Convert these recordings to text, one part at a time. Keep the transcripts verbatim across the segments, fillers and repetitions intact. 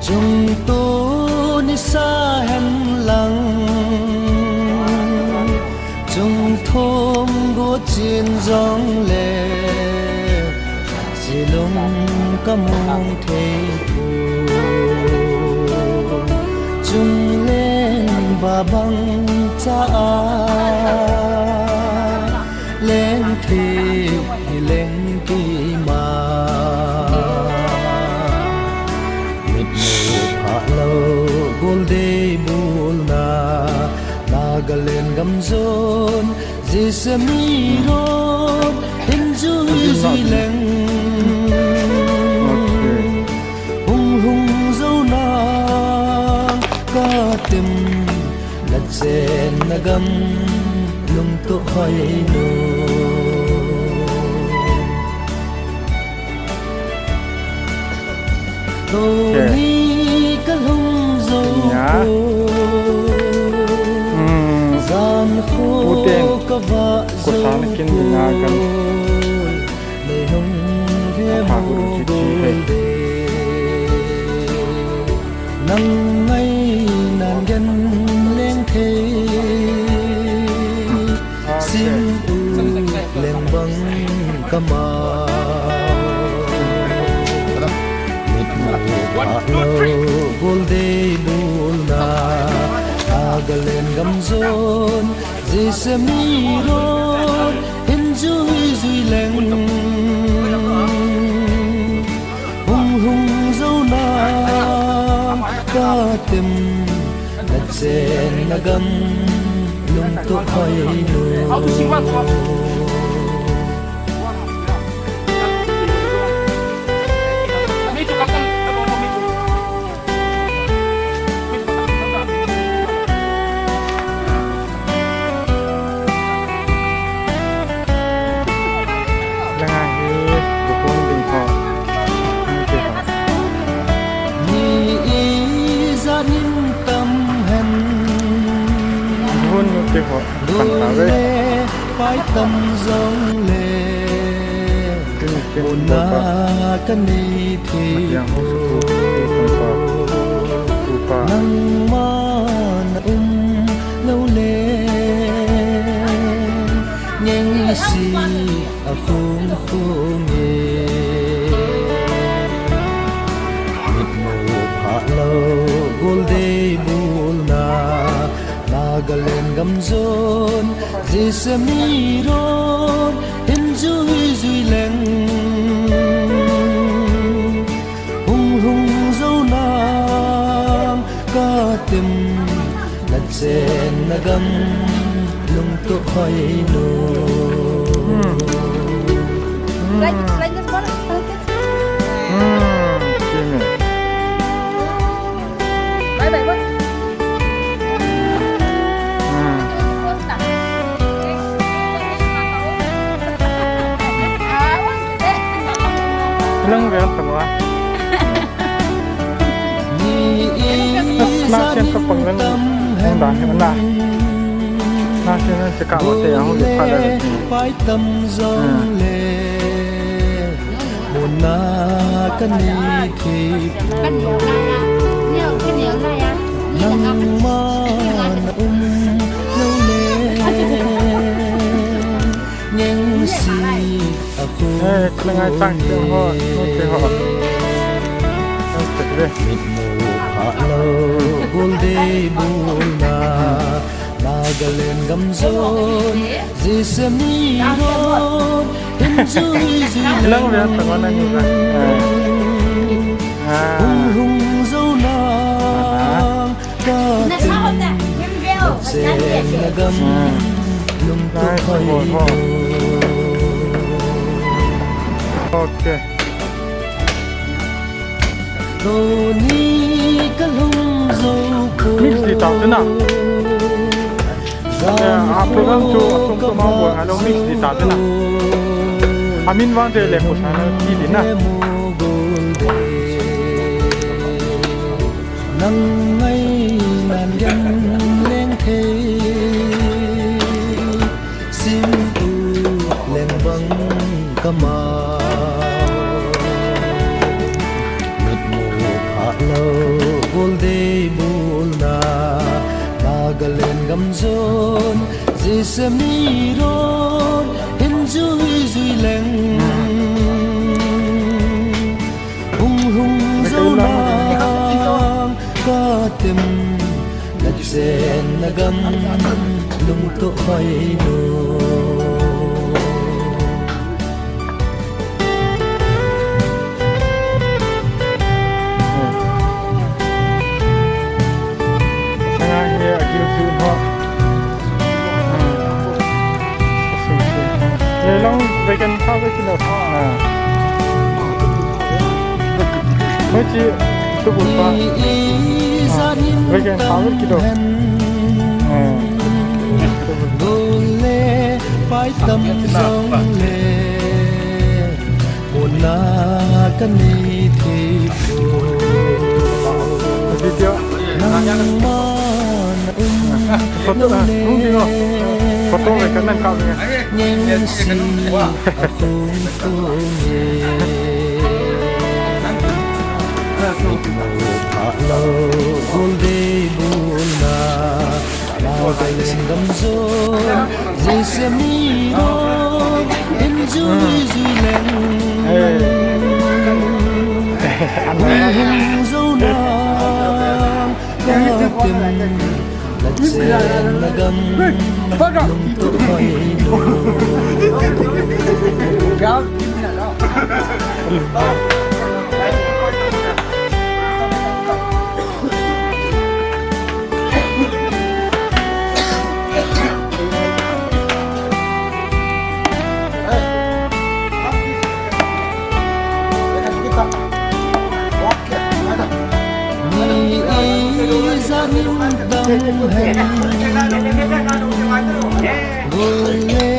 Chungtu nisa hen lang, chungthum go chin jong le, silung ka mong thei poi. Chungleng va bang cha a, leng thei hi leng kei ma. Mitmu pha lou, Goldei bulna, Nagaland gam jon, Jisami road, hin jui jui leng. Okay. Hung lhung jou nang ka tem, na chenna gam lungtoh hoi nu. Tuni ka lhung jou poi. Jan kho ka vah jou poi. Nei hung ve mo Goldei. Nang ngainan gen leng thei. Sin u leng bang ka ma. Mitmu pha lou, Goldei bulna, Nagaland gam jon, Jisami road, hin jui jui leng. Hung lhung jou nang ka tem, na chenna gam lungtoh hoi nu. Langa hi, buhon ding ho. Ni ijat in tam hen. Buhon nu te ho, pan ta ve. Pai tam jong le. Tin, tin, muna ka nei thei. Matiang ho sa tu, tu, tu, pa. Tu, pa. Nangma na um lou le. Ngeng si a khung khung e. Mitmu pha lou, Goldei bulna, Nagaland gam jon, Jisami road, hin jui jui leng. Hung lhung jou nang ka tem, na chenna gam lungtoh hoi nu. Bye bye. Lang ve tama. Na sian ka pang lang. Hung dan hi na. Na sian na se ka wa te ya hung le pha le. Pai tam jong le. Muna ka nei thei poi. Nangma na um lou le. Ngeng si a khung. Eh, klengai tang te ho, no te ho. Mitmu pha lou, Goldei bulna, Nagaland gam jon, Jisami road, hin jui jui leng. Lang ve tama na ni na. Eh. Ah. Hung lhung jou nang. Ka tin, na chenna gam lungtoh hoi nu. Okay. Tuni ka lhung jou poi. Mix di ta tu na. Eh, a program chu a sum sum a bol a lo mix di ta tu na. A min vang te le ko sa na ti di na. Nang ngainan gen leng thei, sin u leng bang ka ma. Mitmu pha Lo, Golde Bulna, Nagaland gam jon, Jisemi ron, hin jui jui leng. Hung hung zo nang, ka tem, na chen na gam, lung to hoi lo. Pai tam jong le, muna ka nei thei po. Video. Nangma na um. Photo na, hung ding o. Photo le ka nang ka nge. Ngeng si a khung khung ye. Mo pha lo, Golde Bulna. Nagaland gam jon, Jisemi ron, hin jui jui leng. Hung hung zo nang, ka tem, na chen na gam, lung to hoi lo. Ni ei zanin dam hen. Gol le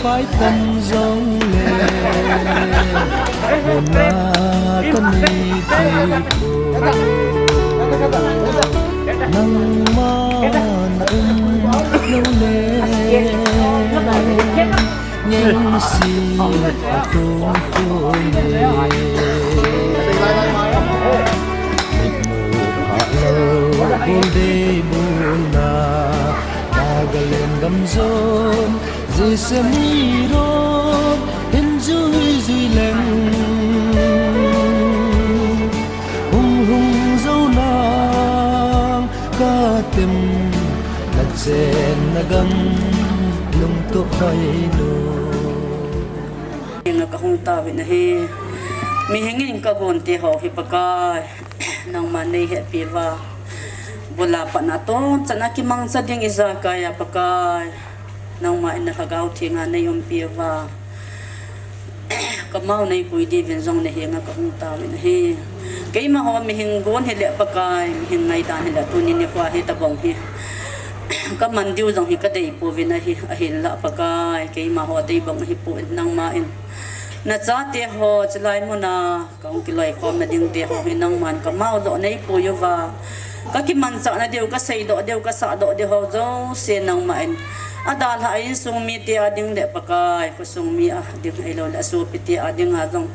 pai tam jong le, muna ka nei thei po. Nangma na um lou le, ngeng si a khung khung ye. Mo pha lo, Golde Bulna, Nagaland gam jon, Jisemi ron, hin jui jui leng. Hung hung zo nang, ka tem, na chen na gam, lung to hoi lo. Henga ka hung tauvin ahi. Mihing in ka gon te ho hi Pakai, nangma nei hepeh uva. Bula pat na ton chan a kimangcha ding ijakai a Pakai, nangma in na Lhagao Thenga nei umpi uva. Ka mao nei pui diuvin jong na henga ka hung tauvin ahi. Keima ho mihing gon hile Pakai, mihing ngaidan hile tuni nikho hi tabang hi. Ka man diu jong hi ka dei pouvin ahi, ahinla Pakai, keima ho dei bang ahi poi, nangma in. Na chate ho, chulai muna, ka hung kiloikhom na ding te ho hi nangman ka mao doh nei pui uva. Ka kimanchah na diu, ka seidoh diu, ka sahdoh diu ho jouse nangma in. Adalhah a insung mite a ding le Pakai, khosung mi a ding ahilou le, asopi te a ding a jong.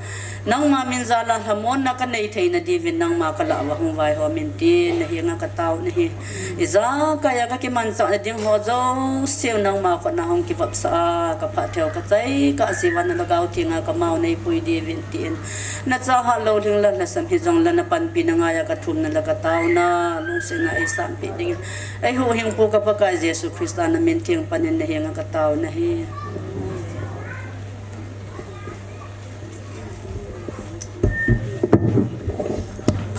Nangma min jal a lhamon na ka nei thei na diuvin nangma ka lah uva hung vaihom in tin, na henga ka tao na hi. Ijakai a ka kimanchah na ding ho jouse u nangma khut na hung kivopsah a, ka phatthei u ka chai kah jiuva na Lhagao Thenga ka mao nei pui diuvin tin. Na cha hat lou lhing la lhasam hijong la na panpi na ngai a ka thum na la ka tao na, lungset na ei sanpeh ding. Ei huhhingpu ka Pakai Jesu Christa na min theng pan in na henga ka tao na hi.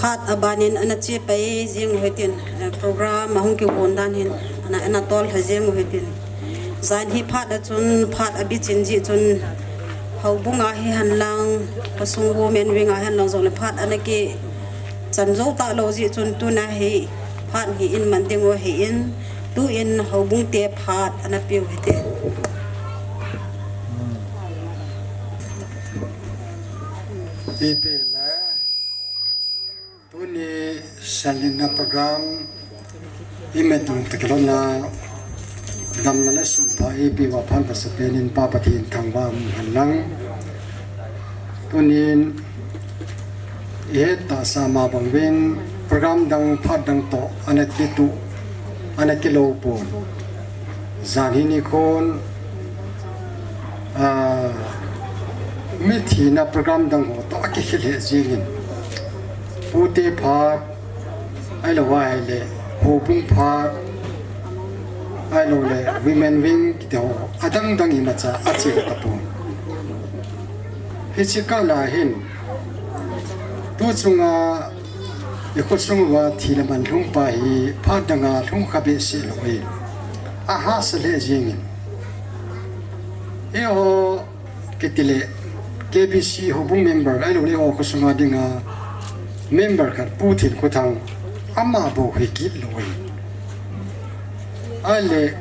Phat aban in ana che pai jing u hitin, eh, program ahung kigon dan hin ana, ana tol lha jing u hitin. Jan hi phat a chun, phat abichin jeh chun, houbung a hi henlang, khosung women wing a henlang jong le phat ana kichan jou talou jeh chun tuna hi phat hi in man ding u ahin, tuin houbung te phat ana pe u hite. Ipi le, tuni salin na program, i met dong te kilona, damna le sum pha ipi uva phan pasa pen in Pa Pathen thangvah um hen lang. Tunin, Ihet tahsa ma bang uvin program dang phat dang toh ana kitu, ana kilou pon. Janhi nikhon, ah, mi thina program dang ho toh akikhel lheh jingin. Pute phat, ahilou ahile, houbung phat, ahilou le, women wing kiti ho, adang dang imacha ache tapon. Hiche kah a hin, tu chunga, i khosung uva thi le man lhung pa hi, phat danga lhung kha behseh lou e. Ahahsa lheh jingin. Eiho, kiti le, K B C houbung member, ahilou le eiho khosunga dinga member khat Pu Thinkhothang, ama bou hi kit lou e. Ahile,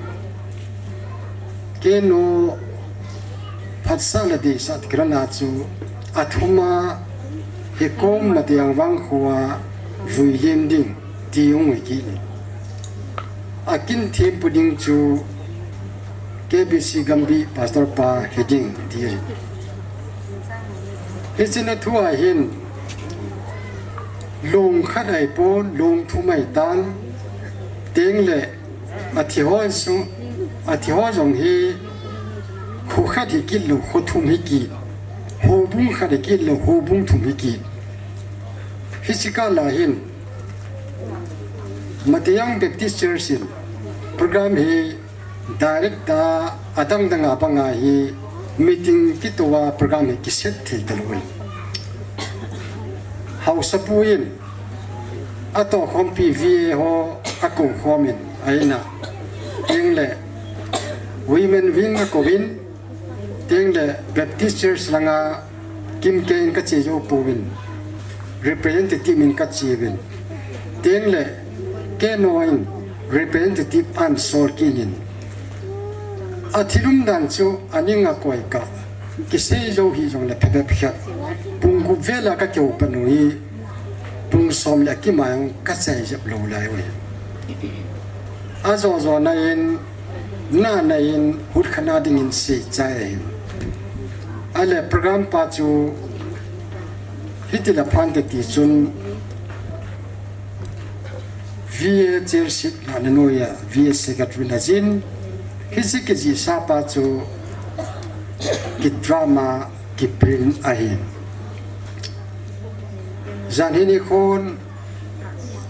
Keno phatsah le deisah ti kiran a chu, athum a hikom Matiang vangkho a vuilem ding ti hung hi kit in. Akin thempu ding chu K B C Gambih pastor pa hiding ti ahi. Hiche na thu a hin, long khat ahipon, long thum ahitan, teng le, athi ho jong, athi ho jong hi, kho khat hi kit lou, kho thum hi kit, houbung khat hi kit lou, houbung thum hi kit. Hiche kah a hin, Matiang Baptist Church in program hi direct a adang dang a banga hi meeting kitoh a program hi kiset thei talou in. Haosapu in atoh khompi V A ho akou khom in a in a, teng le women wing akou in, teng le Baptist Church langa Kimkei in kache jou pouvin, representative in kache uvin, teng le Keno in representative ahin sol kit in. Athil umdan chu aning akoi kah, kisei jou hih jongle phabep khat, pung gup vel a kakihou pan u hi, pung som le akimai jong kachai jep lou lai uve. Ajo jo na in, na na in, hut khat na dingin sei chai ahi. Ahile program pa chu hiti la phan te ti chun, V A chairship la na noiya, V A secretary la jin, hiche kijihsa pa chu ki drama ki print ahi. Janhi nikhon,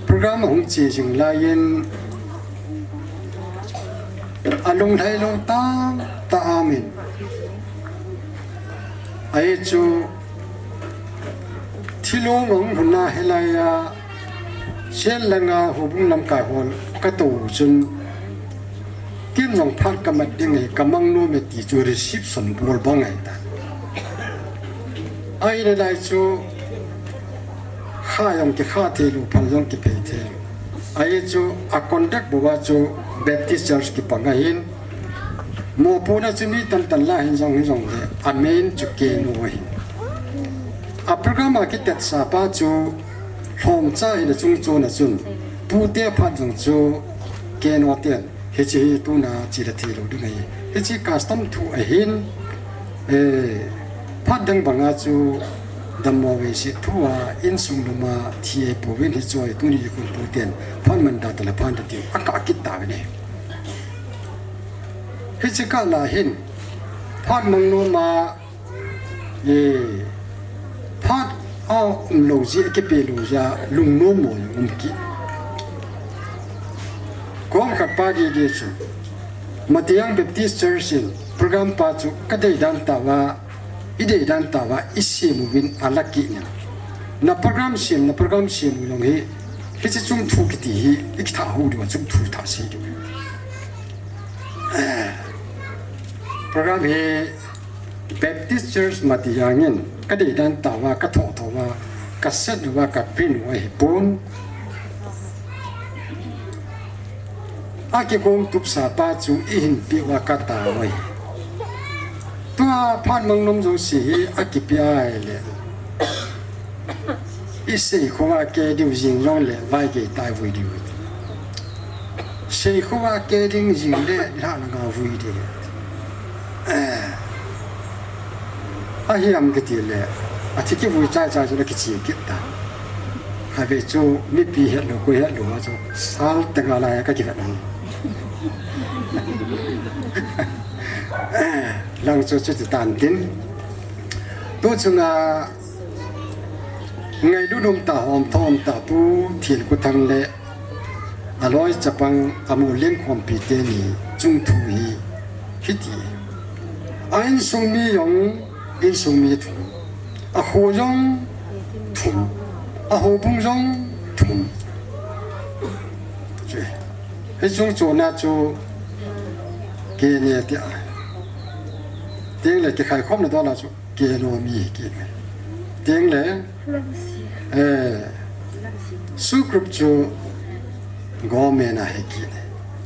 program ahung che jing laiyin, alunglhai lou tah tah a um in. Ahi chu, thilong ahung lhun a hilai a, Sial langa houbung lamkai hon katou chun, ken jong phat kamat ding ahi, kamang nom e ti chu reception bol bang ahi ta. Ahi nalai chu, kha jong kikha thei lou, phal jong kiphei thei. Ahi chu, a conduct bou a chu Baptist Church kipang ahin. Mopohna chu mi tamtah la hin jong, hin jongle, a main chu Keno ahi. A program a kitetsa pa chu, Lhomcha in achung chon a chun, pute phat jong chu Keno ten, hiche hi tuna chila thei lou ding ahi. Hiche custom thu ahin, eh, phat dang banga chu dammo veise thu a insung lum a thi ahi pouvin hichu ahi tuni khun puten phat man da tale phan da tiu akah kit tauvin ahi. Hiche kah la hin, phat mang nom a, E, phat a um lou jeh, akipe lou jeh a, lungnom mo jong um kit. Kom khat pa didi chu, Matiang Baptist Church in program pa chu kadei dan tah uva, idei dan tah uva, isem uvin ala kit in. Na program sem, na program sem u jong hi, hiche chung thu kiti hi, ikitha hou diu a chung thu tha sei diu. Eh, program hi, Baptist Church Matiang in kadei dan tah uva, kathoh thoh uva, kaset uva, kaprint uva ahipon. Akigong tupsa pa chu ihin peh uva katao ahi. Tua phat mang nom jouse hi akipeh a ahile. Isei khovah kei diu jing jongle, vai kei tai vui diu. Sei khovah kei ding jing le, lha langa vui ding. Eh. Ahi am kiti le, athi kivui chai chai chu le kiche kit ta. Khatvei chu mipi hetlou, koi hetlou a chu sal teng a lai a ka kivet nang. Lang chu chuti tan tin. Tu chunga ngailut um tah, hom thom tah Pu Thinkhothang le aloi chapang Amolem khompi teni chungthu hi hiti. A insung mi jong insung mi thum. A kho jong thum. A houbung jong thum. Chu. Hiche chungchona chu kei nge tia. Teng le kikhai khomna dol a chu kei nom mi kei. Teng le, eh, SoO group chu government a hi kei.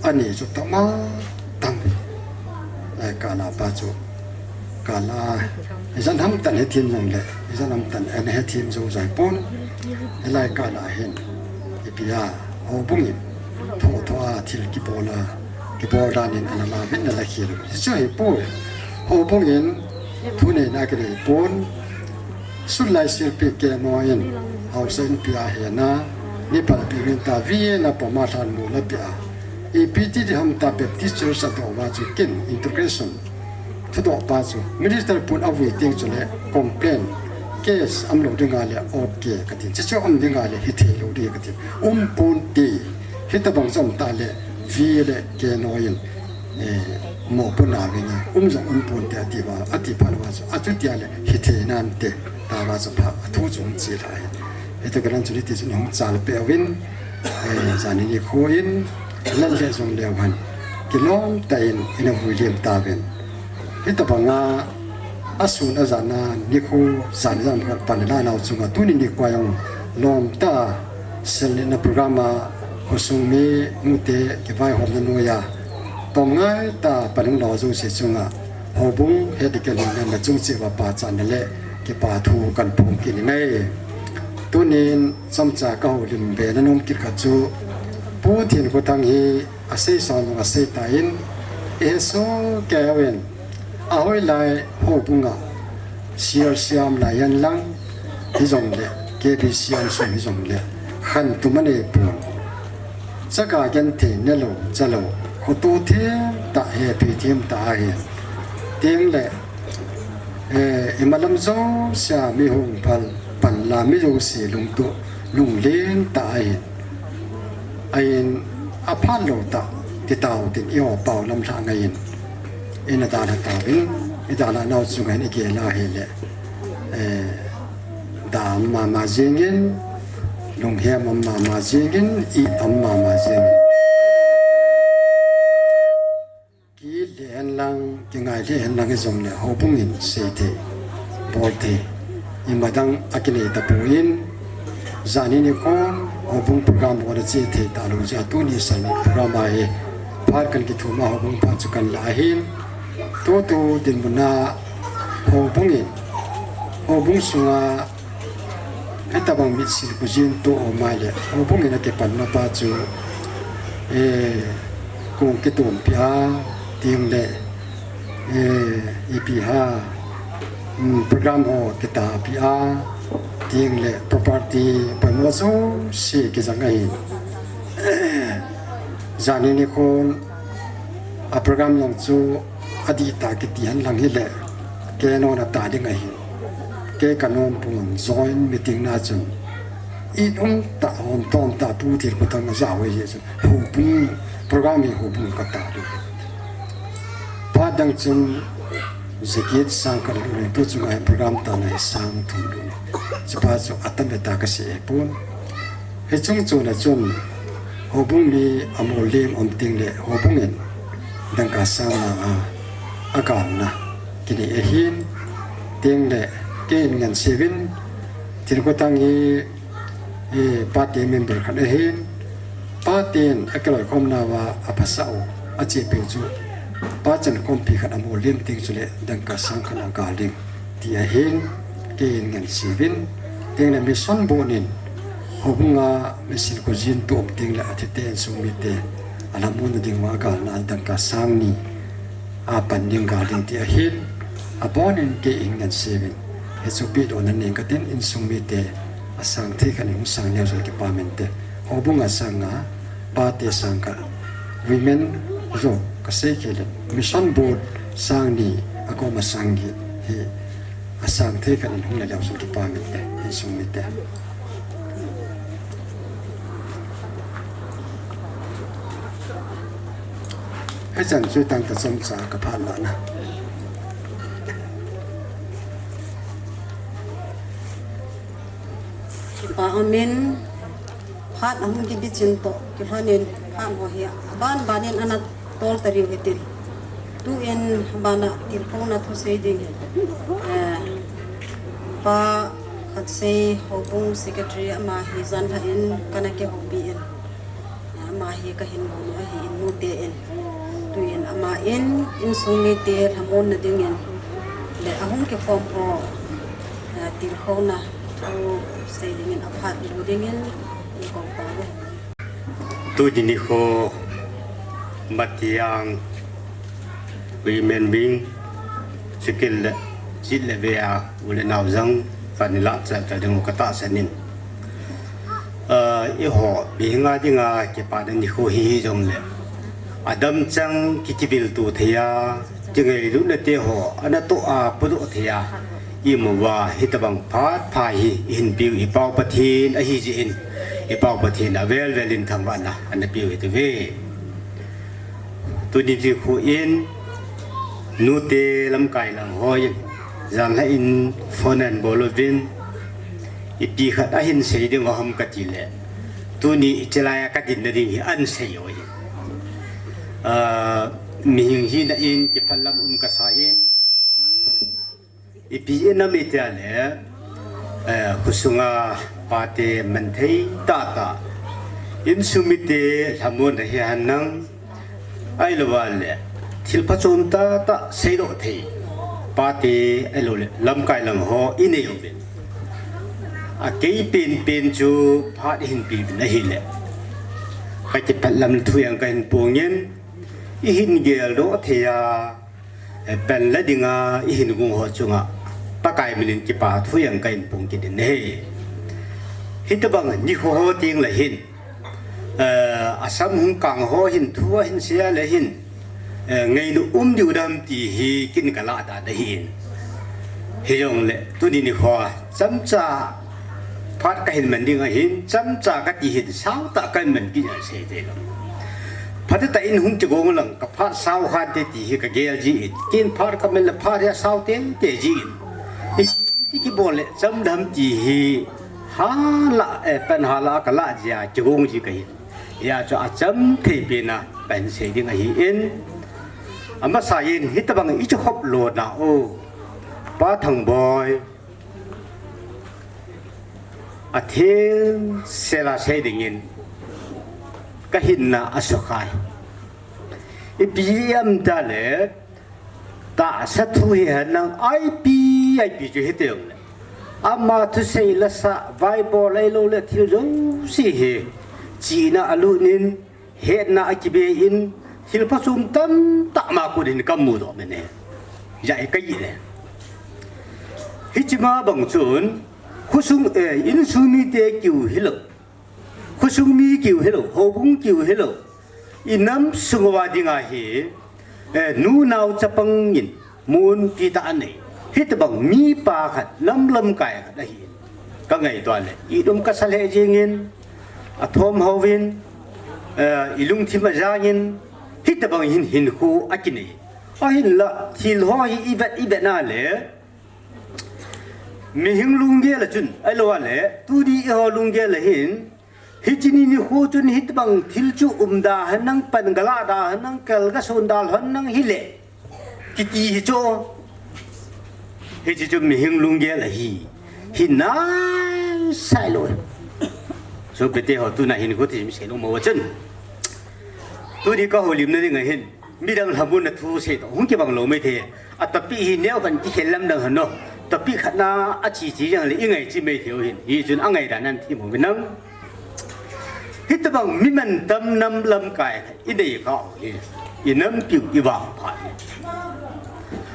Ani chu tama tam. Lai kah a pa chu. Kah a, ijat ham tah in hethem jongle, ijat ham tah in hethem jou jeng pon. Hilai kah a hin, ipi a, houbung in, thotho a thil kibol a, kibol dan in ana la vin ana la khel u. Hichu hi poi. Houbung in, thuneina kinei pon. Sulai silpi kei mo in, haosa inpi a hena, ni palpi vin ta vi na poma than mu la pi a. Ipi ti di ham ta Baptist Church a doh uva chu ken integration. Thudoh pa chu minister pun a vui teng chule complain, case um lou ding a le okay ka tin. Chuche chu um ding a le hithei lou ding ka tin. Um pon te, hitabang chu um ta le vi le kei noi in, eh, mo pon a vin a, um jong um pon te ati uva, ati phat uva chu, achuti a le hithei nante, ta uva chu pha, athu chu um che lai. Hita ka lam chu hiti chu hung chal pe uvin, eh, jani nikho in, Lal le jong leu hen. Kilom tah in ina vui lem tauvin. Hitabang a, asun ajan a nikho jan jam khat pan la nau chunga tuni nikho a jong lom tah a selna program a khosung mi nute kivaihomna noiya. Tom ngai tah a pan lo jouse chunga houbung het ding kilungna chungchang uva pachatna le kipa thu kahin phong kit in ahi. Tunin chomcha ka houlim be na nom kit khat chu Pu Thinkhothang hi asei son jong asei tan, i he soh kei uvin, ahoilai houbung a C R C M lai hen lang, hijongle K B C M sung hijongle, khantou anei pon. Chaga genthei nelou, chalou, khoto them tah, hepi them tah ahi. Teng le, eh, imalam jousea mi hung phal, pan la mi jouse lungtup, lunglen tah ahi. Ahin, aphat lou tah, ti tau tin, i ho pau lam lha ngai in. Ina dalha tauvin, i dalha nau chunga hin i gel a hile. Eh, da um mama jingin, lunghem um mama jingin, i um mama jingin. Kile hen lang, kingai le hen lang hijongle, houbung in sei thei, bol thei, imadang akinei tapon, jani nikhon, houbung program ho ana che thei talou jeh a tuni sani program a hi, phat kahin kithum a houbung phat chu kahin la ahin, tutu dinmun a houbung in, houbung sunga, hitabang mitsil khojin to um a le, houbung in akipanna pa chu, eh, kong kitompi a, teng le, eh, ipi ham, um, program ho kitahpi a, teng le property panmun jouse kijang ahi. Jani nikhon a program jong chu adih tah kiti hen lang hile, kei nona ta ding ahi. Kei kanom pon joint meeting na chun, i um tah, hom thom tah Pu Thinkhothang ajao ahi jeh chun, houbung program hi houbung kata ding. Phat dang chun, jacket sang khat lut in, tu chunga hi program tahna hi sang thum lut in. Chupa chu atam le ta kasei pon. Hiche chungchon a chun, houbung mi amol lem um teng le, houbung in dangka sang nga a, agalna kinei ahin, teng le, kei in ngan seuvin, Thinkhothang hi, eh, party member khat ahin, party in akiloikhomna uva aphasah u, achepeh u chu, pachan khompi khat amol lem teng chule, dangka sang khat agal ding. Ti ahin, kei in ngan seuvin, teng le mission board in, houbung a mitsil khojin to um teng le athite insung mite, alhamon na ding uva agalna a dangka sang ni, apan ding gal ding ti ahin, abonin kei in ngan seuvin, hichu pehdohna nei katin insung mite, Asang thei khat in hung sang neo jong kipa mente. Houbung a sang nga, pate sang khat, women jong kasei kei le, mission board sang ni, akom a sang get hi, asang thei khat in hung la leo jong kipa mente, insung mite. Hichan chu tangta chomcha kaphat lana. Kipa umin, phat ahung kibichin toh kilhonin, phat ho hi aban banin ana tol tariu hitin. Tuin abana tilkhouna thusei ding, eh, Pa Khatsei, Houbung Secretary, ama hi janlhah in kana kihoupi in. Ama hi kahin bol u ahin, nute in. Tuin ama in, insung mite lhamonna dingin le ahung kikhom ho, eh, tilkhouna thusei dingin, aphat lou dingin, ikou tauve. Tuni nikho, Matiang Women Wing, chukit le, chit le ve a, u le nao jong, pan ilah chalchal diu katahsan in. Ah, eiho, mihem a dinga kipana nikho hi jongle, adam chang kiti vil tu thei a, kingailutna te ho, ana toh a, podoh thei a, imu uva, hitabang phat pha hi, ihin piu, i Pau Pathen, ahi jeh in, i Pau Pathen, avel vel in thangvahna, ana piu hite ve. Tuni nikho in, nute lamkai lang hon, janlhah in phone ahin bol uvin, ipi khat ahin sei ding ham kati le, tuni hiche laiya kadinna ding hi ahin sei u ahi. Ah, mihem hina in kiphalam um kasa in, ipi inam iti le, eh, khosunga pate manthei tahtah, insung mite lhamonna hi henlang, ahilouva le, thil phachom tahtah seidoh thei, pate ahilou le, lamkai lang ho inei uvin. Akei penpen chu phat ihin pe uvin ahile, kakiphalam thu jong kahin pongin, ihin geldoh thei a, eh, pan la dinga ihin gong ho chunga, Pakai minin kipa thu jong kahin pong kit in ahi. Hitabang nikho ho teng le hin, eh, asam hung kang ho hin thu ahin sei a le hin, eh, ngainu um diu dem ti hi kin kalah dan ahin. Hijongle, tuni nikho, chomcha phat kahin man ding ahin, chomcha kati hin, sautah kahin man kit in sei tei lou. Phatah in hung kigong lang, kaphat sao khante ti hi kagel jin, kin phat kaman le phat hi asao tei tei jin. Iti kibol le, chomdam ti hi, hala, eh, pan hala kalah jia, kigong ji kahin. Hijeh chun achom thei pena, kahin sei ding ahin. Amasa in, hitabang ikikhop lona u, Pa Thangboi, atheng sela sei dingin, kahinna asukha e. Ipi ham itile, tahsa thu hi henlang, ipi, ipi chu hiti jongle, ama thusei lasa, vaibol ahilou le thil jouse hi, chihna alut in, hetna akibe in, thil phachom tamtah ama kut in kamudoh mene. Jai kahi le. Hiche ma bang chun, khosung, eh, insung mite kiu hilou, khosung mi kiu hilou, houbung kiu hilou, inam sung uva dinga hi, eh, nu nao chapang in, mun pi tah anei. Hitabang mipa khat, nam lamkai khat ahi. Kangaito le, idom kasa lheh jingin, athom houvin, eh, ilungthim ajangin, hitabang hin hinkho akinei. Ahinla, thil ho hi ivet, ivet na le, mihem lunggel a chun, ahilou le, tuni eiho lunggel a hin, hiche ni nikho chun hitabang thil chu umda henlang, pan galah da henlang, kal gasonda henlang hile, kiti hi chu. Hiche chu mihem lunggel ahi. Hi nai sai lou. Sopite ho, tuna hinkho thim sei lou mo chun, tuni kahoulimna ding ahin, midang lhamonna thusei toh hung kibang lou maithei. A topic hi neo khat kikhel lam dang hen o. Topic khat na ache che jeng le ingaiche maithei u hin. Hichun angai dan in thim uvin lang. Hitabang mi mantam nam lamkai inei kha u hi, inampiu ivangphat hi,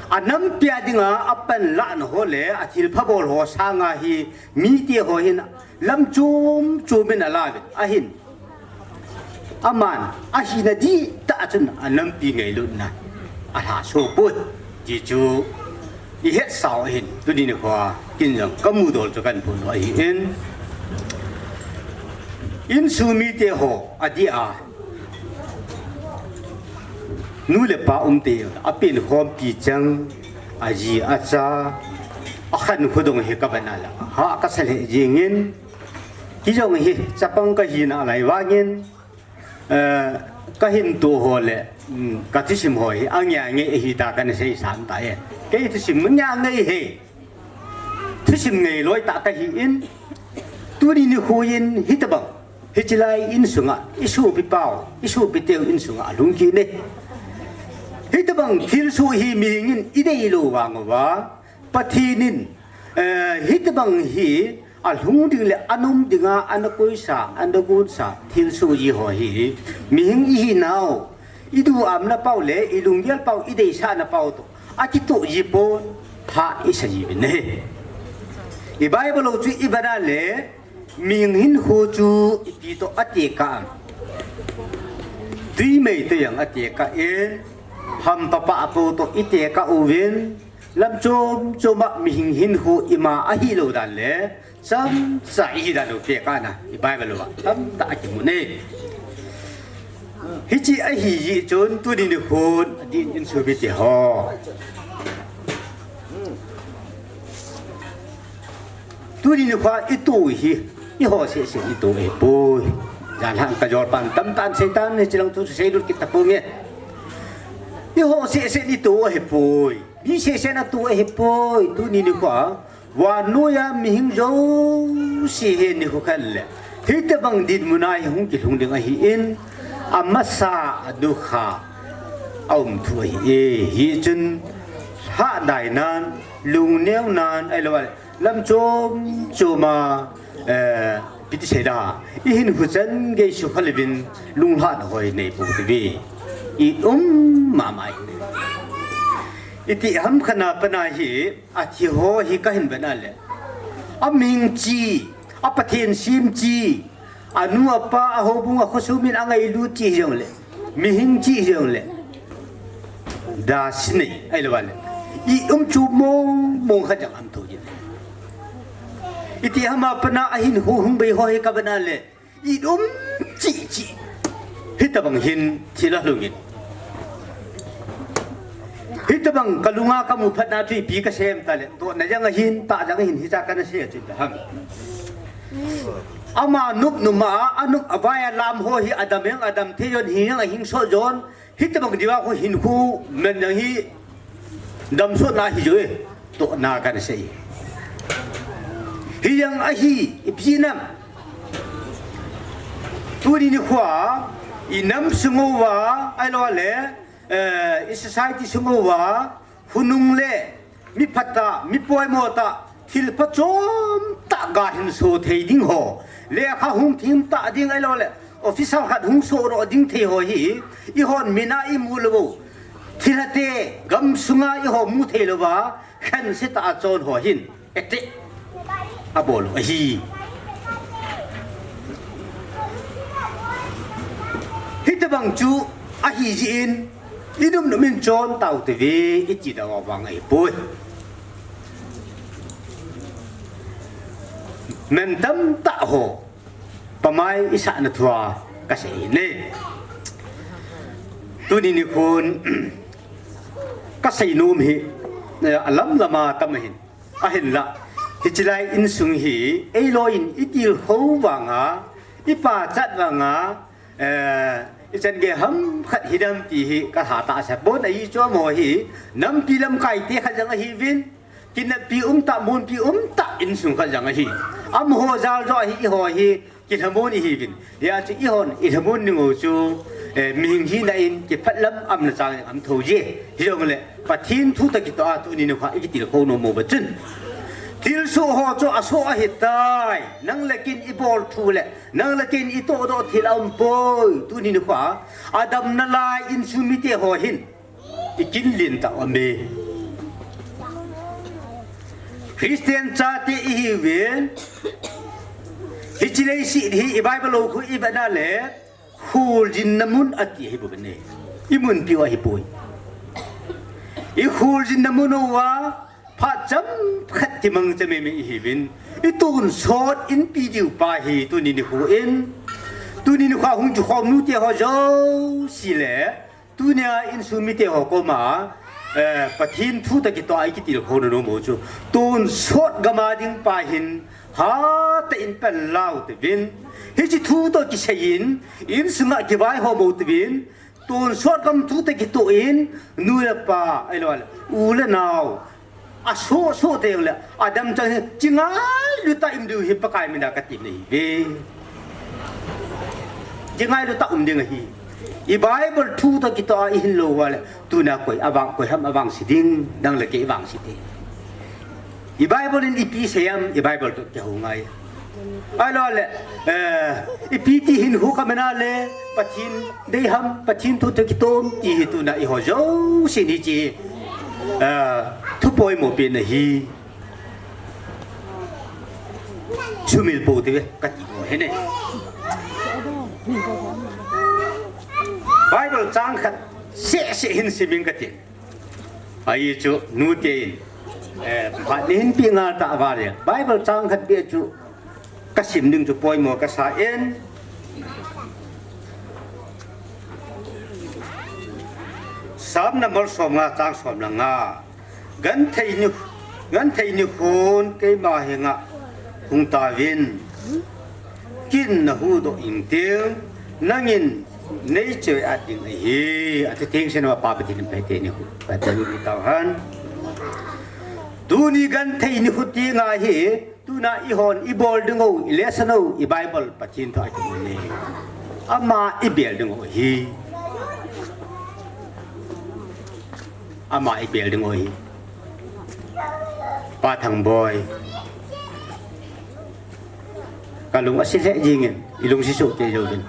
Anampi a dinga apanlahna ho le athilpha bol ho sanga hi mite ho hin lam chom chom in alauvin ahin. Aman ahina dihtah chun anampi ngailutna alhaso poi ti chu ihetsau ahin, tuni nikho a kin jong kamudol chu kahin phongdoh ahin. Insung mite ho adih a, nu le pa umte, apenkhompi chang, aji acha, akhankho dong hi kavet na le ha kasa lheh jengin, kei jong hi chapang kahina lai vangin, eh, kahin toh ho le, um, kathusim ho hi angei angei ahita kana seisan tai. Kei thusim ngei ngei hi thusim ngei loi tah kahin, tuni nikho in hitobang, hiche lai insunga isopi pau, isopi teu insunga alhung kit e. Hitobang thilsoh hi mihing in idei lou vang uva, Pathen in, eh, hitobang hi alhung ding le anom dinga ana koisa, ana gonsa thilsoh ji ho hi mihing ihinau, iduhamna pau le ilunggel pau, ideisahna pau toh akitoh ji pon, pha isa jiuvin ahi. I Bible u chu ivet na le, mihing hinkho chu ipi toh atekah am? Twi mei toh jong atekah in, hampa pah pou toh itekah uvin, lam chom chom a mihing hinkho ima ahilou dan le chamcha ihi dan u tekahna i Bible uva tamtah akimun e. Hiche ahi jeh chun tuni nikhon adin insung mite ho, tuni nikho a itoh hi, eiho sehseh in itoh ahipoi. Janhi a kajol pan tamtah in seitan hiche lang thu seilut kit taponge. Eiho sehseh in itoh ahipoi. Mi sehseh in atoh ahipoi. Tuni nikho a vannoiya mihing jouse hi nikho khat le hitobang dinmun a hi hung kilhung ding ahin, amasa adukha aum thu ahi e. Hichun lhahdai nan, lungneo nan, ahilou le lam chom chom a, eh, ipi ti seida, ihinkho chan gei sukha leuvin lunglhahna ho hi neipou tiuve. I um mama e. Iti ham khat na pat na hi, athi ho hi kahin vet na le, aming chi, a Pathen sem chi, anu apa, ahoubung, akhosom in angailut chi hijongle, mihing chi hijongle, da sinei ahilou le, i um chu mong mong khat jong um thou jin. Iti ham a pat na ahinkho hung bei ho hi kavet na le, i um cheh cheh, hitobang hin thil alhung in, hitobang kalunga kamu phatna chu ipi kasei em tile, tohna jong ahin, tah jong ahin, hicha kana sei a chu ipi ham? Ama nop nop a, anop avai a lam ho hi adam jong adam thei jon, hing jong ahing soh jon, hitobang diuva khu hinkho man jong hi damsotna ahi jo e, tohna kana sei. Hi jong ahi, ipi jeh ham? Tuni nikho a, i nam sung uva, ahilou le, eh, i society sung uva, khonung le, mi phatah, mi poimo tah, thilpha chomtah ga hin so thei ding ho, lekha hung thim tah ding ahilou le, officer khat hung sohdoh ding thei ho hi, eihon mit a imu lou u, thilhate, gamsunga eiho mu thei louva, khensetah a chon ho hin attack abol u ahi. Hitobang chu ahi jeh in, inop nop in chon tau tiuve, iti dau vang ahipoi. Man tamtah ho pamai isahna thua kasei ahi. Tuni nikhon kasei nom hi, eh, alam lam a tam ahin. Ahinlah, hiche lai insung hi, eiloi in itilkhou vanga, ipachat vanga, eh, ichan gei ham khat hidem ti hi kalha tahsa pon, ahi chu amaho hi nampi lamkaite khat jong ahiuvin, kineppi umtah, munpi umtah insung khat jong ahi. Amaho jal joh ahi, eiho hi kilhamon ihiuvin. Hijeh chun eihon ilhamon ding u chu, eh, mihing hina in kiphatlam umna chang um thou ji. Hijongle Pathen thu toh kitoh a tuni nikho a ikitilkhou nom uva chun, thilsoh ho chu asoh ahitai. Nang le kei in ibol thu le nang le kei in itohdoh thil aumpoi. Tuni nikho a, adamna lai insung mite ho hin ikinlen tauve. Christian chate ihiuvin, hiche leiset hi i Bible ho khu ivet na le, kholjinna mun ati ahi bou ve ne. I munpi u ahipoi. I kholjinna mun uva, phat chomkhat kimangcha mei mei ihiuvin. I tonsot in pe diu pa hi tuni nikho in. Tuni nikho a hung kikhom nute ho jouse le. Tunia insung mite ho koma, eh, Pathen thu toh kitoh a i kitilkhou nom u chu. Tonsot gam a ding pa hin, hatah in panla u tivin. Hiche thu toh kisai in, insunga kivaihom u tivin. Tonsot gam thu toh kitoh in, nu le pa, ahilou le, u le nao. Asoh soh teng le, adam chang hi, chi ngailut a i um diu hi Pakai mina kati nahi ve. Chi ngailut a um ding ahi. I Bible thu toh kitoh a i hin lou uva le, tuna koi, avang, koi ham avangse ding, nang le kei vangse ding. I Bible in ipi asei ham, i Bible toh kihou ngai. Ahilou le, eh, ipi ti hinkho kaman a le, Pathen dei ham, Pathen thu toh kitoh ti hi tuna eiho jousen hiche, eh, thu poimo pen ahi. Sumil pou tive, kati mo hine. Bible chang khat seh seh hin simin kati. Ahi chu, nute in, eh, phat ni hin pi ngal ta vale. Bible chang khat beh chu, kasim ding chu poimo kasa in. Psalm number som nga chang som le nga. Genthei ni, genthei nikhon keima henga hung tauvin. Kin nahuhdoh ing ting, nangin nei choi-at ding ahi. Ati teng sena pa Pathen in phatthei nihu. Phatthei nihu tauhen. Tuni genthei nikho ti ngai hi, tuna eihon ibol ding u, ilesson u, i Bible Pathen thu a kibol e. Ama ibel ding u ahi. Ama ibel ding u ahi. Pa Thangboi. Kalung asi lheh jingin, ilungset soh kei jouvin.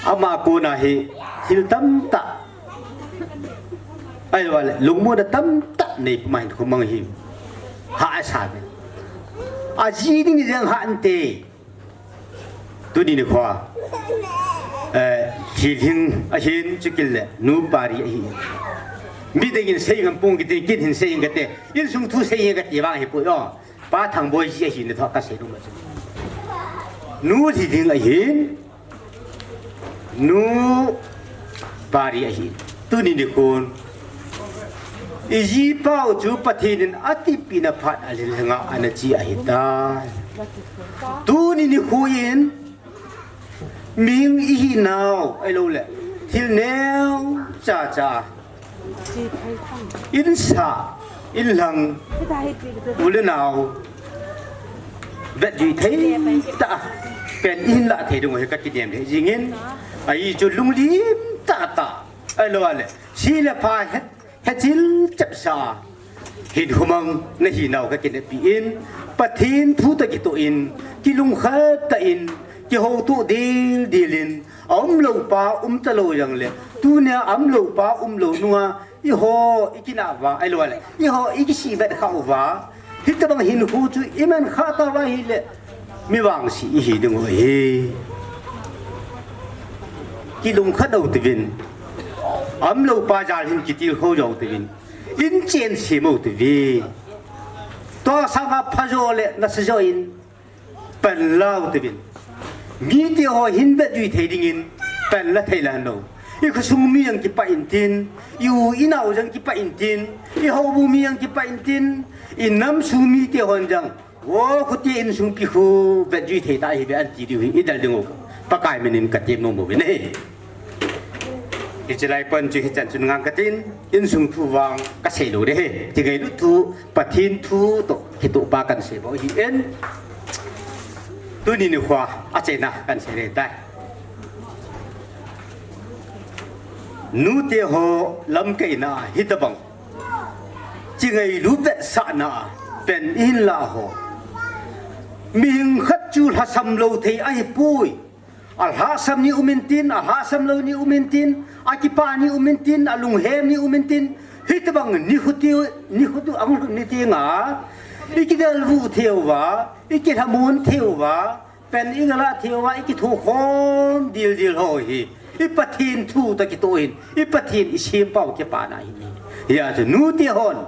Ama kona hi thil tamtah. Ahilou le, lungmonna tamtah nei puma hin khomang hi. Hahsa ve. Aji ding jeng hante. Tuni nikho a, eh, Lhilhing ahin, chukit le, Nu Pari ahi. Mi dingin sei ngam pong kiti, kin hin sei kate, insung thu sei kati vang ahipoi o. Pa Thangboi ji ahina thu kasei nom chu. Nu Lhilhing ahin, Nu Pari ahin. Tuni nikhon. Ijipa u chu Pathen in atipina phat a Lhilhing a ana che ahitai. Tuni nikho in, mihing ihinau, ahilou le, thil neocha cha. Insah, inlhang, u le nao. Vetjui thei tah a, pen ihin lah thei ding u hi kakinem lheh jingin, ahi chu lunglim tah tah, ahilou le, se le pha het, hechil chepsa, hin khomang nahinau kakineppi in, Pathen thu toh kitoh in, kilungkhat tah in, kihoutoh dildil in, aumlou pa, umtalou jong le, tunia aumlou pa, umlou nunga, eiho, ikinah uva, ahilou le, eiho, ikisih vet khah uva, hitobang hinkho chu iman khah tauva ahile, mi vangse ihi ding u ahi. Kilungkhat u tivin. Aumlou pa jal hin kitilkhou jou tivin. Inchen sem u tivin. Tua sanga phajo le nasa jo in. Panla u tivin. Mite ho hin vetjui thei dingin, panla thei lou. I khosung mi jong kipah intin, i u i nao jong kipah intin, i houbung mi jong kipah intin, i nam sung mite hon jong, o, khuti insung pi khu vetjui thei ta hi ve anti diu hi, i del ding u. Pakai minin katem nom u ve ne. Hiche lai pon chu hichan chun ngang katin, insung thu vang kasei lou ding ahi. Chi ngailut thu, Pathen thu toh kitoh pa kahin sei bou ahin. Tuni nikho a achaina kahin sei ding ahitai. Nute ho lamkaina hitobang. Chi ngailut vetsahna pen ihin lah ho. Mihing khat chu lhasam lou thei ahipoi. Alhasam ni um intin, alhasam lou ni um intin, akipah ni um intin, alunghem ni um intin, Hitobang nikho ti, nikho tu ang ni ti nga, ikidel vu theu va, ikilhamon theu va, pen inga la theu va, ikitho khom dildil ho hi, i Pathen thu ta kitoh hin, i Pathen i sempau kipana hi. Hia chu nute hon,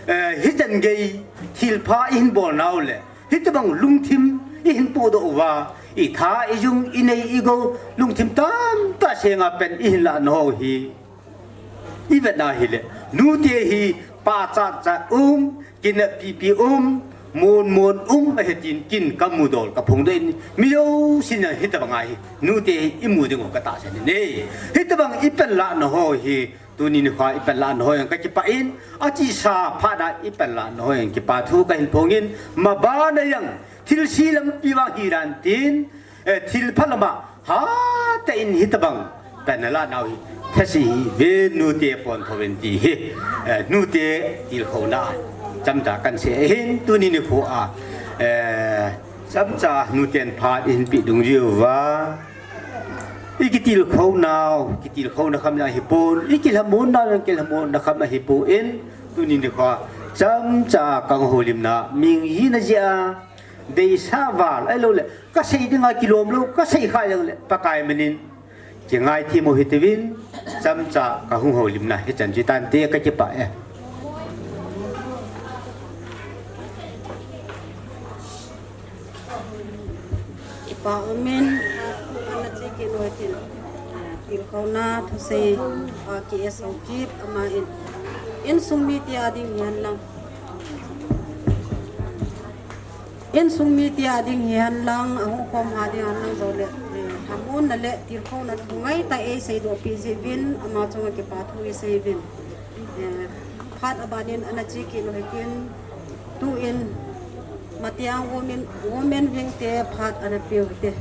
eh, hichan gei thilpha ihin bol nau le, hitobang lungthim ihin podoh uva, i tha, i jung, i nei, i gou, lungthim tamtah senga pen ihin lah nau hi. I vetna hile, nute hi pachat chat um, kinep pipi um, mon mon um ahi tin kin ka mudol ka phongdoh in, mi jousen jong hitobang ahi, nute hi i mu ding u ka tahsan in e. Hitobang i pen lah nau hi, tuni nikho a i pen lah nau hi ka kipah in, achesa phat a i pen lah nau hi kipa thu ka hin phong in, maban a jong thilse lampi vang hi dan tin, eh, thilpha lama hatah in hitobang pen lah nau hi thase hi ve, nute pon tho in ti hi, eh, nute tilkhouna chomcha kan sei ahin, tuni nikho a, eh, chomcha nuten phat ihin pe dungjuiyu va. I kitilkhou nau, kitilkhouna kham ahipon, i kilhamon nau, kilhamonna kham ahipon, tuni nikho a chomcha ka houlimna, mi hina jeh a deisah val ahilou le, ka sei dinga kilom lou, ka sei kha jong le, Pakai min in kingaithem u hitiuvin, chomcha ka hung houlimna hichan chu tante, ka kipah e. Kipa umin, ana che kit u hitin, tilkhouna thusei, a ki e song kit ama in, insung mite a ding hihen lang. Insung mite a ding hihen lang, ahung khom ho ding hihen lang joule, eh, lhamonna le tilkhouna thu ngaitah a eisei doh peh jeh uvin, ama chunga kipa thu isei uvin. Eh, phat aban in ana che kit u hitin, tun Matiang Women, Women Wing te phat ana pe u hite.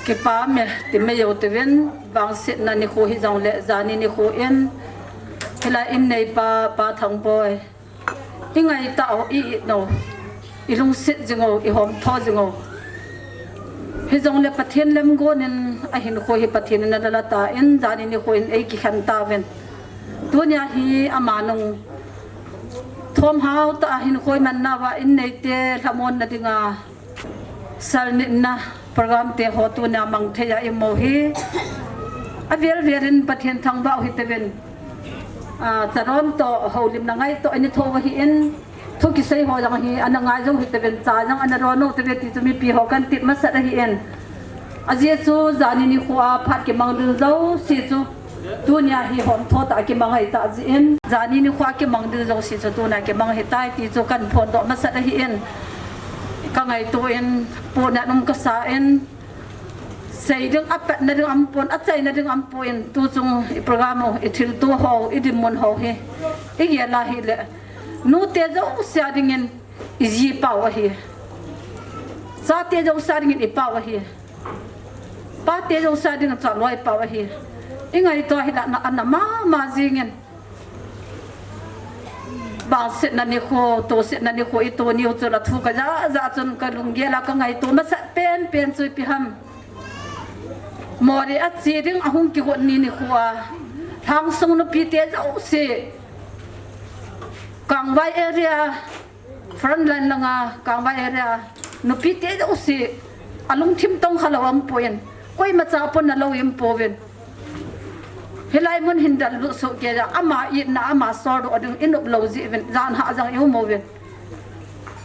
Kipa me, ti me jou tiuvin, vangsetna nikho hijongle, jani nikho in, hilai in neipa, Pa Thangboi, i ngaitah u, i it nau, i lungset jing u, i homtho jing u. Hijongle Pathen lemgon in ahinkho hi Pathen in ana la tan, jani nikho in eikikhen tauvin. Tunia hi ama nung thom hao tah a hinkho iman nauva in neite lhamonna dinga Salnitna program te ho tuna mang thei a i um u hi. Avel vel in Pathen thangvah u hitiuvin. A, charon toh, houlimna ngai toh, ani tho u ahin, thu kisei ho jong hi, ana ngai jou hitiuvin, cha jong ana ron u tiuve ti chu mipi ho kan tep masat ahin. Ajeh chu, jani nikho a phat kimang ding jouse chu, tunia hi homtho tah a kimang ahi tah jeh in, jani nikho a kimang ding jouse chu tunia kimang ahitai ti chu kan phondoh masat ahin, ka ngaito in, puna um kasa in, sei ding, apatna ding aumpon, achaina ding aumpon, tuchung i program u, i thilto ho, i dinmun ho hi, i gel a hile, nute jouse a dingin, i ji pau ahi. Chate jouse a dingin i pau ahi. Pate jouse a dingin chaloi pau ahi. I ngaito a hile ana, ana mama jingin. Vangsetna nikho, tosetna nikho i to niu chu la thu ka ja ja chun ka lunggel a ka ngaito masat pen pen chu ipi ham. Moreh a che ding ahung kigot ni nikho a, lhangsung nupite jouse, Kangvai area, frontline langa, Kangvai area, nupite jouse, alungthim tong khalou aumpon, koima cha pon nalou aumpon. Hilai mun hin dalha soh kei a, ama itna, ama soldoh ding i nop lou jeh uvin, jan hah jong i um uvin.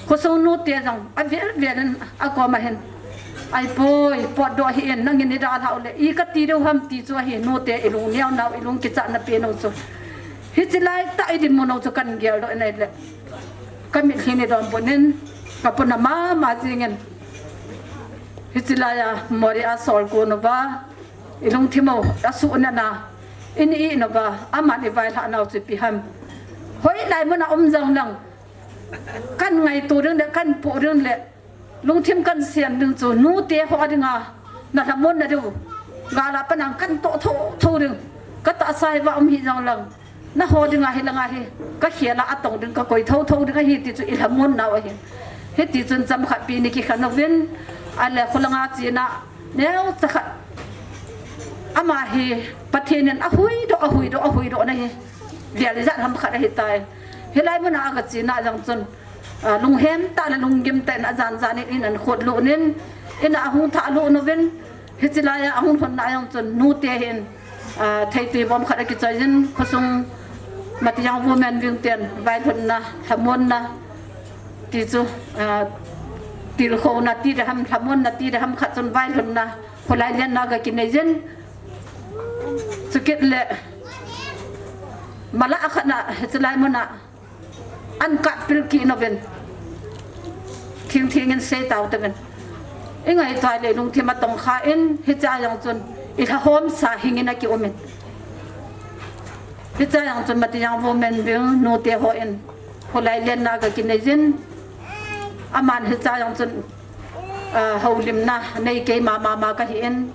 Khosung nute jong, avel vel in, akoma hin, aipoi, potdoh hih in, nangin i dalhah u le, i kati diu ham ti chu ahi, nute i lungneo nau, i lung kichatna pen u chu. Hiche lai tah i dinmun u chu kan geldoh in ahile, ka mitlhi in i donbut in, ka puna mama jingin. Hiche lai a, Moreh a sol kon uva, i lungthim u, asuh nana, in i it uva, aman i vailhah nau chu ipi ham. Hoilai mun a um jong lang, kan ngaito ding le, kan poh ding le, lungthim kan sem ding chu, nute ho dinga, na lhamonna diu, gal a pat a kan toh thotho ding, ka tahsa hi va um hih jong lang, Naho dinga hilanga hi, ka khela atong ding, ka koi thotho ding ahi ti chu i lhamon nau ahi. Hiti chun chomkhat pi ni kikhen uvin, ale kholanga china neocha khat. Ama hi Pathen in ahuidoh, ahuidoh, ahuidoh na hi. Vel ijat ham khat ahitai. Hilai muna aga chena jong chun, a, lunghem tah le lunggim tah in ajan jan in in ahin khotlut in, in ahung thahlut uvin, hiche laia ahung lhunna jong chun nute hin, a, theitui bom khat akichoi jin, khosung Matijang Women Wing ten vailhunna, lhamonna ti chu, a, tilkhouna ti ding ham, lhamonna ti ding ham khat chun vailhunna, kholai lenna aga kinei jin. Chukit le, mala khat na, hiche lai muna, ahin katpil kit uvin. Thingthing in sei tau uvin. I ngaito le lungthim atongkha in, hichea jong chun i lhahomsa hing in aki um in. Hichea jong chun Matijang Women Wing nute hon kholai lenna aga kinei jin. Aman hichea jong chun, a, houlimna nei kei mama ma kahi in.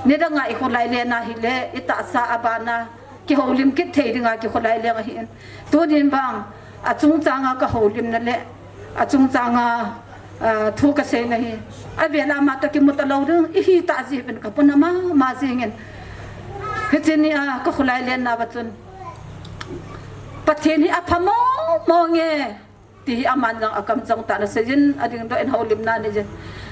Nidanga i kholai lenna hile, i tahsa abana kihoulim kit thei dinga kikholai leng ahin. Tunin vang, achungchanga ka houlimna le, achungchanga, a, thu kaseina hi, avel a ama toh kimu talou ding, ihi tah jeh uvin ka puna mama jing in. Hiche nia ka kholai lenna uva chun, Pathen hi apha mong mong e. Ti hi aman jong akamchang tah in asei jin, adingdoh in houlimna anei jin.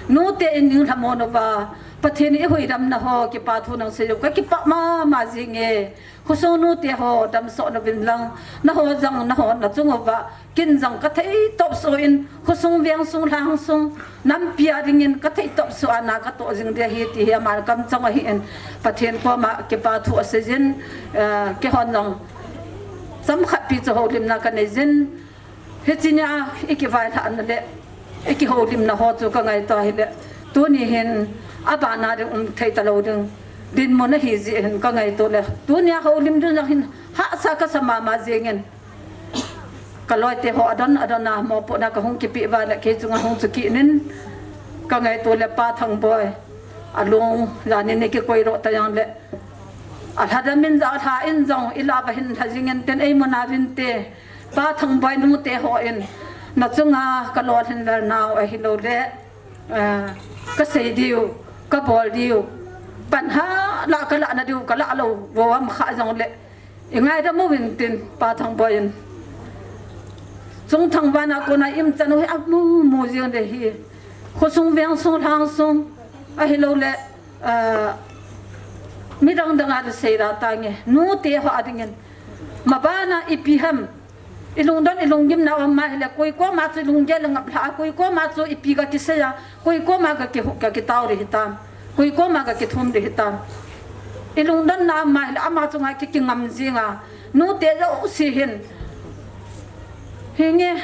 Nute in nei lhamon uva, Pathen in eihuhdam na ho, kipa thu nang sei u, kakipah mama jing e. Khosung nute ho, damsot uvin lang, naho jong, naho nachung uva, ken jong kathei topsuh in, khosung vengsung lhangsung, nampi a dingin kathei topsuh a na katoh jing ding ahi, ti hi aman kamchang ahin, Pathen koma kipa thu asei jin, eh, keihon jong, chomkhat pi chu houlimna kanei jin, Hiche nia i kivailhahna le, i kihoulimna ho chu ka ngaito hile, tuni hin abana ding um thei talou ding dinmun ahi jeh hin ka ngaito le, tunia houlim ding jong hin hahsa kasa mama jing in. Ka loite ho adon adon a mopohna kahung kipeh uva le kei chunga hung chu kit in. Ka ngaito le Pa Thangboi, alung janin nei kikoi lou ta jong le, alhadam in jong, alha in jong, ilah uva hin lha jing in tin, eimu nauvin te. Pa Thangboi nute hon, nachunga ka lolhin lel nau ahilou le, eh, kasei diu, kabol diu, pan hala kalah na diu, kalah lou, vo am kha jong le, i ngaidam uvin tin, Pa Thangboi in. Chungthang vana kona i umchan u hi amu mu jing ding ahi. Khosung vengsung lhangsung, ahilou le, eh, midang dang a sei la tange, nute ho a dingin. Mabana ipi ham, i lungdon, i lunggimna um ma hile, koi koma chu i lunggel le ngaplha a, koi koma chu ipi ga kisei a, koi koma ga ki, ga kitao ding hitam, koi koma ga kithum ding hitam. I lungdonna um ma hile, ama chunga ki, kingam jing a, nute jouse hin. Hinge,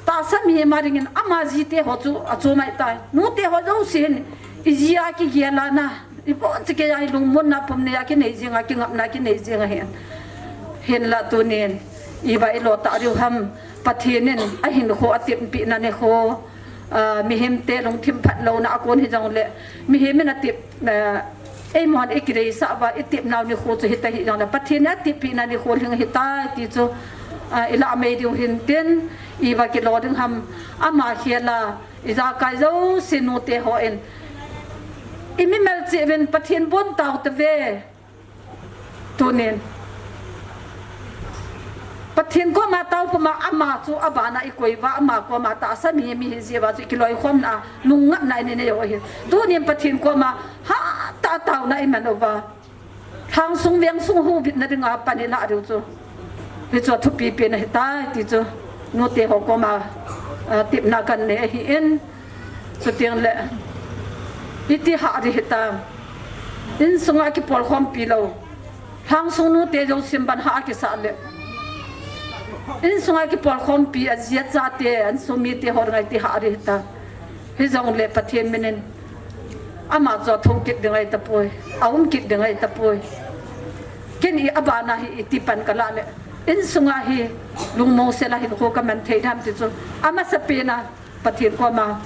tahsa mihem a dingin ama jite ho chu achom ahitai. Nute ho jouse hin, i ji a kigel a na, i bon chikei a i lungmonna pum nei a kinei jing a, kingapna kinei jing ahin. Hinla tunin, iva i lo tah diu ham, Pathen in ahinkho atepna nikho, ah, mihemte lungthim phatlouna a kon hijong le, mihem in atep, eh, eimon i kideisah uva, i tepnau nikho chu hita hijong le, Pathen in atepna nikho lhing hitai ti chu, ah, i lah mei diu hin tin, iva kilo ding ham, ama khel a, ijakai jouse nute hon, i mi melchih uvin Pathen bon tao tave. Tunin. Pathen koma tao puma ama chu abana i koi uva, ama koma tahsa mihem ihi jeh uva chu i kiloikhomna, lungngapna i nei nei u ahi. Tunin Pathen koma hatah a taona i man uva, lhangsung vengsung huhbitna dinga pan i lah diu chu, hichu athupi pen ahitai ti chu nute ho koma, ah, tepna kanei ahin. Chuteng le, iti hah ding hitam. Insunga kipolkhompi lou. Lhangsung nute jousen ban hah kisah le, insunga kipolkhompi a ji a chate, insung mite ho dinga iti hah ding hitam. Hijong le Pathen minin, ama chu athoukit ding ahitapoi, aumkit ding ahitapoi. Ken i abana hi iti pan kalah le, insunga hi lungmong sel a hinkho kaman thei dem ti chu, amasapen a Pathen koma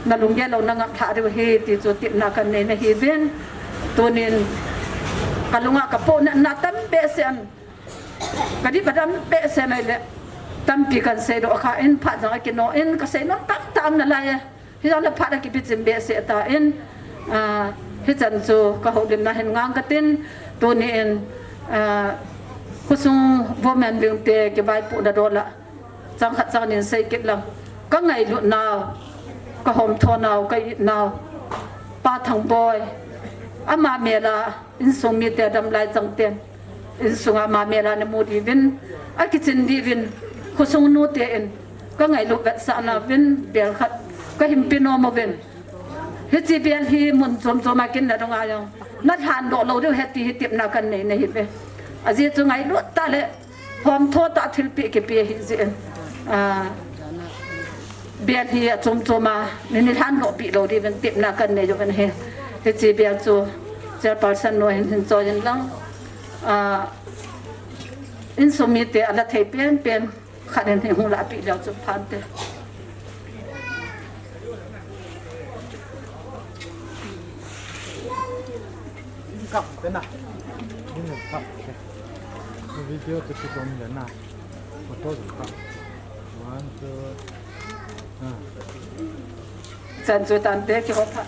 na lunggel lou na ngaplhah diu ahi ti chu tepna kanei nahiuvin. Tunin kalunga kapohnatna tam behseh in, Ka dip adam behseh mai le, tampi kan seidoh kha in, phat jong akino in, ka seinom tamtah um nalai e. Hijongle phat akipi chim behseh tan, ah, hichan chu ka houlimna hin ngang katin, tuni in, ah, khosung women wing te kivaipohna dol a, chang khat chang ni in sei kit lang. Ka ngailut nau, ka homtho nau, ka it nau, Pa Thangboi, ama mel a, insung mite adam lai chang ten, insunga ama mel a namu diuvin, akichin diuvin, khosung nute in, ka ngailut vetsahna uvin, bel khat, ka hinpe nom uvin. Hiche bel hi mun chom chom a kin nadong a jong, nalhandoh lou diu ahi ti hi tepna kanei nahi uve. Ajeh chu ngailut tah le, homtho tah thilpeh kipe ahi jeh in. Ah, bel hi achom chom a, nei lhandoh peh lou diuvin tepna kanei uvin ahi. Hiche bel chu chairperson nu hin hin choi in lang. Ah, insung mite ala thei penpen khat in hin hung lahpeh leu chu phante. Kap te na. Ni kap te. Video tu tu dong le na. Photo tu kap. One, two. Ah. Chan chu tante kihou phat.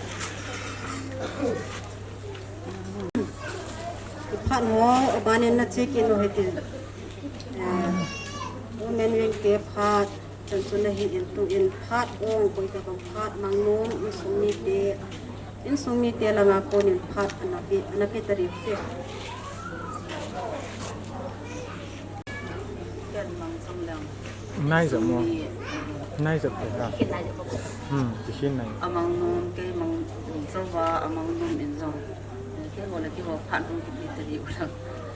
Phat ho, abanin nache kit u hite. Eh, women wing te phat, chan chu nahi in tu in phat ong, koi tabang phat, Mangnom, insung mite, insung mite langa konin phat, ana pe, ana pe tari te. Nai jam mo. Nai jam te ha. Hmm, ti hin nai. Amangnom, kei Mangnom, Jova, Amangnom in jong. Keiho le keiho phat hung kipe tari u lang.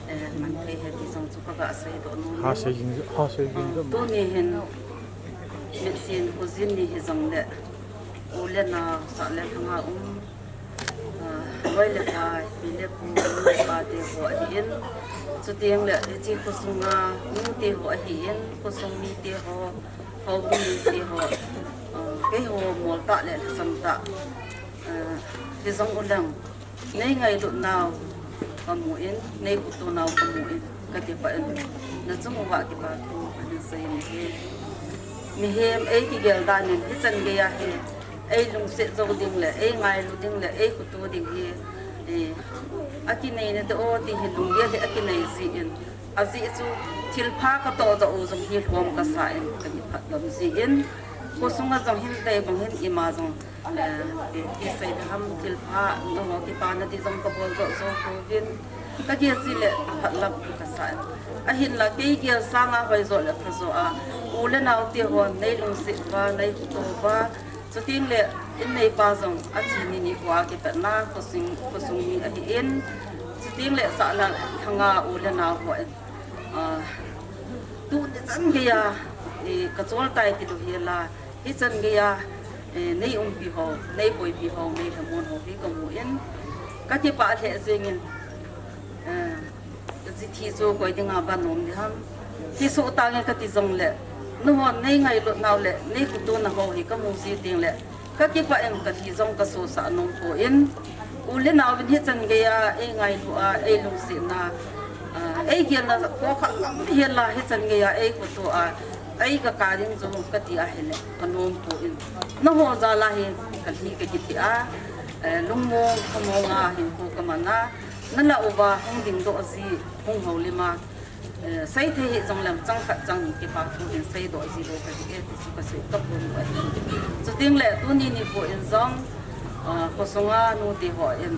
Eh, man thei ahi ti jong chu kaga seidoh nom. Ha sei jing, ha sei jing. Tuni hin, mitsin khojin ni hijongle, u le nao, sah le lhanga um, ah, loi le pai, pi le pu, nu le pa te ho ahin, chuteng le hiche khosunga nute ho ahin, khosung mite ho, houbung mite ho, ah, keiho mol tah le lhasam tah, ah, hijong u lang. Nei ngailut nau kamu in, nei khuto nau kamu in, kakipah in, nachung uva kipa thu kahin sei in ahi. Mihem ei kigel dan in, hichan geiya hi, ei lungset jou ding le, ei ngailu ding le, ei khuto ding hi, eh, akinei nate o ti hi lunggel hi akinei jin, ajeh chu thilpha katoh doh u jong hi lhom kasa in, kakipah lom jin, khosunga jong hin, tei bang hin ima jong, eh, ti, ti sei ding ham, thilpha, nangho kipana ti jong kabol doh jou pouvin, kagel ji le aphat lam kasa in. Ahinla kei gel sanga hoijo le phajo a, u le nao te hon nei lungset uva, nei khuto uva, chuteng le in neipa jong achi ni nikho a kipatna, khosung, khosung mi ahin, chuteng le sah le lhanga u le nao hon, ah, tuni chan geiya, eh, kachol tai tilou hela, hichan geiya, eh, nei umpi ho, nei koipi ho, nei lhamon ho hi kamu in, kakipah lheh jeng in, eh, hiche thi chu koi dinga ban nom ding ham. Thi soh tange kati jongle, nahon nei ngailut nau le, nei khuto nau hi kamu ji teng le, kakipah in kalhi jong kasosah nom poi. U le nao vin hichan geiya, ei ngailu a, ei lungsetna, ah, ei gelna po khat lam hela hichan geiya, ei khuto a, ei kaka ding jong kati ahile, kanom poi. Naho jal a hi, kalhi kakitheh a, eh, lungmong, khamong a, hinkho kaman a, nalah uva, hung dingdoh ji, hung houlim a, eh, seithei hih jongleng chang khat chang ni kipa thu hin seidoh ji lou kahi e, ti chu kasei kaphong u ahi. Chuteng le tuni nikho in jong, ah, khosunga nute hon,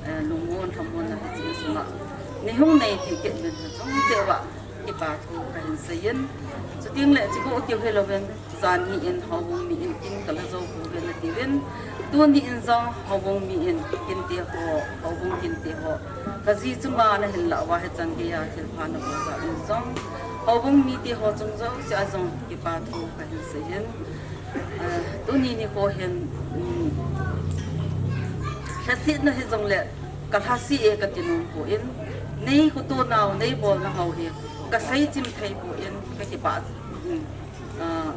eh, lungmon lhamonna hiche insunga nei hung nei thei kit uvin chungcheh uva kipa thu kahin sei in. Chuteng le chuche bou keu hilouvin, jan hi in, houbung mi in kin kala jou pouve natiuvin. Tuni in jong houbung mi in kinte ho, houbung kinte ho, kaji chunga nahin lah uva hichan geiya thilpha nabol jal in jong, houbung mite ho chung jouse a jong kipa thu kahin sei in. Eh, tuni nikho hin, um, lhasetna hijongle kalhase e kati nom poi, nei khuto nau, nei bolna ho hi kasei chim thei poi, kakipah, um, ah,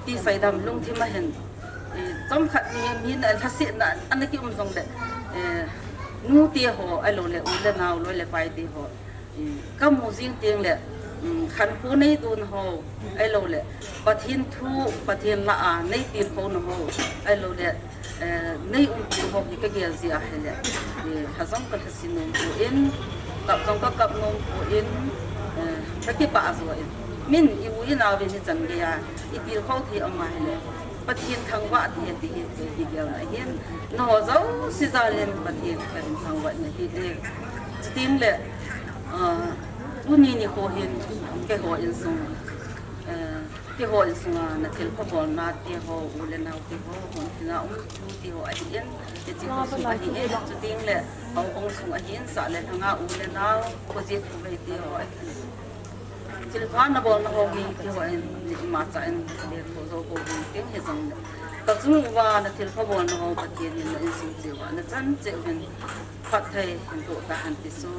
ti sei dam lungthim a hin, eh, chomkhat ni mi na lhasetna ana kium jongle, eh, nute ho, ahiloule u le nao, loi le paite ho, Kamu jing teng le, um, khankho nei don ho, ahilou le, Pathen thu, Pathen la a nei tilkhou na ho, ahilou le, eh, nei um til ho hi kagel jeh a hile, eh, lha jong kalhase nom poi, kap jong kakap nom poi, eh, kakipah jo in. Min i u i nao vin hichan gei a i tilkhou thei um a hile, Pathen thangvah thei ti hi, ti hi gelna ahin, nangho jouse jal in Pathen kahin thangvah na hi e. Chuteng le, ah, tuni nikho hin keiho insung, eh, keiho insung a na thilpha bolna te ho, u le nao te ho, hon tina um tu te ho ahin, hiche ho sung ahin, chuteng le, houbung sung ahin, sah le lhanga u le nao, khojet khovei te ho ahin. Thilpha na bolna ho hi keiho in, ima cha in, le kho jo ko vin teng hi jong le. Kachung uva na thilpha bolna ho Pathen in na insung cheh uva na chan cheh uvin phatthei hin toh tahen ti chu,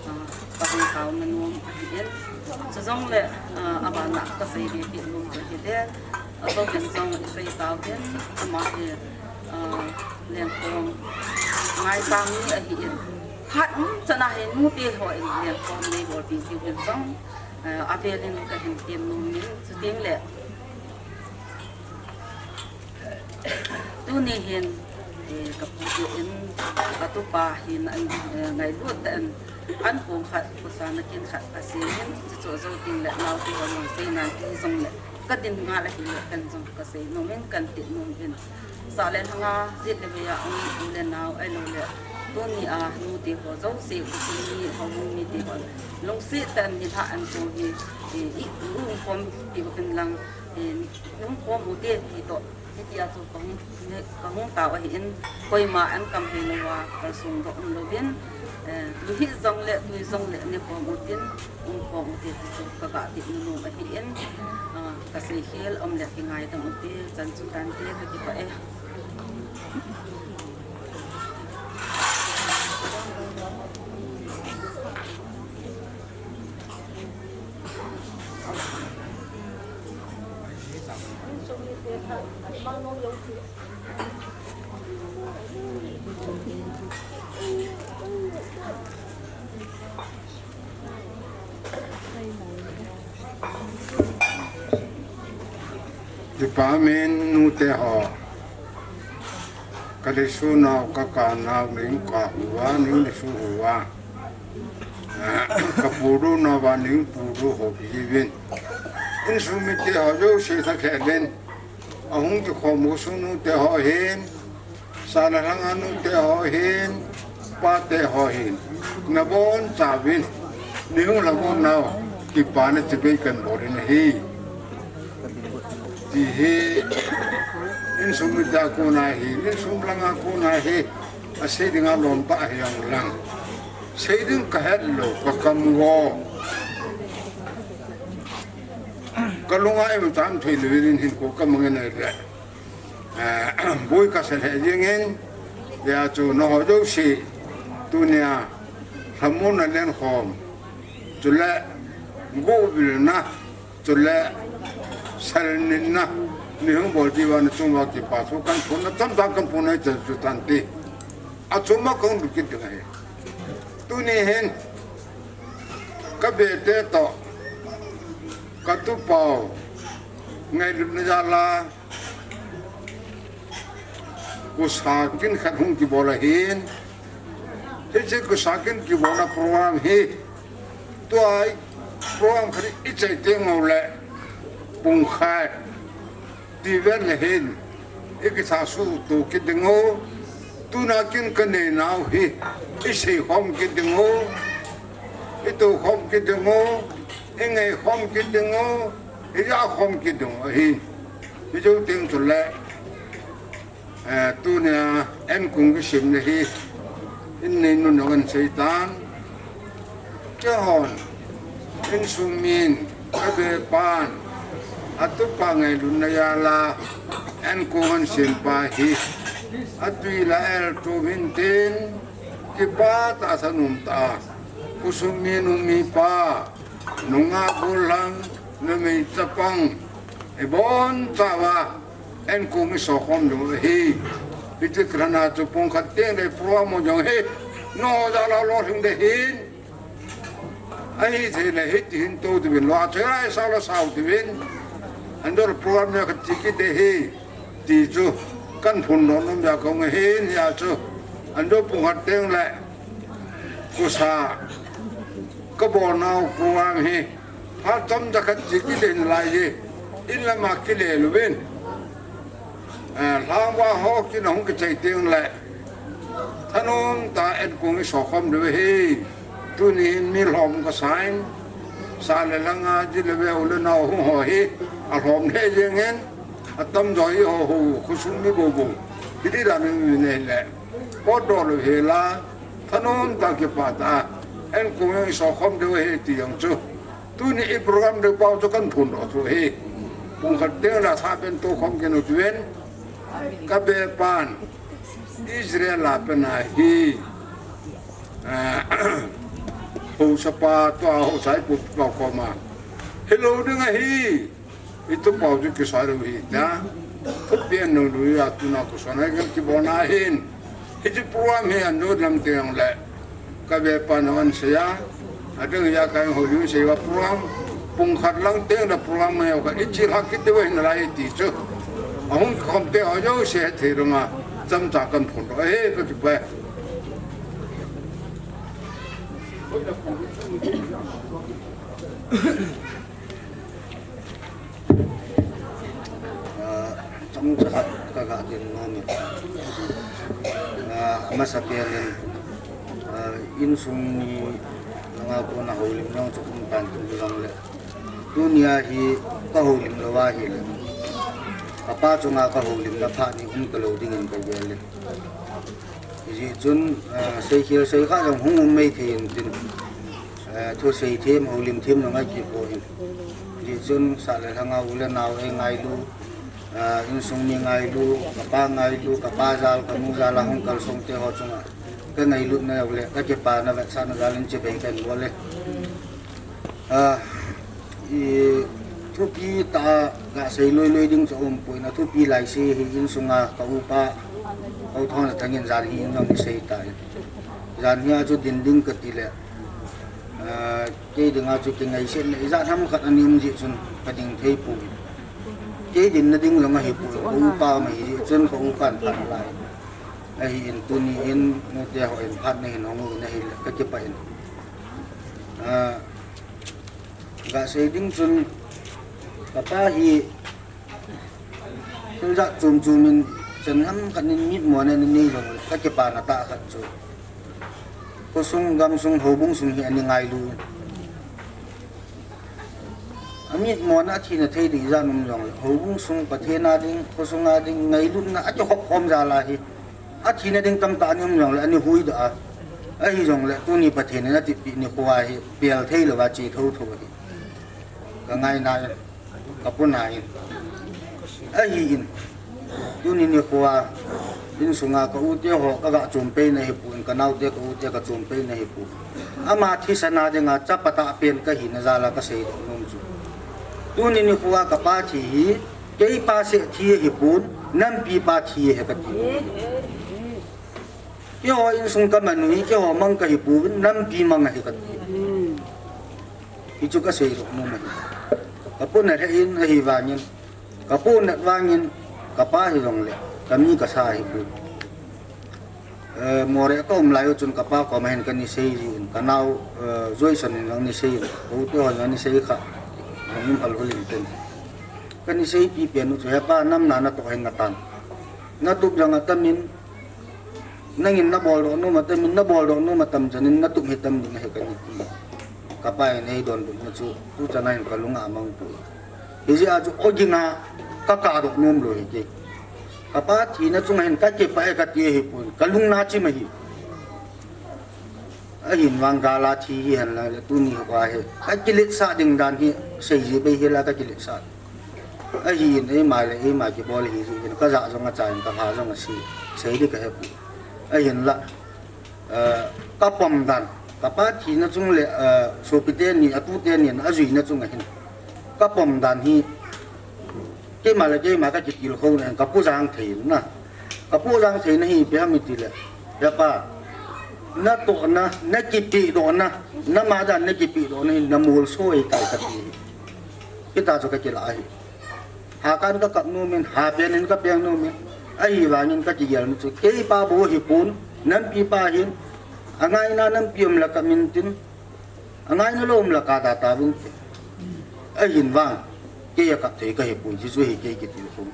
ah, kahung taona nom ahin. Chujong le, ah, abana kasei be nom chu hile. Ajo ken jong isei tau hen, ama hi, ah, lengkhom ngaisang ni ahin. Phat um chan a hin nute ho in lengkhom nei bol pi pi uvin jong, eh, avel in kahin tem nom in, chuteng le, tuni hin, eh, kapu te in, katupa hin an, eh, ngailut tah in, an kong khat, khosa nakin khat asem in, chuchu jou teng le, nao te ho jong sei nan ti jong le, kadin ngal ahile, ken jong kasei nom in, kan ti nom in. Sah le lhanga jet le vei a um u le nao ahilou le, tuni a nute ho jouse, khosung mi, houbung mite ho, lungset tah in nilhah in kong hi, eh, i, i umkhom pi uvin lang, eh, i umkhom u te ti toh, hitia chu kahung, kahung tao ahin, koima an kam hei louva, kalsong doh um louvin, eh, lut hih jong le, tui jong le, nekhom utin, umkhom ute ti chu kaga ti nom ahin, ah, kasei khel um le kingaidam ute, chan chu tante, kakipah e. Department nute ho. Kalesu nau, kakan nau, ning kahu uva, ning lesu uva. Kapuru nau va, ning puru ho pi uvin. Insung mite ho jouse tha khelin. Ahung kikhom u sung nute ho hin. Sah le lhanga nute ho hin, pate ho hin, nabon chauvin, neihung lhamon nau, kipana chibai kan bol in ahi. Ti hi, insung mite a kona hi, insung langa kona hi, asei dinga lom tah ahi jong lang. Sei ding kahet lou, kakam uvo. Kalunga imchan thei louvin hinkho kamangin ahile. Eh, boi kasa lheh jengin, hijeh chun nangho jouse, tunia, lhamonna lenkhom, chule, guhvilna, chule, salnitna, neihung bol diuva nachung uva kipa thu kahin phonna, tamtah kahin phonna hichan chu tante. Achom a kahung lut kit ding ahi. Tuni hin, kabete toh, katupau, ngailutna jal a, Khosa kin khat hung kibol ahin. Hiche khosa kin kibolna program hi. Tua program khat i chai teng uleh. Pung khat. Ti vet le hin. I kisa sutu kit ding u. Tuna kin ka nei nau hi. I sei khom kit ding u. I tu khom kit ding u. I ngei khom kit ding u. I ja khom kit ding u ahi. Hijou teng chuleh, eh, tunia enkong kisimna hi, in neinun jong ahin seitan. Keihon, insung min, kabepan, atupa ngailutna jal a, enkong ahin sempa hi, atui la el tu min tin, kipah tah a sa nom tah a, khosung mi nu mi pa, nungah gollhang, numei chapang, ibonchauva, enkong i sokhom diu ahi. Hiti khat a chu pung khat teng le program jong hi, nangho jal a lolhing ding ahin. Ahi thei le hiti hin tou tivin lou a choi lai sao la sao tivin. An dor program ya ka tiki te hi ti chu kan phun no nom ya kong hin ya chu. An dor pung hat teng le kusa ka bo nau program hi ha tam da ka tiki te lai ye. In la ma ki le lu vin. Eh, lhangva ho kin hung kichai teng le thanom ta en kong i sokhom de hi. Tuni in mi lhom ka sign sa le langa ji le ve u le nau hung ho hi a lhom le jeng en a tam jo i ho ho khosung mi bo bo. Hiti da mi mi ne le ko do lo he la thanom ta ki pa ta en kong i sokhom de hi ti yang chu. Tuni i program de pau chu kan phun ro thu hi. Pung khat teng la sa pen to khom ken u tuen. Ka be pan Israel a pen a hi. Ah, ho sa pa to a ho sai pu pa ko ma. Hello ding a hi. I tu pau chu ki sai ro hi ta. Thupi an no lu ya tu na ko sa na kan ki bo na hin. Hiti program hi an dot lam teng le ka ve pa na an se ya. A ding ya ka ho lu se wa program. Pung khat lang teng le program me ka i chi ha ki te wa hin lai ti chu. A hung khom te ho yo se the ro ma. Cham cha kan phun ro. Eh, ka ki pa. Ah, chomcha khat ka ga gen nom e. Ah, amasa pen in, ah, insung mi langa kona houlim jong chu um tan tu jong le. Tunia hi ka houlim lou ahi le. Ka pa chunga ka houlimna phat ni um ta lou dingin ka gel e. Hijeh chun, ah, seikhel seikha jong hung um mai thei in tin, ah, thusei them, houlim them jong akipoi. Hijeh chun, sa le lhanga u le nao eingailu, ah, insung mi ngailu, ka pa ngailu, ka pa jal, ka nu jal a hung kalsong te ho chunga ka ngailutna jong le, ka kipana vetsahna jal in chibai kahin bol e. Ah, i thupi tah a ga sei loi loi ding chu um poi na, thupi lai sei hi insunga ka upa, ka u Thangjathang in jan hi in jong sei tai. Jan hi a chu din ding ka ti le, ah, kei dinga chu kingaisih le ijat ham khat ani um jeh chun ka ding thei poi. Kei dinna ding jong ahi poi, ka upa ma hi jeh chun ka upa in phat lai. Ahi in tuni in, nute ho in phat na hin hung u na hi le ka kipah in. Ah, Ga sei ding chun, ka pa hi, thil jat chom chom in, chan ham khat in mitmo na nei jong le, ka kipana tah khat chu. Khosung, gamsung, houbung sung hi ani ngailu. Amitmo na athina thei ding ijat um jong le, houbung sung Pathen a ding, khosung a ding, ngailutna akikhop khom jal a hi. Athina ding tamtah ani um jong le, ani hui doh a. Ahi jong le, tuni Pathen in atipeh nikho a hi, pel thei lou a che thotho ahi. Ka ngaina in, ka puna in. Ahi in, tuni nikho a, insunga ka u te ho, ka ga chom pei na hi pon, ka nao te ka u te ka chom pei na hi pon. Ama thisan a dinga, chapa tah pen ka hina jal a ka sei doh nom chu. Tuni nikho a ka pa thi hi, kei pa seh thi ahi pon, nampi pa thi ahi ka ti. Keiho insung ka man u hi, keiho mang ka hi pon, nampi mang ahi ka ti. Hichu ka sei doh nom ahi. Ka puna lheh in ahi vangin, ka puna vangin, ka pa hi jong le, ka mi ka sa ahi pon. Eh, Moreh ka um lai u chun ka pa koma hin ka ni sei jin, ka nao, eh, Joyson in jong ni sei in, ka u te hon jong ni sei kha, jong in phal hul in ten. Ka ni seipi pen u chu, he pa, nam na na toh hin na tan. Na tup jong atam in, nangin na bol doh nom atam in, na bol doh nom atam chan in, na tup hi tam ding ahi ka ni ti. Ka pa in ei donbutna chu, tu chan a hin ka lung a mang poi. Hijeh a chu ogin a ka kah doh nom lou hi kei. Ka pa thina chunga hin ka kipah e ka ti ahi pon, ka lung na chim ahi. Ahin vang gal a thi hi hen la le tuni hi ka hi. Ka kiletsah ding dan hi sei ji bei hi la ka kiletsah. Ahin eima le eima kibol hi ji hin ka ja jong a cha in ka ha jong a si. Sei ding ka he poi. Ahin la. Eh, ka pom dan, ka pa thina chung le, eh, sopi teni, atu teni, ajuina chung ahin. Ka pom dan hi, keima le keima ka kitilkhou na, ka pu jang thei na. Ka pu jang thei na hi, ipi ham iti le. He pa, Natohna, nakipehdohna, namadan nakipehdohna hi namolso ahitai kati. Hita chu kakila ahi. Hakan kakap nomin, hapen in kapeng nomin. Ahivangin kakigel mi chu keipa bou hipon, nampipa hin. Angaina nampi umle kap intin, angaina lou umle kada tauvin. Ahin vang, kei akap thei kahipoi, hichu hi kei kitilkhou.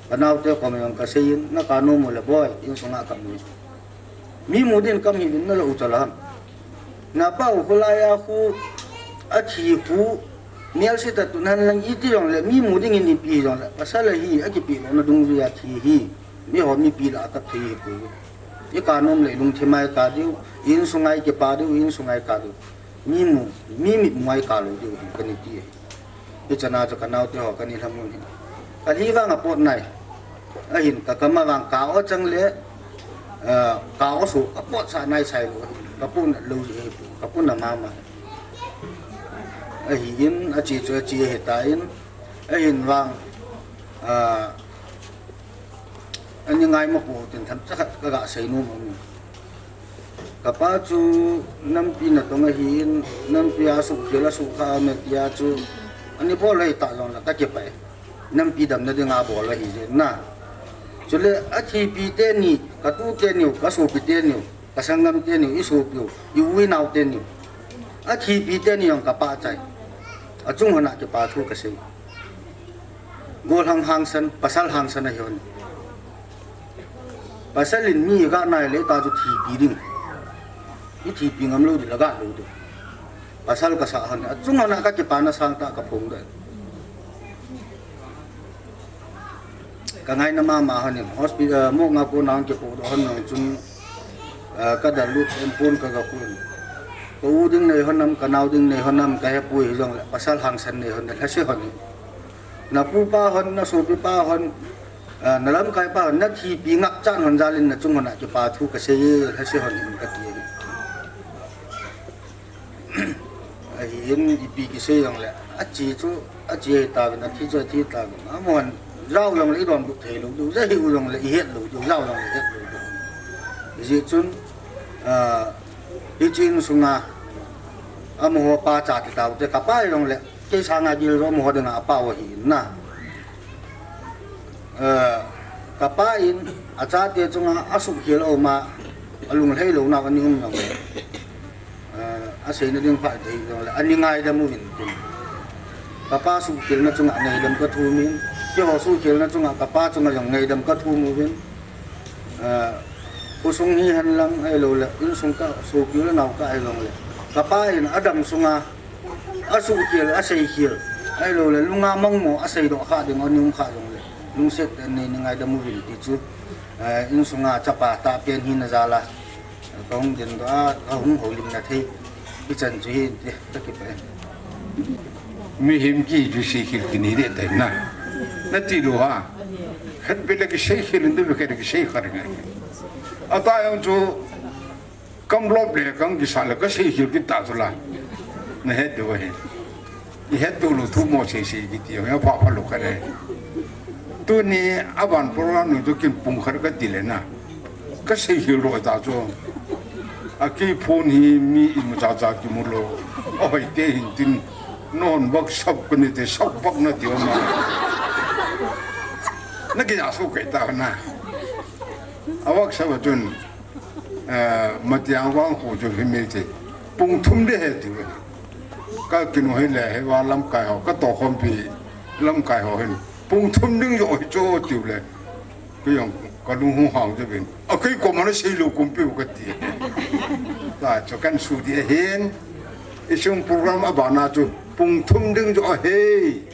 Kanaote koma jong kaseiyin, naka nom ule boi, insunga kap in. Mi mu din kap hih uvin, nala u chala ham. Napa u kholai a khu, athi khu, melse ta tun henlang iti jongle, mi mu dingin ipi jongle, pasal ahi, akipehdohna dungjuia thi hi. Miho mipi lah a kap thei hipoi. Ika nom le lungthim a ika diu, insunga ikipah diu, insunga ika diu. Mi mu, mi mitmu a ika lou diu hi kani ti ahi. Hichana chu kanaote ho kani lhamun hi. Kalhi vang apot nai. Ahin kakam a vang ka o chang le, eh, ka o su apot sa nai sai lou. Kapuna lou ji hi, kapuna mama. Ahin, achi chu achi ahitan. Ahin vang, ah, ani ngai ma pou tin themcha khat kaga sei nom aum. Kapa chu nampi natong ahin, nampi a suhkhel a suhkha me tia chu, ani bol ahita jongle kakipah e. Nampi damna dinga bol ahi jeh in na. Chule athipi teni, katu teniu, kasopi teniu, kasangam teniu, isopiu, i-u inao teniu. Athipi teni jong kapah chai. Achung hon a kipa thu kasei. Gollhang hangsan, pasal hangsan ahi hon. Pasal in mi ga nai le ta chu thipi ding. Ithipi ngam lou ding le ga lou ding. Pasal kasah hon. Achung hon a kakipana sangtah kaphong ding. Kangaina mama hon in hospital, eh, mo nga ko nang kipohdoh hon nung chun, eh, kadalut em pon kaga kun. Ka u ding nei hon nam, kanao ding nei hon nam, kahepoi hijongle, pasal hangsan nei hon, lhase hon in. Napupa hon, nasopipa hon, ah, nalamkaipa hon, nathipi ngapchan hon jal in nachung hon a kipa thu kasei e, lhase hon in kati e. Ahin ipi kisei jongle, achi chu, achi ahitauvin, athi chu athi tauvin. Amahon, jao jongle idonbut thei lou diu, ja hiu jongle ihet lou diu, jao jongle ihet lou diu. Hijeh chun, ah, hiche insunga, amaho pa cha ti taute, kapa jongle, kei sanga gel jo amaho dinga apao ahi na. Eh, kapa in achate chunga asuhkhel a um a, alunglhai lou nau ani um nau. Eh, aseina ding phat thei jongle, ani ngaidam uvin tin. Kapa suhkhelna chunga ngaidam kathum in, keiho suhkhelna chunga kapa chunga jong ngaidam kathum uvin. Eh, khosung hihen lang ahiloule, insung ka, sopi le nao ka ahiloule, kapa in adam sunga asuhkhel, aseikhel, ahiloule, lunga mangmo, aseidoh kha ding, ani um kha jongle, lungset tah in nei, nei ngaidam uvin ti chu, eh, insunga chapa tahpen hina jal a, kahung dindoh a, kahung houlimna thei, hichan chu hi, ti, kakipah e. Mihem kihi chu seikhel kinei deh tai na. Nati lou ham. Khat beh le kiseikhel in, tu beh khat le kisei kha ding ahi. Atah jong chu, Kam lop le kam kisa le kaseikhel kit ta chu la. Nahet diu ahi. Ihet diu lou thu mo seisei kiti jong apha pha lou khat ahi. Tuni aban program ni chu kin pung khat kati le na. Kaseikhel lou ta chu. Akei phone hi mi imacha cha kimu lou. Ahoite hin tin non WhatsApp kani te sap bak nati ma. Nakija su kei ta na. A WhatsApp a chun. Eh, Matiang vang khu chu hi mi ti. Pung thum ding ahi tiu. Ka kinu hile, hiva lamkai ho, ka tohkhompi lamkai ho hin. Pung thum ding joh hi chu tiu le. Kei jong ka lung hung hang chu vin. A kei koma nasei lou kumpi u kati. Ta chu kan su ding ahin. Isung program abana chu pung thum ding joh ahi.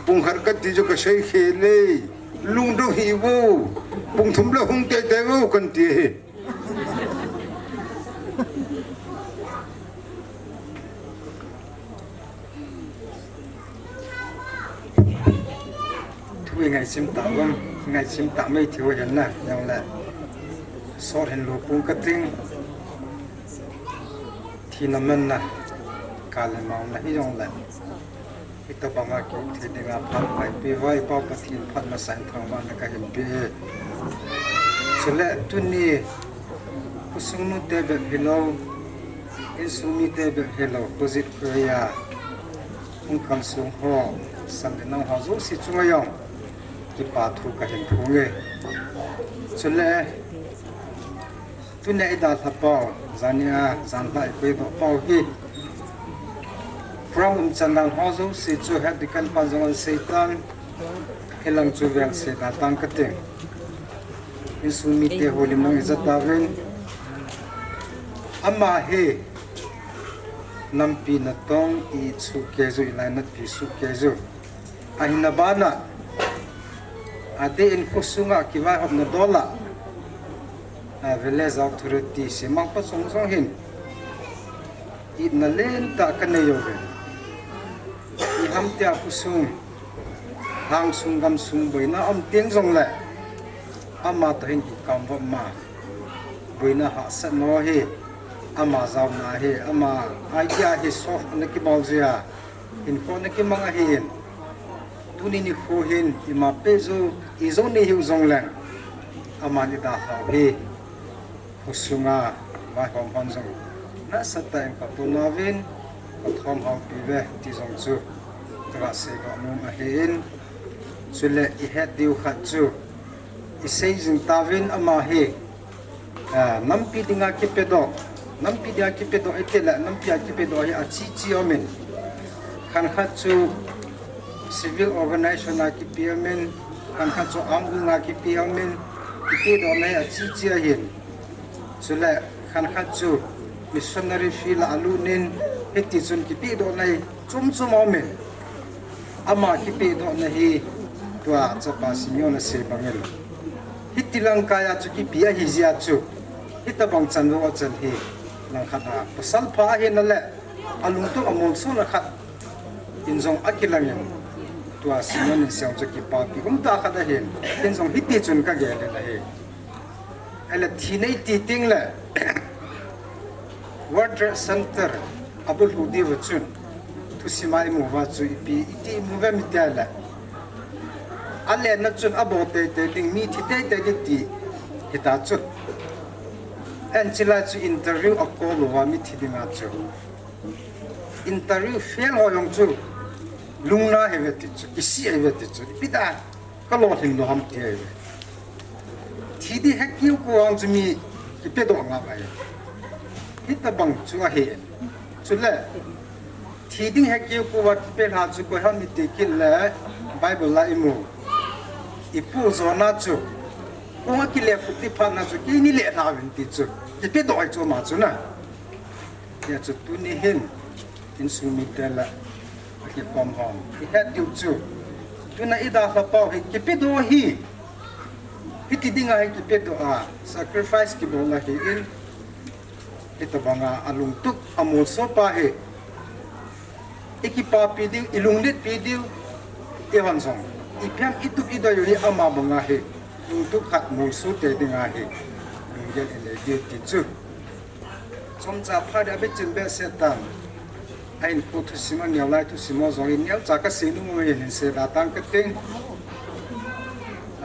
Pung khat kati chu kaseikhel e. Lungdong hih vo. Pung thum le hung teitei vo kanti ahi. Thu i ngaichat tah vang, ngaichat tah mai thei u ahin na, jongle. Sot hin lou pung kating. Thina manna, kal le mauna hijongle. Hitobanga kium thei dinga phat neipe uva i Pa Pathen phat masa in thangvahna kahin pe e. Chule tuni Sung nute bep hilou, insung mite bep hilou, khojit khoja, hung kalsong ho, san le nao ho jouse chunga jong kipa thu kahin phonge. Chule, tunia idalha pau, jania, janhi a ipedoh pau hi program umchan dan ho jouse chu head deacon pan jong aseitan, hilang chu velseda tang kate. Insung mite houlim lang ija tauvin. Ama hi nampi natong i suhkei ju, ilainat pi suhkei ju. Ahina bana, adeh in khosunga kivaihopna dola, a, village authority semang pa jong jong hin itna lentah kanei uve. Iham tia khosung, lhangsung gamsung boina um teng jongle, ama toh hin kikam vop ma, boina hahsatna hi, ama jaona hi, ama idea hi solve ana kibol jia, hinkho ana kimang ahin. Tuni nikho hin ima peh jou, ijou nei hiu jongleng, aman idalhau hi khosunga vaihom hon jong nasatah in katoh nauvin, kathom haupi uve ti jong chu kaga seidoh nom ahin. Chule ihet diu khat chu, isei jing tauvin ama hi, a, nampi dinga kipedoh, nampi dinga kipedoh itile, nampi a kipedoh hi achi chi aumin. Khankhat chu civil organization a kipe aumin, khankhat chu armed wing a kipe aumin, kipedohna hi achi chi ahin. Chule khankhat chu missionary field a alut in, hitichun kipedohna hi chom chom aumin. Ama kipedohna hi tua chapa Simeon asei bangin, hiti lang kaiya chu kipe ahi jeh a chu, hitobang chanvou achan hi, langkhat a pasal pha ahinale, alungtup amolsona khat in jong akilangin, tua Simeon in seiyu chu kipapi umtah khat ahin, hin jong hitichun kagel in ahi. Ahile thi nei ti tengle, World Trade Center abulhu diuva chun, thusima imuva chu ipi iti imu uvem itile, alenna chun abo teitei ding, mi thi teitei ding ti hita chu, anchila chu interview a call uva mithi dinga chu, interview fail ho jong chu lungna ahiuve ti chu, kisih ahiuve ti chu, ipi da kalolhin lou ham ti ahiuve. Thi ding hekeu kou vang chu mi kipedoh ngap ahi. Hitobang chu ahi. Chule thi ding hekeu kouva kipelha chu koi ham iti kit le, Bible a imu, ipu Jonah chu kong a kile phuti phatna chu keini lelha uvin ti chu kipedoh ahi chu ama chu na. Hijeh chun tuni hin insung mite le akikhom hon, ihet diu chu, tuna idalha pau hi kipedoh ahi. Hiti dinga hi kipedoh a, sacrifice kibol ahin, hitobanga alungtup amolso pa hi ikipapi diu, ilungletpi diu, eihon jong iphem itup idei u hi ama banga hi lungtup khat molso te dinga hi lunggel inei diu ti chu. Chomcha phat a bichin behseh tan. Ahinkho thusim a, neolai thusim ho jong in neocha kasei nom u ahin, hin seida tang kating.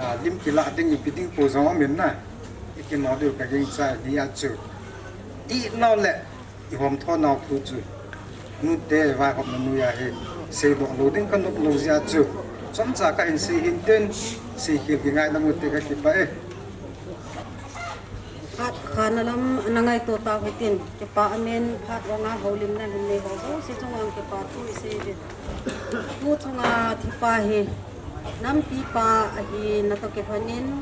A, lim kilah ding ipi ding po jong aumin na, ikimo diu kagingchai, hijeh chun inao le ihomthonau thu chu, nute vaihopna noiya hi seidoh lou ding kanop lou jeh chun, chomcha kahin sei hintin, seikhel kingaidam ute, kakipah e. Phat khana lam ana ngaito tau hitin, kipah amen, phat vanga houlimna hin nei ho jouse chunga kipa thu isei uve. Tuchunga thipa hi nampipa ahina toh kilhonin,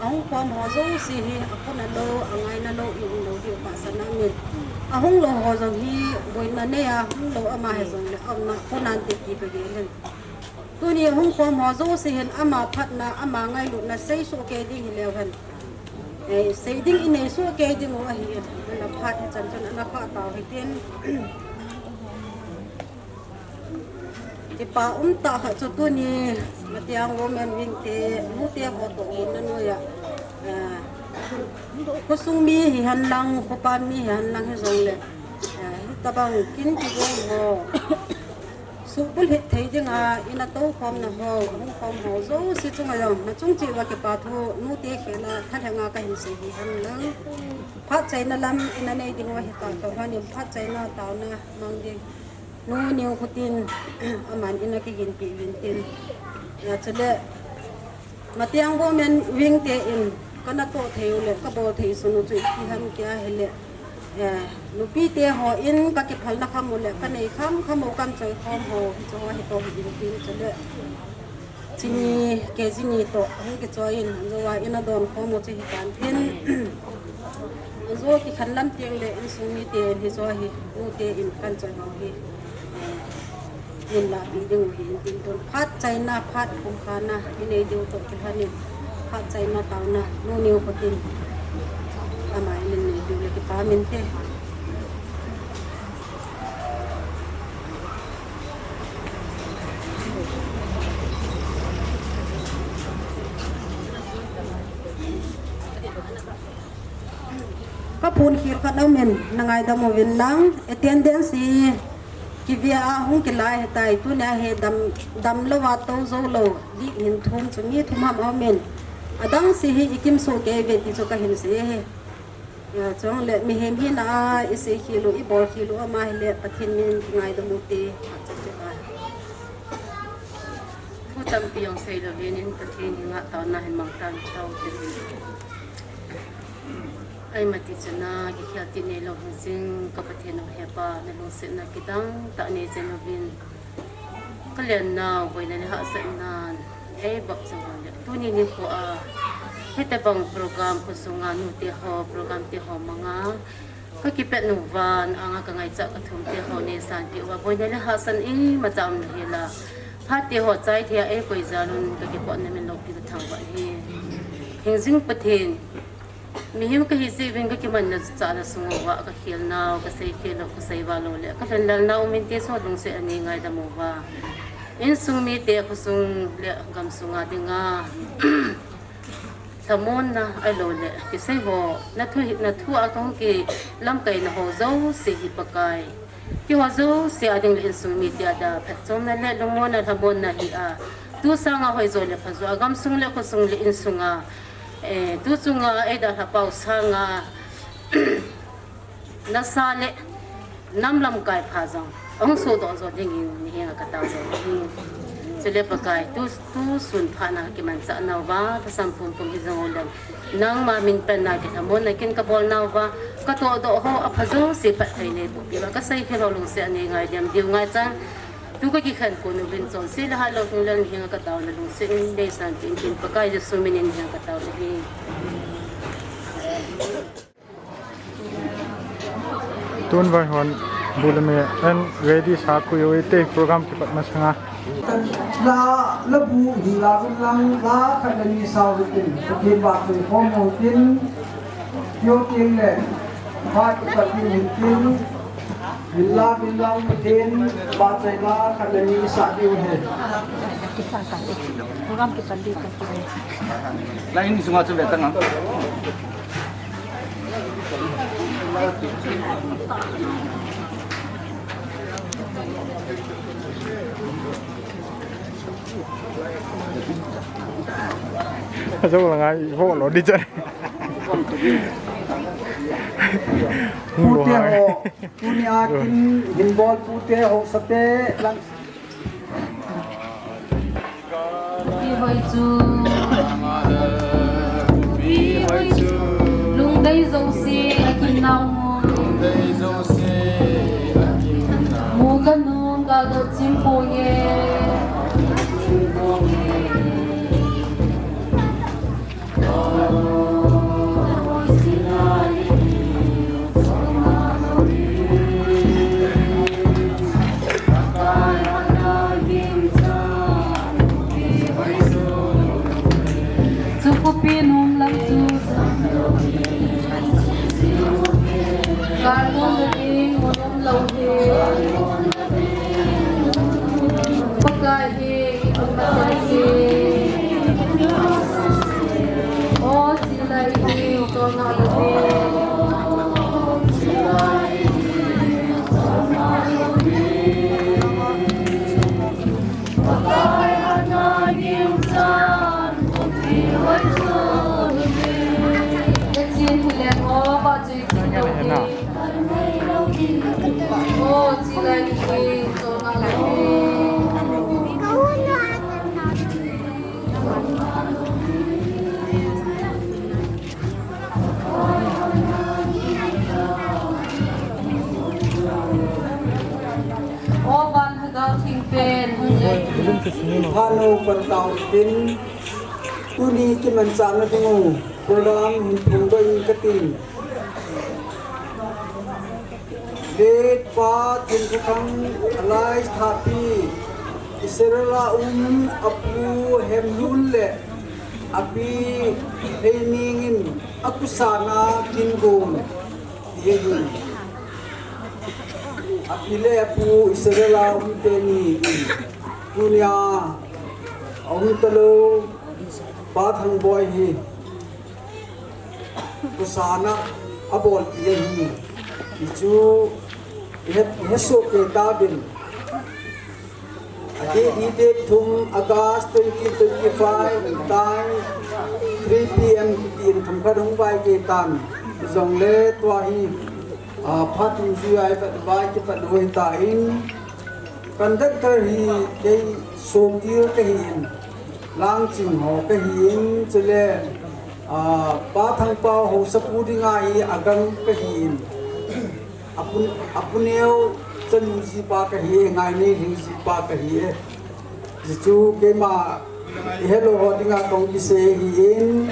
ahung khom ho jouse hi akhona lou, angaina lou, ium lou diu tahsan aumin. Ahung lou ho jong hi boina neiya hung lou ama hijongle aumna khonante ti kagel in. Tuni hung khom ho jouse hin ama phatna, ama ngailutna sei soh kei ding hileu hen, eh, sei ding inei soh kei diu ahi. Ana phat hichan chun ana phah tau hitin. Kipa umtah khat chu tuni Matiang Women Wing te, nute ho toh umna noiya, eh, khosung mi hihen lang, khopa mi hihen lang hijongle, eh, hitobang kin kigong ho, Suhbulhit thei dinga ina toukhomna ho, hung khom ho jouse chunga jong nachung cheh uva kipa thu, nute khela thalhenga kahin sei hi hen lang. Phat chaina lam ina nei ding uva hita, kahung in phat chaina taona mang ding. Nu Neo Khutin, aman ina kiginpeh uvin tin. Chule, Matiang Women Wing te in kana toh thei u le kabol thei sun u chu iti ham tia ahile, eh, nupi te ho in kakiphalna kham u le kanei kham kham u kanchoi khom ho, hiche ho hi toh hi in tin chule. Chini, K G ni toh, hung kichoi in, jou a ina don khom u chu hitan tin. Jou kikhen lam teng le insung mite in hiche hi, nute in kanchoi ho hi. Eh, Min lahpeh ding u hi in tin tun. Phat chaina, phat pumkhana, inei diu toh kilhon in. Phat chaina taona, Nu Neo Khutin. Ama in nei diu le kipa min te. Kaphun khel khat aumin, nangaidam uvin lang, attendance hi kivia a hung kilai ahitai, tunia hi dam, damlou a tou jou lou, dih hin thum chu mi thum ham aumin, adang se hi ikimsoh kei uve ti chu kahin sei ahi. Chule mihem hina a isei khel u, ibol khel u ama hile Pathen min kingaidam u te, achachu a. Thu tampi jong sei louvin in Pathen henga taona hin mangtan tau te. Ahi, mati chana kikhel ti neilou hijing ka Pathen u hepa, nalungsetna kidang tah nei chen uvin. Kalen nau boina le hahsatnan eibap jong le tuni nikho a hitabang program khosunga nute ho, program te ho manga kakipet uva, na anga kangaichat kathum te ho neisanpeh uva boina le hahsatna imacha um nahi la. Phat te ho chai thei a eikoi jal un kakipotna min loupi kathangvah e. Hingjing Pathen, mihem kahi jeh uvin kakimanna chahna sung uva kakhel nau, kasei khel lou, kasei val lou le kalhen lal nau um inte chu lungset a nei ngaidam uva, insung mite, khosung le gamsunga dinga lhamonna ahilou le kisei ho, nathu, nathu a kahung kilamkaina ho jouse hi Pakai, keiho jouse a ding le insung mite a dia phatchomna le lungmonna, lhamonna hi a, tu sanga hoijo le phajo a gamsung le khosung le insunga, eh, tu chunga eidalhapau sanga nasa le nam lamkai pha jong ahung sodoh jo dingin nahenga katao jo ahi. Chule Pakai, tu, tusun phatna kakimanchah nauva, thasam pumpum hijong uleng, nangma min panna kilhamonna kin kabol nauva, katohdoh ho apha jouse phatthei neiboh peh uva, kasei khel ho lungset a nei ngaidam diu ngaichan, tu kakikhen kon uvin chonse le hatlou ding le nahenga kataona lungset in neisanpeh in tin Pakai Jesu minin nahenga kataona ahi. Tun vaihon bu le me an ready sa khu u hite, program kipat masanga. La, la bu hi la vin lang, la khat le ni sao hitin, Pathen vahchoi khom u hitin, kio tin le, phat kipat ding hitin, vin la vin lang Pathen vahchoi la khat le ni sa diu ahi. Program kipat ding ka. Line sunga chu ve tang a. Ajo la ngai ho lo di char. Pute ho, tunia kin hin bol pute ho sate lang. Pi hoi chu, pi hoi chu, lungdei jouse akin nau mun. Mu ka nung ka do chim po ye. Chukupi num lam chu kar num le ding num lo hi. Pakai hi, Pakai hi. O, silai hi, tona lo hi. Oban Hagao Thingpen. Hanu Pantau Tin. Tuni kimanchahna dingu program hin phongdoh in katin. Late Pa Thingthathang alias Thapi, Israel a um apu Hemlun le api Heiningin akusana kin gong. Api le apu Israel a um teni tunia aum talou Pa Thangboi hi kusana abolpi ahi. Hichu he, hesoh kei tauvin. Adate date thum August twenty twenty-five, time three P M kiti in themkhat hung vai kei tan. Jongle tua hi, ah, phat thum jui a ipat vai kipat lou hitan. Conductor hi kei Sotil kahin, Langching ho kahin, chule, ah, Pa Thangpao ho sapu dinga hi agang kahin. Apu, apu neo chanu jipa kahi, ngainei lhing jipa kahi. Jichu keima ihelou ho dinga kong kisei ahin.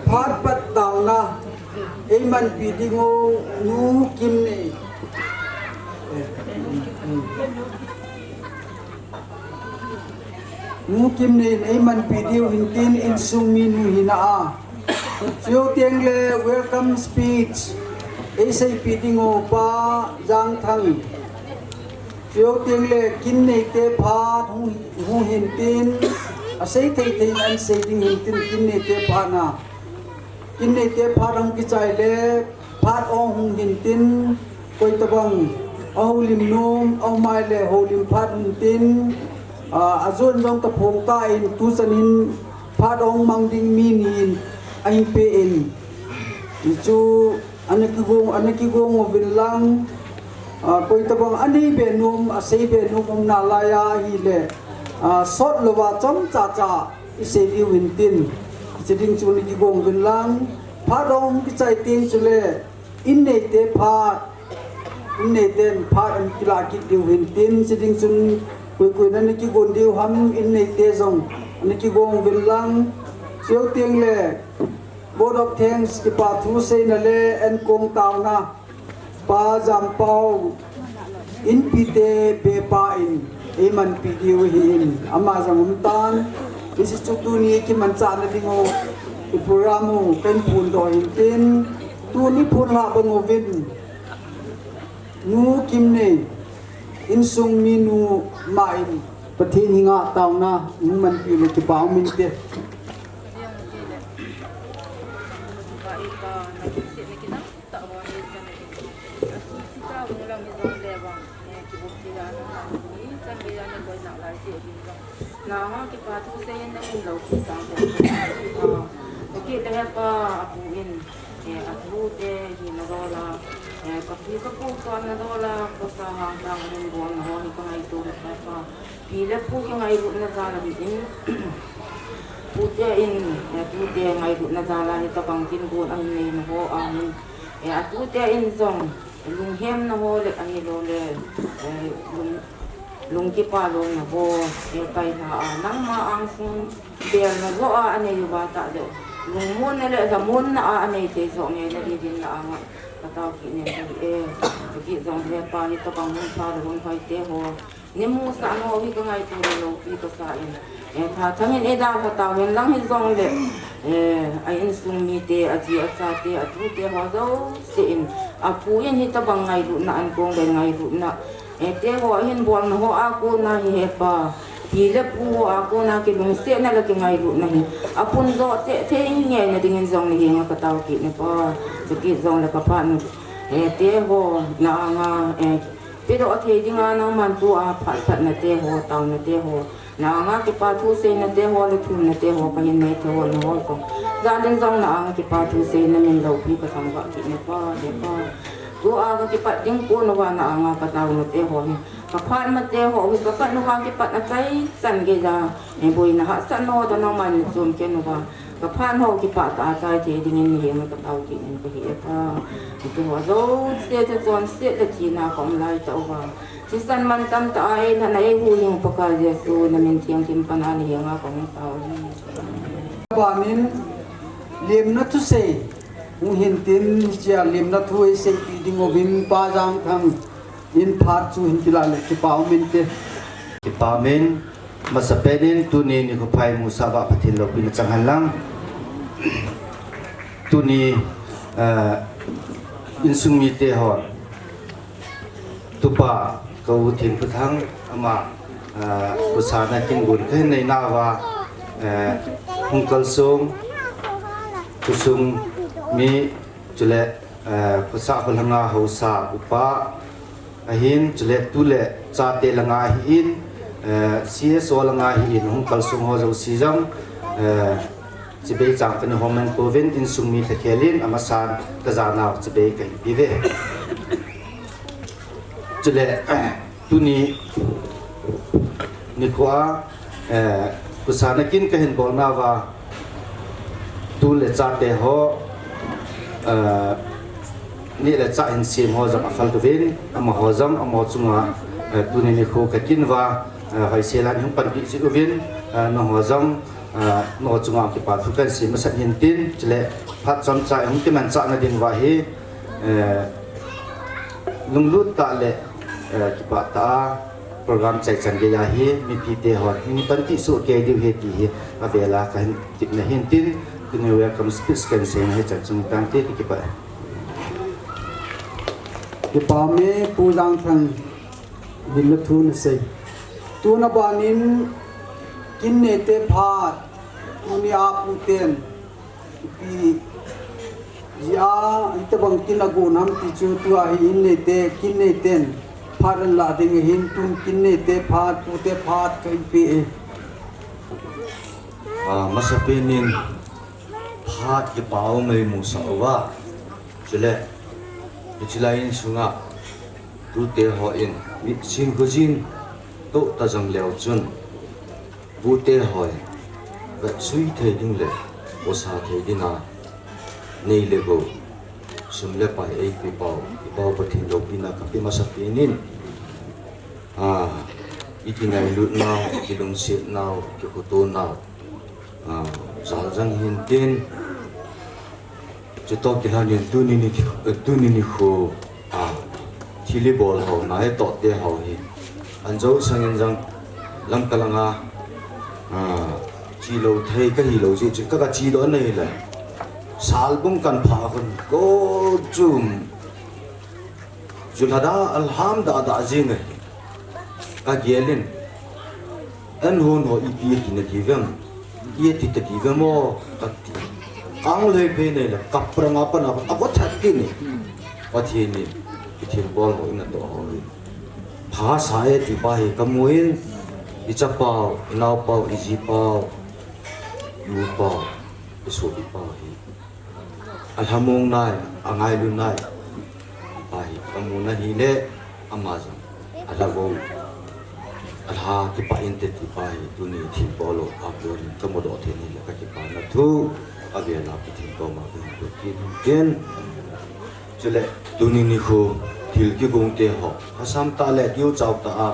Phat pat taona eimanpi dingu Nu Kimnei. Nu Kimnei in eimanpi diu hintin insung minu hina a. Chuteng le welcome speech eiseipi dingu Pa Jangthang. Chuteng le Kimnei te phat hung, hung hintin asei thei thei in asei ding hintin Kimnei te phat na. Kimnei te phat hung kichai le phat ong hung hintin, koitabang ahoulim nom, aumai le houlim phat hintin, ah, ajon jong taphong tan tuchan in phat ong mang ding mi ni in ahin pe in. Hichu ana kigong, ana kigong uvin lang, ah, koitabang anei be nom, asei be nom um nalai ahile, ah, sot louva chomcha cha isei diu hintin, hiche ding chu ana kigong uvin lang, phat ong kichai teng chule, innei te phat, innei ten phat ana kilah kit diu hintin, hiche ding chun koi koi in ana kigon diu ham, innei te jong ana kigong uvin lang, chuteng le, vote of thanks kipa thu seina le, ankong taona, Pa Jampao inpi te pepa in eimanpi diu ahin, ama jong um tan. Hichu tuni kimanchahna dingu i program u kahin phondoh hintin, tuni phonlah bang uvin Nu Kimnei insung minu ma in Pathen henga taona hung manpi le kipa um inte. Tah ho hi jong le vang, eh, kibuk kila na ha, ni chan gei a ni koi na lai ti ding jong. Na ha kipa thu sei in na min loupi sang te. Ah, okay, le he pa, apu in, eh, athu te hi na dola, eh, kapi kapu chon na dola, kosa hang tang hin bol na ho hi ka ngaito le he pa. Pi le pu kingailutna jal ahin, pute in, eh, tute ngailutna jal a hitabang kin gon ahin nei na ho ahin, eh, atute in jong lunghemna ho le ahilou le, eh, lung, lungkipa lona ho, eh, paina a nangma angsung belna joh a anei uva tah le, lungmonna le lhamonna a anei thei joh nge na didin na anga ka tao kit nen ka hi e. Chukit jong le pa hitabang hun pha le hun hoi te ho. Ni musah nau hi ka ngaito le loupi kasa in. Eh, Thathang in eidalha tauhen lang hijongle, eh, a insung mite, aji achate, atute ho jouse in, apu in hitabang ngailutna ankong le ngailutna, eh, te ho ahin bolna ho a kona hi hepa, pi le pu ho a kona kilungsetna le kingailutna hi aphun joh cheh thei nge na dingin jong nahenga ka tao kit ne pa. Chukit jongle ka phat nu, eh, te ho na anga, eh, pedoh thei dinga nangman tua phat phatna te ho, taona te ho, na anga kipa thu seina te ho le thumna te ho kahin nei thei ho na ho jong, jal in jong na anga kipa thu seina min loupi ka thangvah kit ne pa, le pa. Tua kakipat ding kon uva na anga kataona te ho hi, kaphat mate ho hi, kapat uva kipat a chai chan geiya, eh, boina hahsatna ho toh nangman nachom khen uva, kaphat ho kipah tah a chai thei dingin nahenga katao kit in kahi e Pa. Hiche ho jouse chu chonset le thina kaum lai tah uva, thisan mantam tah a eilhatna eihuhhing Pakai Jesu namin theng thim pan a nahenga kahung tao hi. Banin lemna thusei hung hintin, hichea lemna thu eiseipeh ding uvin Pa Jangthang in phat chu hin kila le kipa umin te. Kipa umin, masapen in tuni nikho pha eimusah uva Pathen loupina chang hen lang. Tuni, eh, insung mite hon, tupa ka u Thengkhuthang ama, eh, khosahna kin gon kahin nei nauva, eh, hung kalsong, khosung mi, chule, eh, khosah kholanga haosa upa ahin, chule tu le chate langa ahin, eh, C S O langa ahin, hung kalsong ho jouse jong, eh, chibai chang kahin hon man pouvin, insung mi lhakhel in amasan kajanau chibai kahin pe uve. Chule, tuni nikho a, eh, khosahna kin kahin bol nauva, tu le chate ho, eh, neh le chah hinsem ho jong aphal uvin, amaho jong amaho chunga, eh, tuni nikho kakin uva, eh, hoisel a nahung panpi jeh uvin, eh, nangho jong, eh, nangho chunga kipa thu kahin sei masat hintin, chule phat chomcha hung kimanchah na ding uva hi, eh, lunglut tah le, eh, kipah tah a program chai chan geiya hi mipite hon hin panpi soh kei diu ahi ti hi avel a kahin tepna hintin, tuni welcome speech kahin seina hi chan chung tangte, kakipah e. Kipa ume Pu Jangthang, lemna thu nasei. Tuna banin kin neh te phat, tuni a puten ipi jeh a hitobang kin agon ham ti chu tua hi in neh te, kin neh ten phat alah ding ahin, tun kin neh te phat, pute phat kahin pe e. Ah, masapen in phat kipa um eimusah uva, chule hiche lai insunga tute hon mitsin khojin toh ta jong leu chun, bute hon vetsui thei ding le khosa thei dinga nei le gou, sum le pai eipe pau, i Pau Pathen loupina kape masapen in, ah, i kingailut nau, i kilungset nau, i kikhoto nau, ah, jal jang hintin, chutoh kilhonin tuni ni, tuni nikho, ah, thil ibol ho, na itoh te ho hi, anjo sangin jong Lamka langa, ah, che lou thei kahi lou jeh chun ka, kache doh nahi le, sal bung kan pha khun ko chum, chu lhada alham dah dah jing ahi. Kagel in, an hon ho ipi ati nadiu vem, ipi ati tadiu vem o, kati. Kanglhai phei nei le, kap ranga pan a, ava that kit in. Pathen in, i thilbol ho, i natoh ho hi, phasah e ti pa hi kamu in, i chapau, i naopau, i jipau, i upau, i sopipau hi alhamong nai, angailu nai. Pa hi kamu nahi le, ama jong alha vo, alha kipah inte ti pa hi, tuni thilbol ho a kon in kamu doh thei nahi le, kakipana thu avel a Pathen koma kahin koi kit in. Chule tuni nikho thil kigong te ho, hasam tah le kiu chau tah a,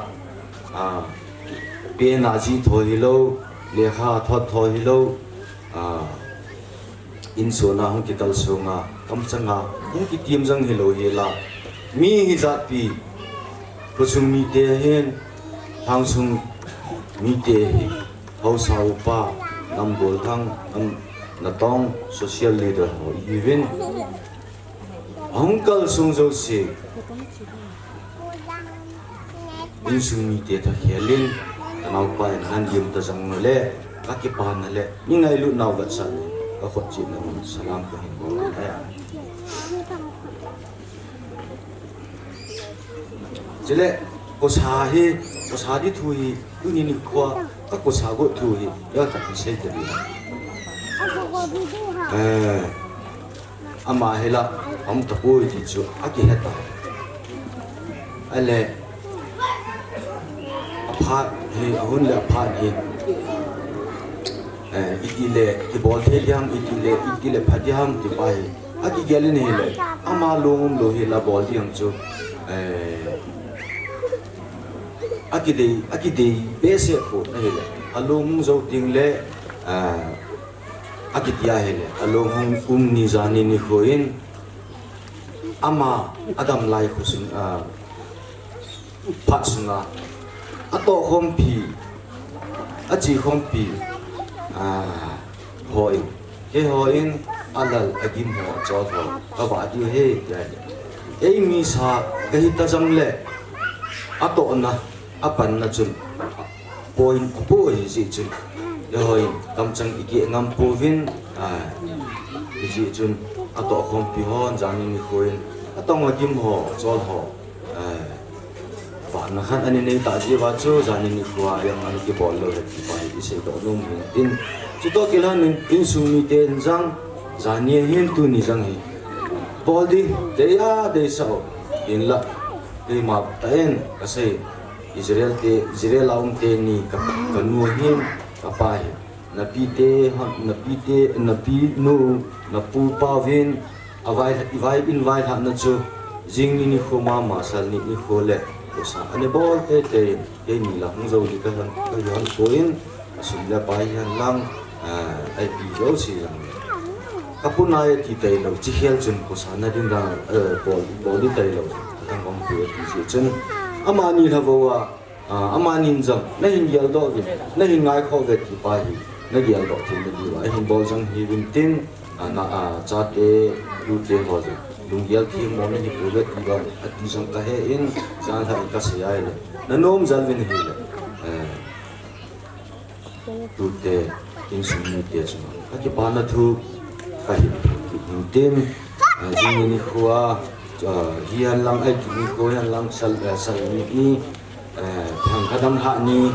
a, pen a ji tho hilou, lekha thot tho hilou, a, insung a hung kikalsong a, kamchang a hung kitim jong hilou hel a, mi hijat pi, khosung mite hin, lhangsung mite hi, haosa upa, namgol thang, nam, natong, social leader ho ihiuvin, ahung kalsong jouse, insung mite thakhel in, kanaopa in nan lim ta jong le, kakipana le, mi ngailut nau vetsah le, kakhut chihna mun salam kahin bol e. Chule, khosa hi, khosa di thu hi, tuni nikho a, kakhosa got thu hi, ya ka sei ta di. Eh, Ama hi la, Aum tapoi ti chu akihe tai. Ahile, aphat hi, ahun le aphat hi, eh, iti le kibol thei ding ham, iti le, iti le pha ding ham ti pa hi akigel in ahile, ama long umlou hi la bol ding chu, eh, akidei, akidei behseh pon ahile, along hung jou teng le, eh, akiti ahile, along hung um ni, jani nikho in, ama adam lai khu sung, ah, phat sunga atoh khompi, ache khompi, ah, hon, keiho in alal, agim ho, achol ho kavah diu ahi, tia. Eimi sa kahi ta jongle, atohna, apanna chun point apo ahi jeh chun, eihon kamchang ikeh ngam pouvin, ah, hijeh chun atoh khompi hon, jani nikho in atong agim ho, achol ho, eh, vahna khat ana nei tah jeh uva chu, jani nikho a jong ana kibol lou ahi ti pa hi isei doh nom ahi. Tin, chutoh kilhon in, insung miten jong, jani ahin tuni jong hi bol ding dei a deisah u. Hinla, keima tah in kasei, Israel te, Israel a um teni ka, kanu ahin, kapa ahin. Napite, napite, napinu, napu pa uvin, avai, ivai, in vailhahna chu, jing ni nikho mama, sal ni nikho le, khosa ana bol teitei in, keini la hung jou ding kahin, kahin pon, asum le pai hihen lang, ah, ipi jouse jong. Kapu nai ati tailou, chi khel chun khosa na ding dan, eh, bol, bol ding tailou, atang kong pu ati jeh chun. Amani lhavou a, Ah, amanin jong, nahin geldoh uvin, nahin ngaikhoh uve ti pa hi, nageldoh theina diuva, ahin bol jong hiuvin tin, ah, na, ah, chate, tute ho jong, lunggel themmo nahi pouve ti vang, ati jong kahe in, janhi in kasei ahile, nanom jal uvin ahile, eh, tute, insung mite chunga kakipana thu kahin phongdoh kit in tin, ah, jing ni nikho a, ah, hihen lang, ahi kit nikho hihen lang, sal, eh, sal ni, eh, thang kadam lhah ni,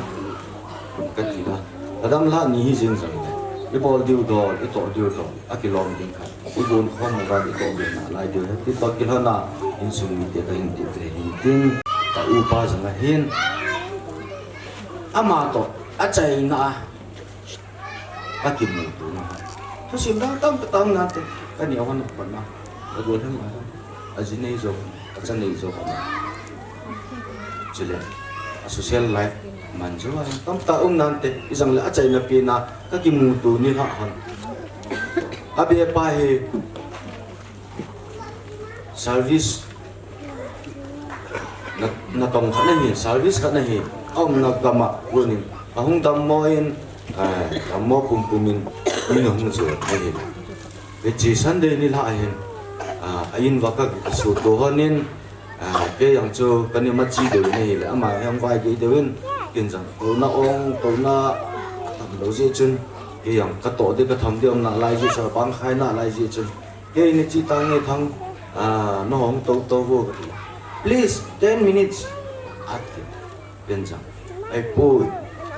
kati na. Kadam lhah ni hi jing jong le, ibol diu dol, itoh diu dol, akilom ding khat. Igon khom uva itoh ding nalai diu ahi. Chutoh kilhon a, insung mite kahin tepeh in tin, ka upa jong ahin. Ama toh, achaina a, akimuto na. Thusim dang tamtah um nante, kani a hon a pat na. Agol hem a, aji nei jo, acha nei jo. Chule, a social life man jo a, tamtah um nante, ijong le achaina pen a, kakimuto nilhah hon. Abe pa hi, service na, natong khat nahi, service khat nahi, aumna gam a konin, ahung dammo in, eh, dammo pumpum in, min ahung jo nahi. Hiche Sunday nilhah hin, ah, a in uva ka, kasuto hon in, ah, kei jong chu kanim a che deu in ahile, ama jong vai gei deu in, ken jong touna ong, touna atam lou jeh chun, kei jong katoh ding katham ding um nalai jeh chun, bang khai nalai jeh chun, Kei ni che tange Thang, ah, nahung tou tou vo kati. Please, ten minutes. Ati. Ken jong, ahipoi,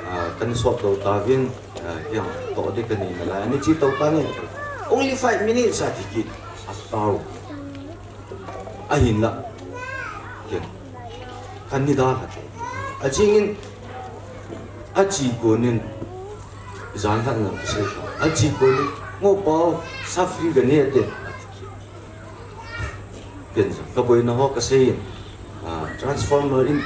ah, kana sot tou tauvin, ah, kei jong toh ding kanei nalai. Ani che tou tange. Only five minutes ati kit. Atao. Ahinla. Ken. Kani dalha te. Ajing in, ache konin, jan khat na kasei. Ache konin, ngo pau, sa free kanei ate. Ken jong, kaboina ho kasei in, ah, transformer in,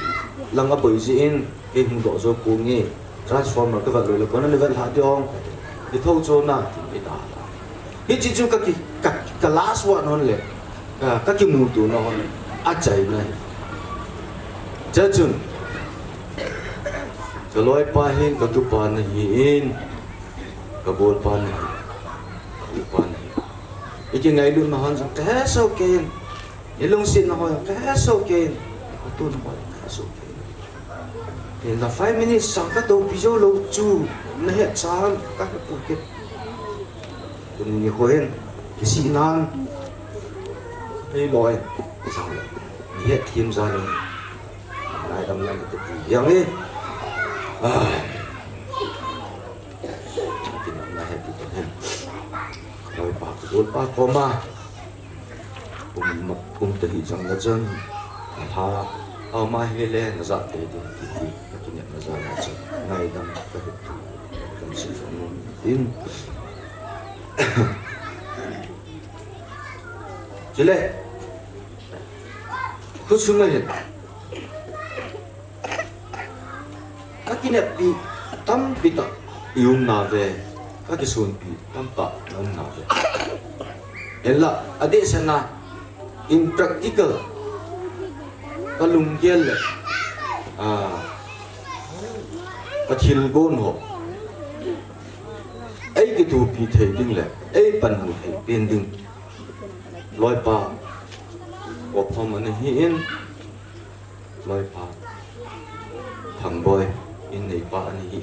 lang aboi jeh in, kei hung doh jou ponge. Transformer kavet lou le, kona navet lhah ding ong. Kithou chona, kidalha. Hiche chu ka ki, ka, ka last word hon le, ka, ka kimuto na hon, achaina hi. Chuchun, ka loipa hin, ka tupa nahi in, ka bolpa nahi, ka upa nahi. I kingailutna hon jong, ka hesoh kei in, i lungsetna ho jong, ka hesoh kei in, i khotona ho jong, ka hesoh kei in. Hinla five minutes sang ka toupi jou lou chu, nahet chang ka he pu ke. Tuni nikho hin, kisih nan, hei loi, sang le, ni het thim jan in, ngaidam nan ka ti yang e. Ah. Kin na het ti to hin. Loipa, ka bolpa koma. Kum, kum ta hi jang la chan, a ha, a ma hi le na ja te ding ti hi, ka tu ne na ja la chan, ngaidam ka hi tu, kan si ka mun tin. Chule, khusunga hin, ka kineppi tampi tah i um na ve, ka kisunpi tamtah na um na ve. Hinla, adeh sena, in practical, ka lunggel le, ah, ka thilgon ho, ei kithopi thei ding le, ei panmu thei pen ding. Loipa, Kophom ana hi in, Loipa Thangboi, in neipa ana hi.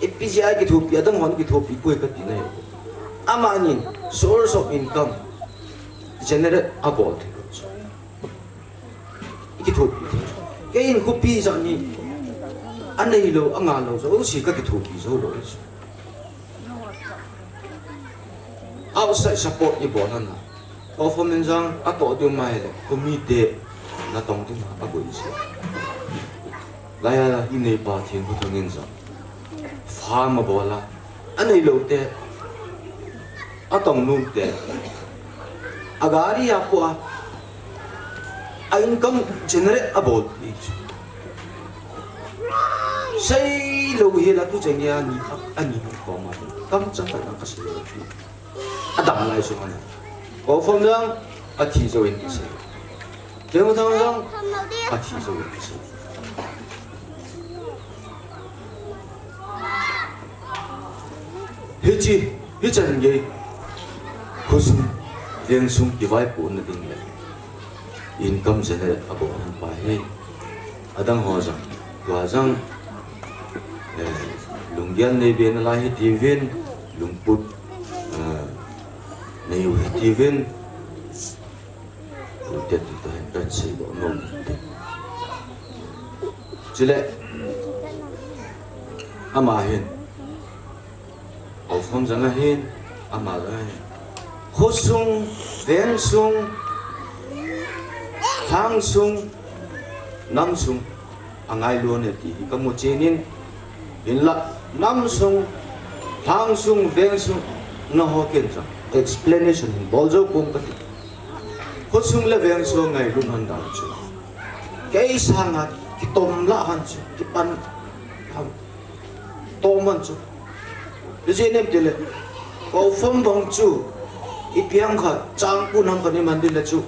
Ipi jeh a kithopi, adang hon kithopi koi kati nai. Amanin source of income generate abol thei. Kithopi. Kei in khopi jat ni, anei lou, angal lou jouse ka kithopi jou lou. Outside support i bol hana. Performance jang atoh diu mai le, khomi te natong ding a goi ji. Laiya i neipa Thengkhothang in jong farm abol a, anei lou te, atong nom te, a gari a po a, a income generate abol pi chu. Sei lou hi la tu cheng ya ni a, ani ko ma kam chang ka na ka sei lou pi. Adam lai su mana. Kophom jang athi jou in ka sei. Thengkhothang jang athi jou in ka sei. Hiche, hichan gei, khosung, vengsung kivaipohna ding le income generate abol hon pa hi. Adang ho jong, tua jong, eh, lunggel nei be nalai hitiuvin, lungput, eh, nei u hitiuvin, Tute tu toh hin kan seidoh nom inte. Chule, ama hin, Kophom jang ahin, ama jang ahin, khosung, vengsung, lhangsung, namsung, angailu ne ti hi kamu chen in, hinla, namsung, lhangsung, vengsung, naho ken cha explanation hin bol jou pong kati. Khosung le vengsung angailu hon dan chu, kei sanga kitom lah hon chu, kipan hon, tom hon chu. Hijeh nem tile, Kophom bang chu, ipi ham khat, changpu nam khat iman ding le chu,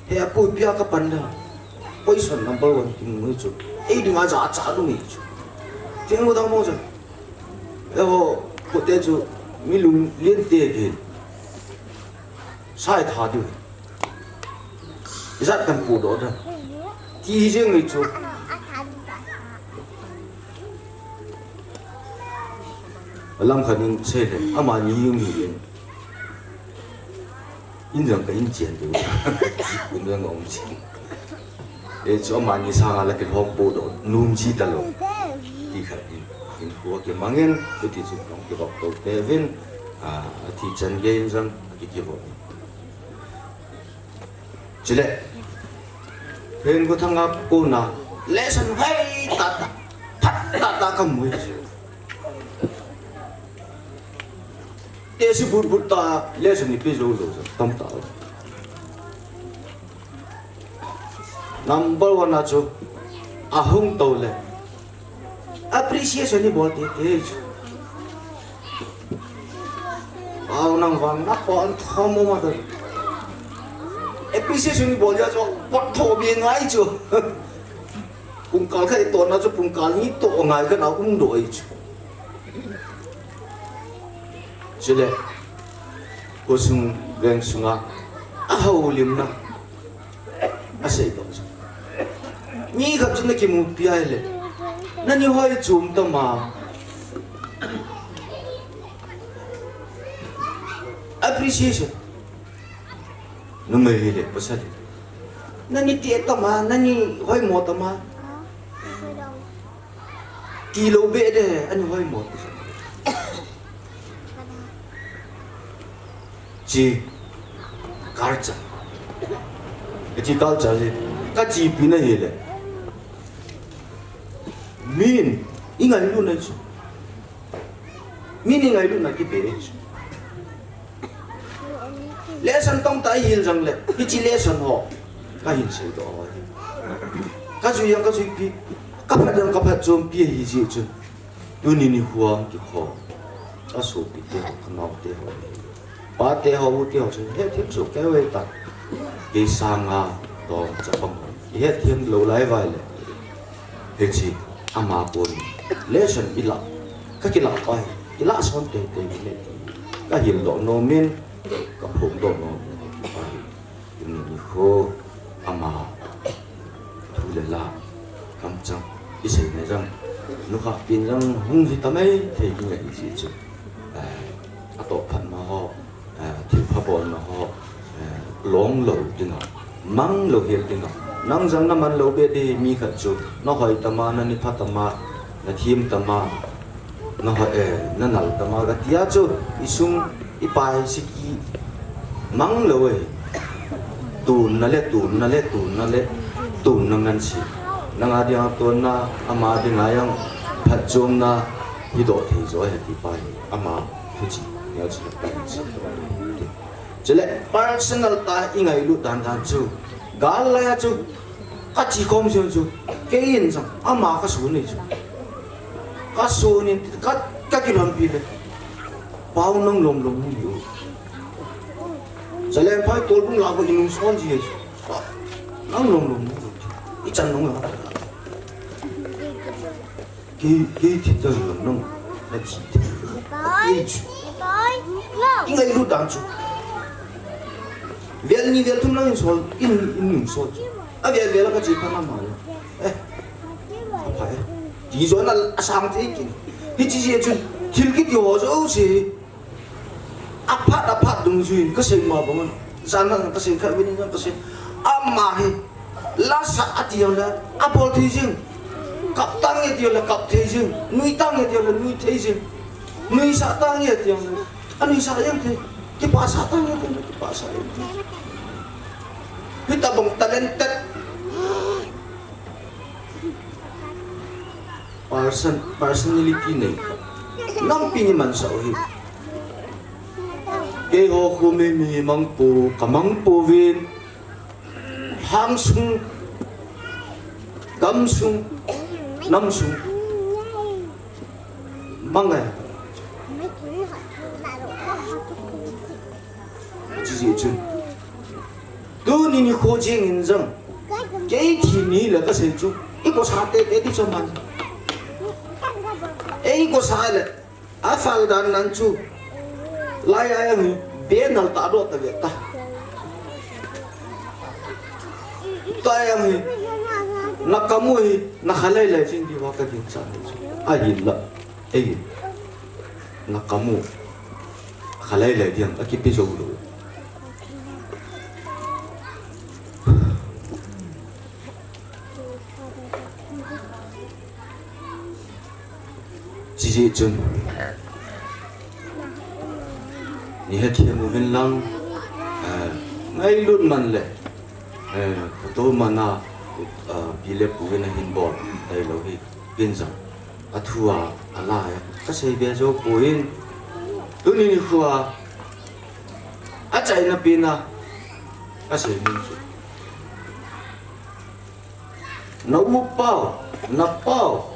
he apu ipi a kapan da. Position number one kimu chu, ei dinga jachat um hi chu. Thengkhothang mo chu, eiho khote chu, mi lunglen te kihi, sai tha diu, ijat kan pudoh da, ti jeng hi chu. Alam khat in sei le, amani um hi in, in jong ka in chen diu, kum jong um chen. E chu amani sanga la kilhom pudoh nom ji talou, ti khat in, in kho kimang in, chuti chu kong kivop to teuvin, a, athi chan gei in jong akikivop in. Chule, Thengkhothang a kona lesson hai tahtah, phat tahtah kamu e. Tehse bulbul tah a lesson ipe jou lou jong tamtah. Number one a chu, ahung tou le appreciation ibol teitei chu. Aw, nang vang na pon thom mo ma ta. Appreciation ibol jeh chu pot tho be ngai chu. Pungkal khat itohna chu pungkal ni toh ngai kana umdoh ahi chu. Chule, khosung vengsunga ahoulimna aseidoh chu, mi khat chun nakimupi ahile, nani hoi chom tam a? Appreciation. Numei hile pasal hi, nani teh tam a, nani hoimo tam a? Tilou beh de, ani hoimo. Chi, culture. Hiche culture hi, kachepi na hile. Min, i ngailutna chu. Min i ngailutna kipe chu. Lesson tong tah i hil jongle, hiche lesson ho. Ka hin seidoh ho hi. Ka jui jong ka juipi, ka phat jong ka phatchompi ahi jeh chun. Tuni nikho a kikhom, ka sopite ho, ka naote ho. Pate ho, ute ho chun, hetthem soh kei uve ta. Kei sanga, tong chapang ho. I hetthem lou lai uva ahile. Hiche, ama kon. Lesson i la. Ka kila pa hi. I la son teitei le. Ka hildoh nom in, ka phongdoh nom in. Tuni nikho, ama thu le la, kamchang, i seina jong, nukhah pin jong hung hi tamai thei ding ahi jeh chun. Eh, atoh phatna ho, eh, thilpha bolna ho, eh, long lou dinga, mang lou hel dinga. Nang jong na man lou be di mi khat chu, na hoi tama, na ni pha tama, na thim tama, na hoi, eh, na nal tama ka tia chu, i sung, i pai siki, mang lou e. Tonna le, tonna le, tonna le, tonna ngan si. Nanga dinga tonna, ama dinga jong phatchomna, hi doh thei jo e ti pa hi. Ama, hiche, neo chu pa hi si. Chule, personal tah i ngailut dan dan chu. Gal lai a chu, ka che khom jeng chu, kei in jong, ama ka sun e chu. Ka sun in, ka, ka kilhonpi le. Pau nang lom lom hung hi o. Zalen phai tolbung la ko inung son ji e chu. Nang lom lom hung hi o. I chan nung la. Kei, kei thi ta lom nang. Na thi ta. Kei chu. I ngailut dan chu. Vel ni vel thum lang in sol, in, in ning sol. A vel vel ka che pha na ma le. Eh. A pha e. Ti jo na a sang thei kit. Hiche jeh chun, thil kiti ho jouse. A phat, a phat dungjuiyin, ka sei ma bang. Jan lang ka sei kha, vin lang ka sei. Ama hi. La sah ati jongle, abol thei jing. Kap tange ati jongle, kap thei jing. Nui tange ati jongle, nui thei jing. Nuisah tange ati jongle, anuisah jeng thei. Kipasah tange ati jongle, kipasah jeng thei. Hitabang talented. Person, personality nei. Nampi ni mansah u hi. Keiho khu mi, mi mang pu, ka mang pouvin. Hang sung, gam sung, nam sung. Mang e. Hiche jeh chun. Tuni nikho jeng in jong. Kei thi ni le ka sei chu. I kosa tete ti chu man. Ei kosa le. A fal dan nan chu. Lai a jong hi, be nal ta doh ta ve ta. Tua jong hi, na kam u hi, na kha lai lai jing diu va ka ginchat chu. Ahinla, ei, na kam u, kha lai lai ding, akipe jou lou. Chijeh chun. Ni hethem uvin lang, eh, ngailut man le, eh, photo man a, eh, pi le pu in ahin bol, tailou hi, kin jong, a thu a, a la a, ka sei be jou poi, tuni nikho a, achaina pen a, ka sei ning chu. Na u pau, na pau,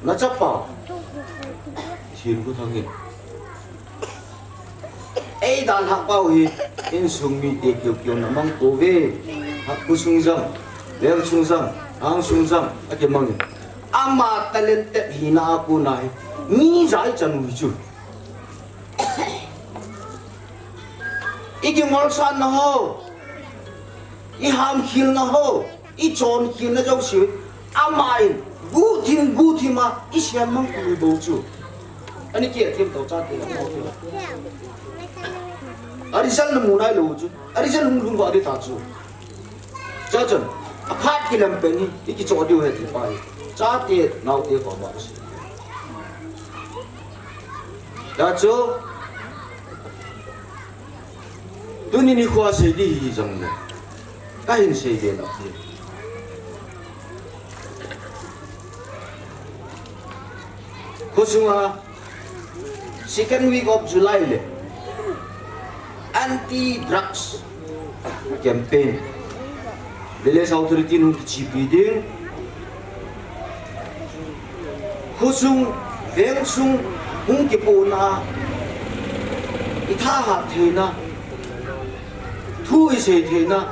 na chapau. Thil khu thang in. Ei dalhah pau hi, insung mite keu keu na mang pouve. Hakhu sung jong, lel sung jong, ang sung jong, akimang in. Ama talented hina a kona hi. Mi jai chan u hi chu. I kingolsahna ho. I hamkhelna ho. I chonkhel na jouse, ama in, guhthim, guhthim a, i siam mang pui bou chu. Ani kei a thim to chate la, mo te la. A result na mu nailou chu. A result hung lhung va ding ta chu. Chuche chun, a phat kilem pen hi, i kichoh diu ahi ti pa hi. Chate, naote koma chu. Chuche chu, tuni nikho a sei ding hi jong le. Kahin sei be nau. Khosunga second week of July le anti drugs campaign. Village authority in hung kichepi ding. Khosung, vengsung, hung kipohna, i thahat theina, thu i sei theina,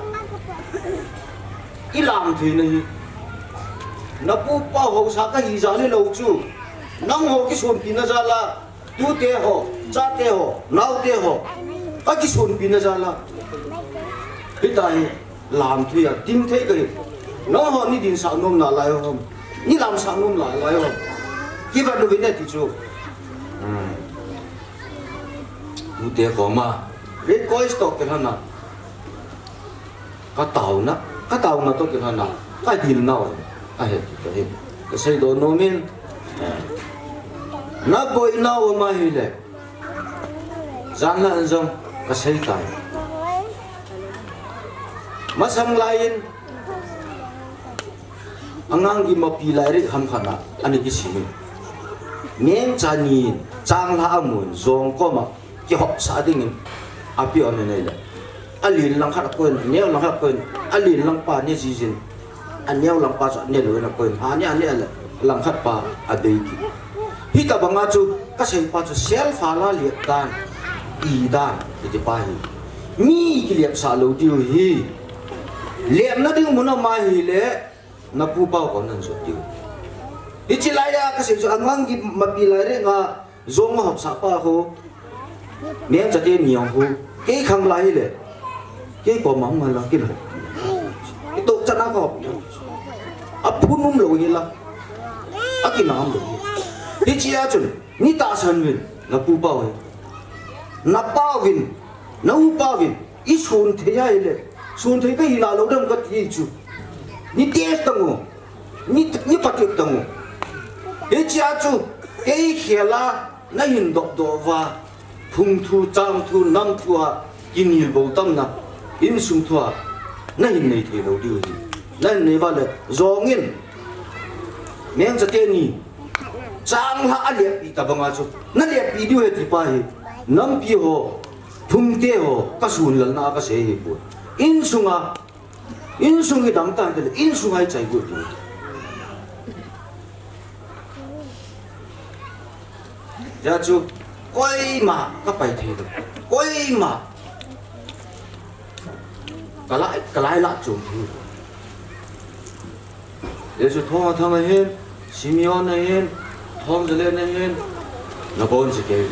i lam theina hi. Na pu pa haosa kahi jal hilou chu, nangho kisonpina jal a, tute ho, chate ho, naote ho, kakisonpina jal a. Hitia hi lam thei a, ding thei kahi. Nangho ni dinsah nom nalai ham, ni lamsah nom nalai ham. Kivet uvin e ti chu. Hmm. Tute koma request toh kilhon a, ka taona, ka taona toh kilhon a, ka hilna u ahi ti kahi. Ka seidoh nom in, na boina u ama hile, jan lhah in jong ka sei tai. Masang lai in, Angang Gimpi Lairik ham khat a ana kisim in, Mengcha ni in changlhah amun, jong koma kihopsah dingin apeh un ahile, alen lang khat akoi in, aneo lang khat akoi in, alen lang pa ne jijin, aneo lang pa chu ane louvin akoi in, ane, ane le, lang khat pa abei kit. Hitobanga chu kasei pa chu self a la lep dan, i dan, iti pa hi. Mi kilepsah lou diu hi. Lepna ding mun ama hile, na pu pa u kon nan jot diu. Hiche lai a kasei chu Angang Gimpi Lairik a jong ahopsah pa ho, Mengcha te ni ho, kei khang lai hile, kei koma hung a la kilhon. Kitoh chan a ka hop. Aphun um lou hi la, akina um lou hi. Hiche a chun, ni tahsan uvin, na pu pa u hi. Na pa uvin, na u pa uvin, i son thei ahile, son thei kahi nalou dem kati chu. Ni test tang u, ni, ni patep tang u. Hiche a chu, kei khel a, na hin dopdoh uva, phung thu, chang thu, nam thu a, kinel bou tamna, insung thu a, na hin nei thei lou diu hi. Na hin nei uva le, jong in, Mengcha te ni, changlhah a leppi tobanga chu, na leppi diu ahi ti pa hi, nampi ho, phungte ho, ka sunlalna a kasei hi poi. Insung a, insung hi dam tan tile, insung a i chai got diu. Hijeh chun, koima ka pai thei lou. Koima. Ka lai, ka lai lah chom thei lou. Hijeh chun Thongthang ahin, Simeon ahin, Thongzalen ahin, na bon si kei.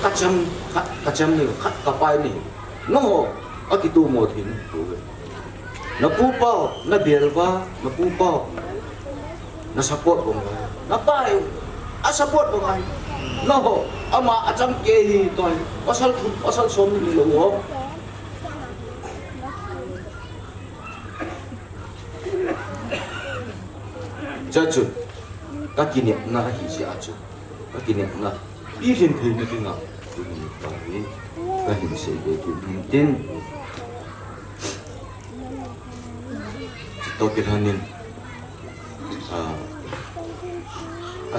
Ka cham, ka, ka cham ni, ka, ka pai ni. Nangho, akitomo thei ni, tu ve. Na pu pa u, na bel uva, na pu pa u, na support bang uva. Na pa u, a support bang uva. Nangho, ama achang kei hi toh. Pasal thum, pasal som ni lou ho. Hijeh chun, ka kinepna ahi jeh chun, ka kinepna pilhin theina dinga, tuni nikho hi, ka hin sei be kit in tin. Chutoh kilhon in, ah,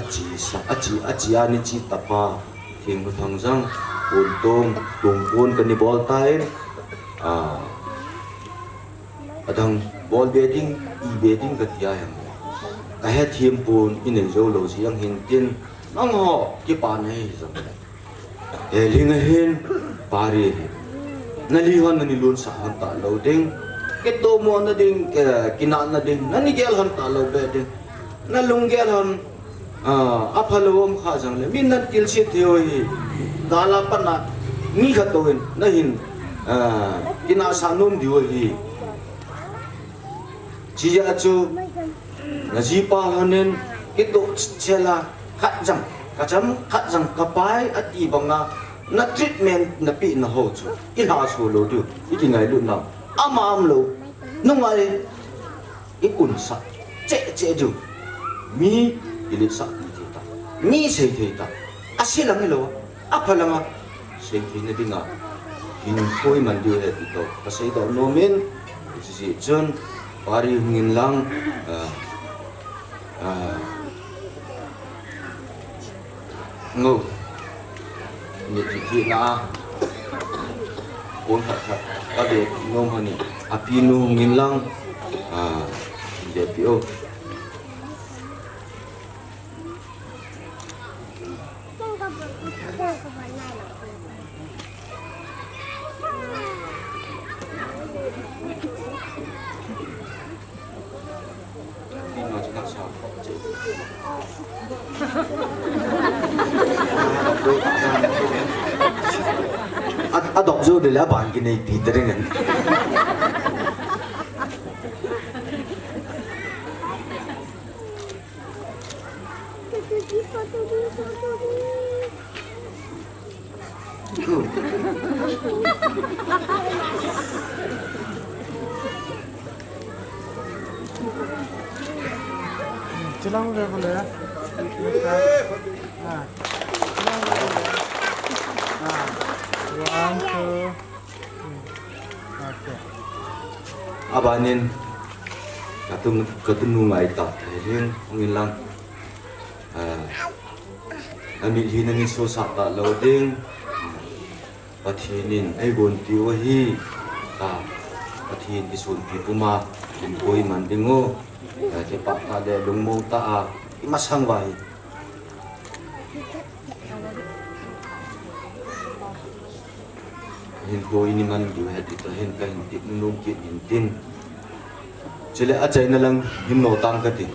achi sa, achi, achi a ni chi tapa, Thingthang jang, pon tong, tong pon kani bol tan, ah, adang bol be ding, i be ding kati a jong, ka hethem pon, i nei jou lou jeh a hin tin, nangho, kipana hi jong le. He, Lhing ahin, Pari ahin. Nali hon nani lonsah hon talou ding. Kitomona ding, eh, kinahna ding. Nani gel hon talou be ding. Na lunggel hon, ah, aphalou um kha jong le. Min nan tilsit thei u ahi. Gal a pat na mi khat toh hin, na hin, ah, kinahsah nom diu ahi. Hijeh chun, na jipa hon in, kitoh cheh la, khat jong, ka cham, khat jong, ka pai, ati banga, na treatment na pehna ho chu, i lhahsuh lou diu, i kingailutna, ama umlou, nungai, i kunsah, cheh cheh diu, mi, i letsah, i thei ta, mi sei thei ta, ase lang hilou, apha langa, sei theina dinga, hin khoi man diu ahi ti toh, ka seidoh nom in, Chuti chun, pari hung in lang, ah, ah, ngo. Ni ti ti na. Kon khat khat, ka ve nom hani. Api nu hung in lang, ah, ve pi o. A, a dok jo de la ban ki nei pi tering. Chilang ve bole. Ah. Ah. One, two, three. Okay. Abanin, katu, katu nu ngai ta, hing, hung in lang. Ah, ami hi na ni so sa ta lo ding. Pathen in eigon ti u ahi. Ta, Pathen ti sun pi puma, in koi man ding o. Ah, ti pa ta le lung mo ta a, i masang vai. Hin ko ini man du he ti ta hin ka hin ti nung ki hin tin. Chule a chaina lang hin no tang ka ti.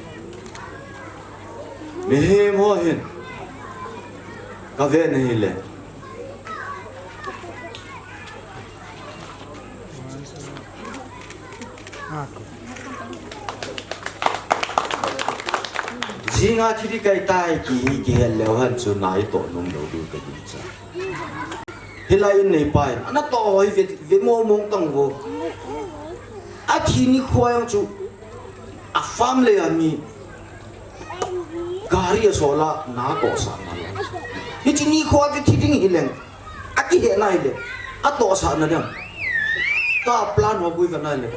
Mihem ho hin. Ka ve na hi le. Jinga thi di kai tai ki hi ki hel leo han chu nai to nung lo du ka di cha. Hilai in nei pai. Ana to hoi ve, ve mo mong tang vo. A thi ni khoi ang chu. A farm le a mi. Gari a sola na to sa na le. Hi chi ni khoi chu thi ding hi leng. A ki he nai le. A to sa na le. Ka plan ho bui ka nai le.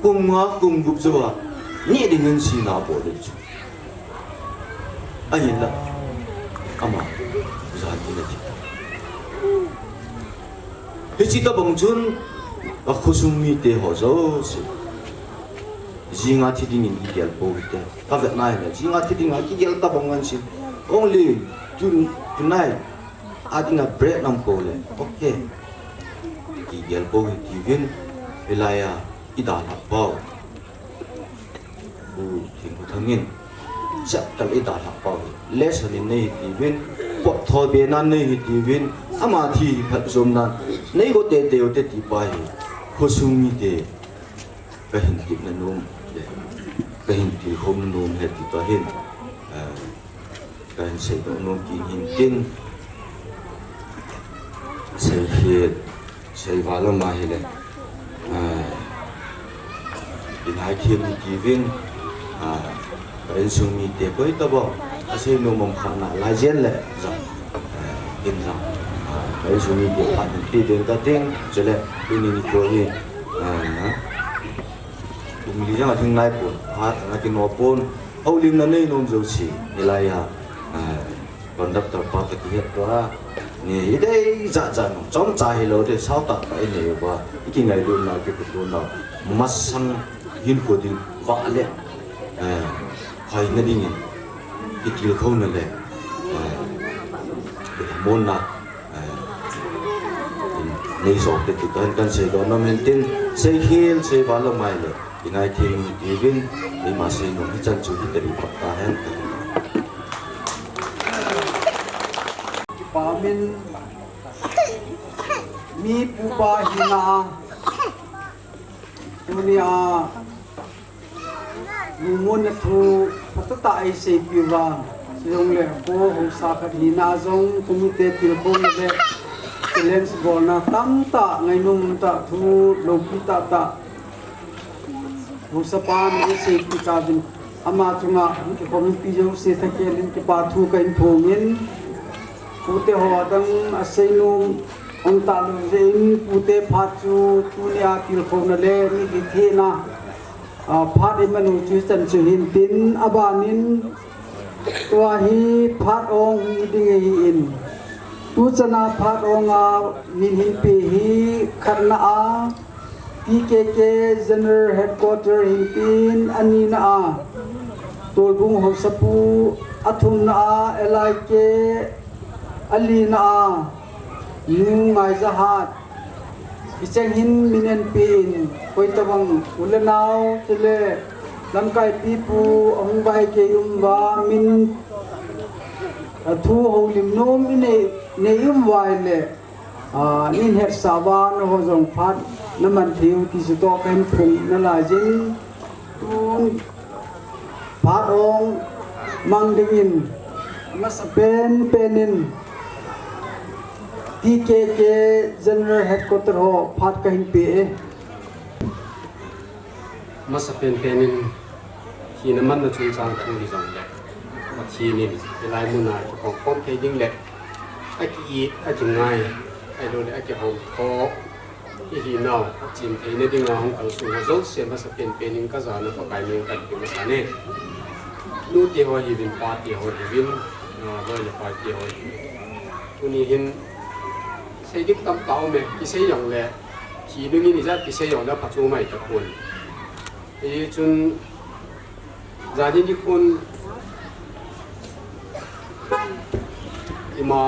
Kum nga kum gup chu a. Ni ding in si na po le chu. Ahinla, ama, jani na thi. Hichi tabang chun, a khosung mite ho jouse. Jinga thi dingin kigel pou hite. Ka vet na hile, jinga thi dinga kigel tabang ngan si. Only to, tonight, a dinga break nam pou le. Okay. Kigel pou hite vin, hilai a, i dalha pou. Bu Thingkhothang in, chapter i dalha pou hi. Lesson in nei hiti vin, pot tho be nan nei hiti vin, ama thi phat jom nan, nei go te te o te ti pa hi, khosung mite, ka hin tip na nom, ka hin ti khom na nom he ti pa hin, eh, Ka hin seidoh nom kit hin tin. Seikhel, seival ama hile. Ah, i ngaithem hiti vin. Ah, ka insung mite koi tabang. A seinom um khat na lai jen le. Jang. Ah, in jang. Ah, ka insung mite khat hin ti den ka ting. Chule, tuni nikho hi. Ah, kum li jang a thing nai pon. Phat na kino pon. Houlimna nei nom jouse, hilai a, ah, conductor pa toh kihet tua, ni i dei jat jat nom, chomcha hilou dei, sao tah tah i nei uva, i kingailutna, kipatuna, masang hinkho ding, vale, eh, hoina dingin, i tilkhouna le, eh, i monna, Nei jong te tu tan kan seidoh nom hen tin, seikhel, seival lou mai le, i ngaithem u hiti vin, eima seinom hichan chu hita ding phat ta hen. Kipa min, mi pu pa hina, tunia, Lungmonna thu phatah tah eiseipi uva, chuleh ko haosa khat hina jong committee tilkhouna le challenge bolna tamtah ngainom tah thu loupi tah tah haosa pan eiseipi tauvin, ama chunga hung kikhom pi jouse thakhel in kipa thu kahin phongin, pute ho adang aseinom Hung talou jeh in pute phat chu tunia tilkhouna le mi kithehna, ah, phat iman u chu chan chu hintin abanin tua hi phat ong hi ding ahin. Tuchana phat ong a min hinpe hi khatna a T K K General Headquarter hintin anina a Tolbung Haosapu, athumna a L I K, alina a Nu Ngaijahat, hicheng hin min enpi in, koitabang u le nao, chule lamkai pipu, ahung vai kei um uva, min, a, thu houlim nom i nei, nei um uva le, a, nin hetsah uva, nangho jong phat naman thei u ti chu toh kahin phong nalai jin. Tun phat ong mang dingin, masa pen pen in T K K General Headquarter ho phat kahin pe e. Masa pen pen in, thina manna chungchang thu hi jong le, Pathen in hilai muna kipom khom thei ding le, aki-it, akingai, ahilou le akihou tho, ihinau, achim theina dinga hung kalsong ho jouse masa pen pen in kajana Pakai min kahin pe masa e. Nute ho hiuvin, pate ho hiuvin, a, loi le pai te ho hiuvin. Tuni hin, sei ding tamtah um e, kisei jong le, thi ding in ijat kisei jong le, phachu mai tapon. Hichun, jani nikhon, ima,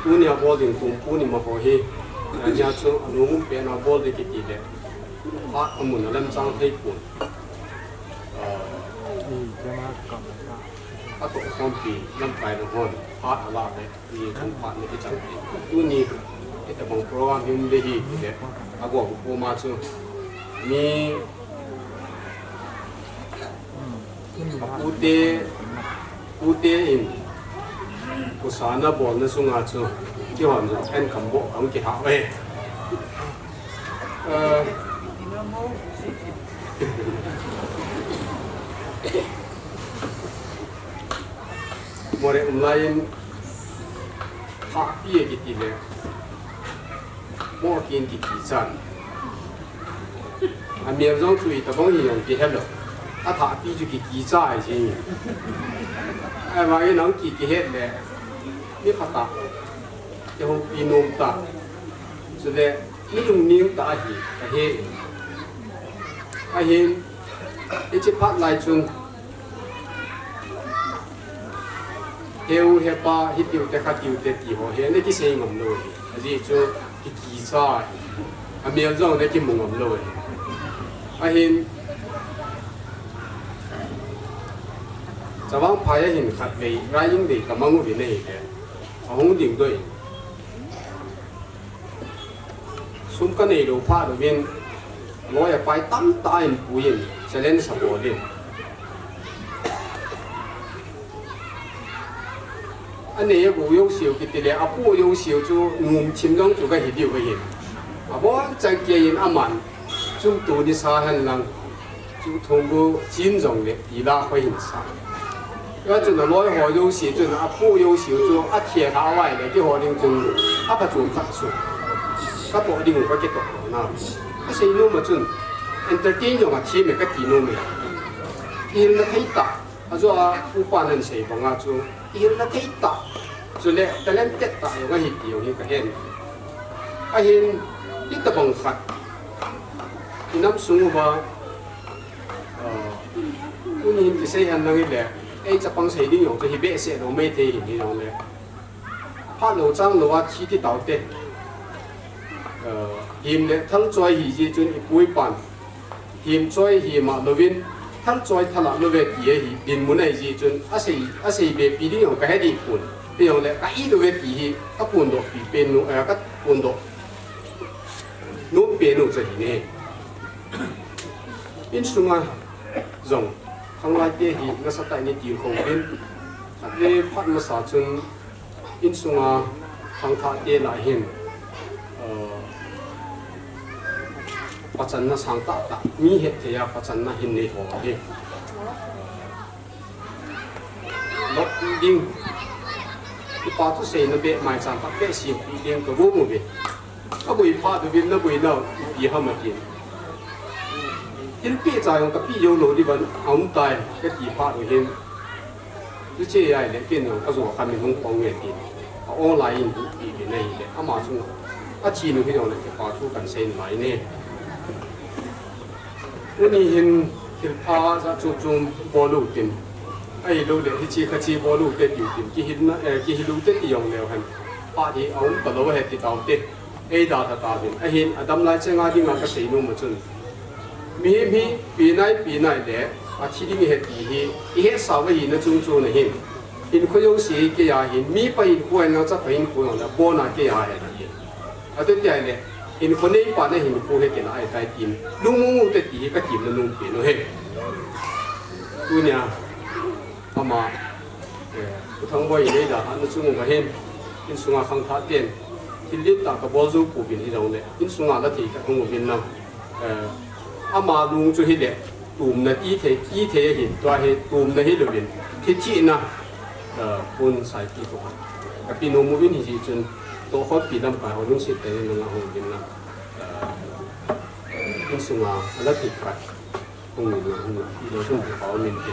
tunia bol ding tum, tuni ma ho hi, jania chu, alung um pen a bol ding kiti le, phat amun a lemchang thei pon. A, atoh khompi, lamkai nahon, phat ala le. Ni chun phat ni kichang. Tuni, hitabang program hi um ding ahi, le, agou pu ma chu. Mi, apute, pute in, khosahna bolna sunga chu, kihon jong, en kam bo, ang kihah ve. Eh, Moreh um laiyin, thahpi e kiti le, moh kin kikicha. Amel jong chu itabang hi jong kihe lou. Athahpi chu kikicha ahi jeng e. Ahivangin nang ki kihet le, mi phatah, kihoupi nom tah. Chule, mi lungning tah ahi, kahe. Ahin, hiche phat lai chun, heu hepa, hitiu te, khatiu te, ti ho hi, ana kisei ngam lou hi. Ajeh chu, kikicha hi. Amel jong ana kimu ngam lou hi. Ahin, Chavang Phai a hin khatvei, Raiying vei kamang uvin ahile, ahung dingdoh in. Sum kanei lou phat uvin, loi apai tamtah in puiyin, challenge abol in. Anei agou jouseu kiti le, apoh jouseu chu, nom thim jong chu kahi diu ahin. Abonchan keiyin aman, chungtu nisa henlang, chu thonggu chin jong le, tila khoi hin sa. Hijeh chun aloi ho jouse chun apoh jouse chu athia lha uva ahile keiho ding chun aphachom khat chu katoh ding u kakitoh lona. Asei nom a chun entertain jong athem e kati nom e. Kihilna thei tah, ajo a upan ahin sei banga chu kihilna thei tah, chule talented tah jong ahi ti jong hi kahen. Ahin, hitabang khat inam sung uva, Ah, tuni hin kisei henlang hile, ei chapang sei ding jong chu hi behseh lou maithei hin hijongle. Phat lou chang lou a thi ti taute. Ah, him le thal choi hi jeh chun ipu ipan. Him choi hi ma louvin, thal choi thal a louve ti ahi, dinmun ahi jeh chun, asei, asei be pi ding jong kahe deh pon. Hijongle, ka it uve ti hi, kaphondoh pi pen nom, eh, kaphondoh nom pen nom chu ahi ne. Insunga jong, khanglai te hi nasatah in itilkhou uvin, khatvei phat masa chun insunga khangthah te lah hin, uh, pachanna sangtah tah, mi hetthei a pachanna hin nei ho hi. Loppi ding. Kipa thuseina beh maicham khat beh sempeh ding kago uve. Aboi phat uvin, naboi nau ipi ham atin. Thilpeh cha jong kapeh jou lou ding vang aum tai, kati phat u hin. Hiche ahile, ken jong kajo khan min hung pang nge tin. A online in bu pi pi nei le, ama chunga. Athi nu hi jong le, kipa thu kan sei nalai ne. Tuni hin thil pha jat chom chom bol u tin. Ahilou le, hiche khache bol u te tiu tin. Kihil na, eh, kihil u te ti jong leu hen. Phat hi aum talou ahi ti tau te. Ei dalha tauvin. Ahin, adam lai chenga dinga kasei nom a chun. Mihem hi, pi nai, pi nai le, athi ding ahi ti hi, ihet sau ahi na chung chung ahin. Hinkho jouse kei a hin, mipa hinkho ahin lang, chapa hinkho ahin lang, abona kei a ahi. Atu ti ahile, hinkho neipa na hinkho hi kei a ahi tai tin, lungmong u te ti hi katim na nung pen u ahi. Tunia, ama, eh, U Thangboi in eidalhah na chung uva hin, insunga khangthah ten, thil ding tah kabol jou pouvin hijongle, insunga la thei khat hung uvin lang, eh, ama lung chu hile, tumna ti thei, ti thei ahin, tua hi tumna hilouvin, thi thihna, eh, pon sai ti ko. Kapi nom uvin hijeh chun, tohkhompi lamkai ho lungset tah in nanga hung uvin lang, eh, insunga la thei khat. Hung in, hung in. Ilo sung pi pao min pi.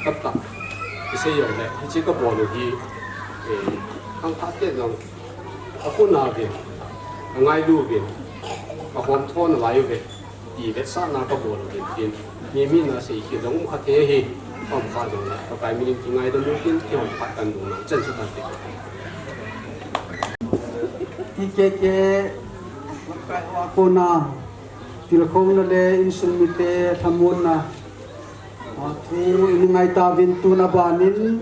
Tah tah. Kisei jongle, hiche kabol u hi, eh, khangthah ten jong, akona uvin, angailu uvin, ahom thon alai uve, ti vetsahna kabol uvin tin, mi, mi na sei khel jong um kha thei ahi, um kha jongle, Pakai min in kingaidam uvin tin, kihon phat kan lungna, chan chu kan ti. T K K, Pakai ho a kona, Tilkhouna le insung mite lhamonna, a, thu i ngai tauvin tun abanin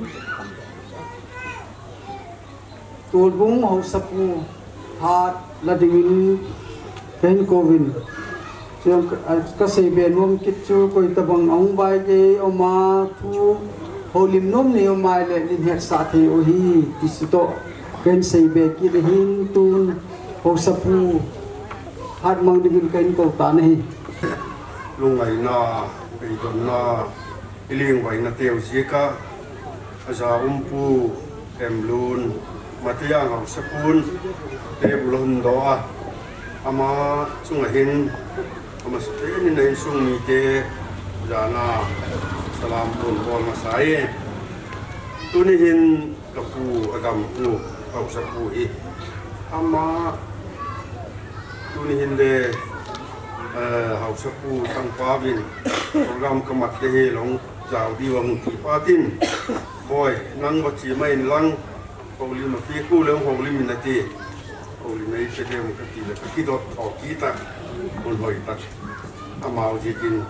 Tolbung haosapu hat la dingin kahin kouvin. Chujong ka, a, kasei be nom kit chu koi tabang ahung vaigei um a thu houlim nom nei um a ahile nin hetsah thei u ahi ti chu toh kahin sei be kit ahin tun haosapu Hatmang dingin kahin kou tan ahi. Lungngaina, beidonna, i lingvaina teu ziak a, aja um Pu Themlun, Matiang haosapun, table ahung doh a, ama chunga hin, amasapen in a insung mite, jana, salam pun bol masa e. Tuni hin, Ka pu, Adam pu, haosapu hi. Ama, tuni hin le, eh, haosapu Thangpaovin, program kamat le hi long, jao diu ahung ti phat in. Boi, nang vachi mai in lang, houlim a pi ku le houlim in ati. Houlim a i pe le hung kati le, kakidot tho kit a, hung hoi ta. Amau jikin,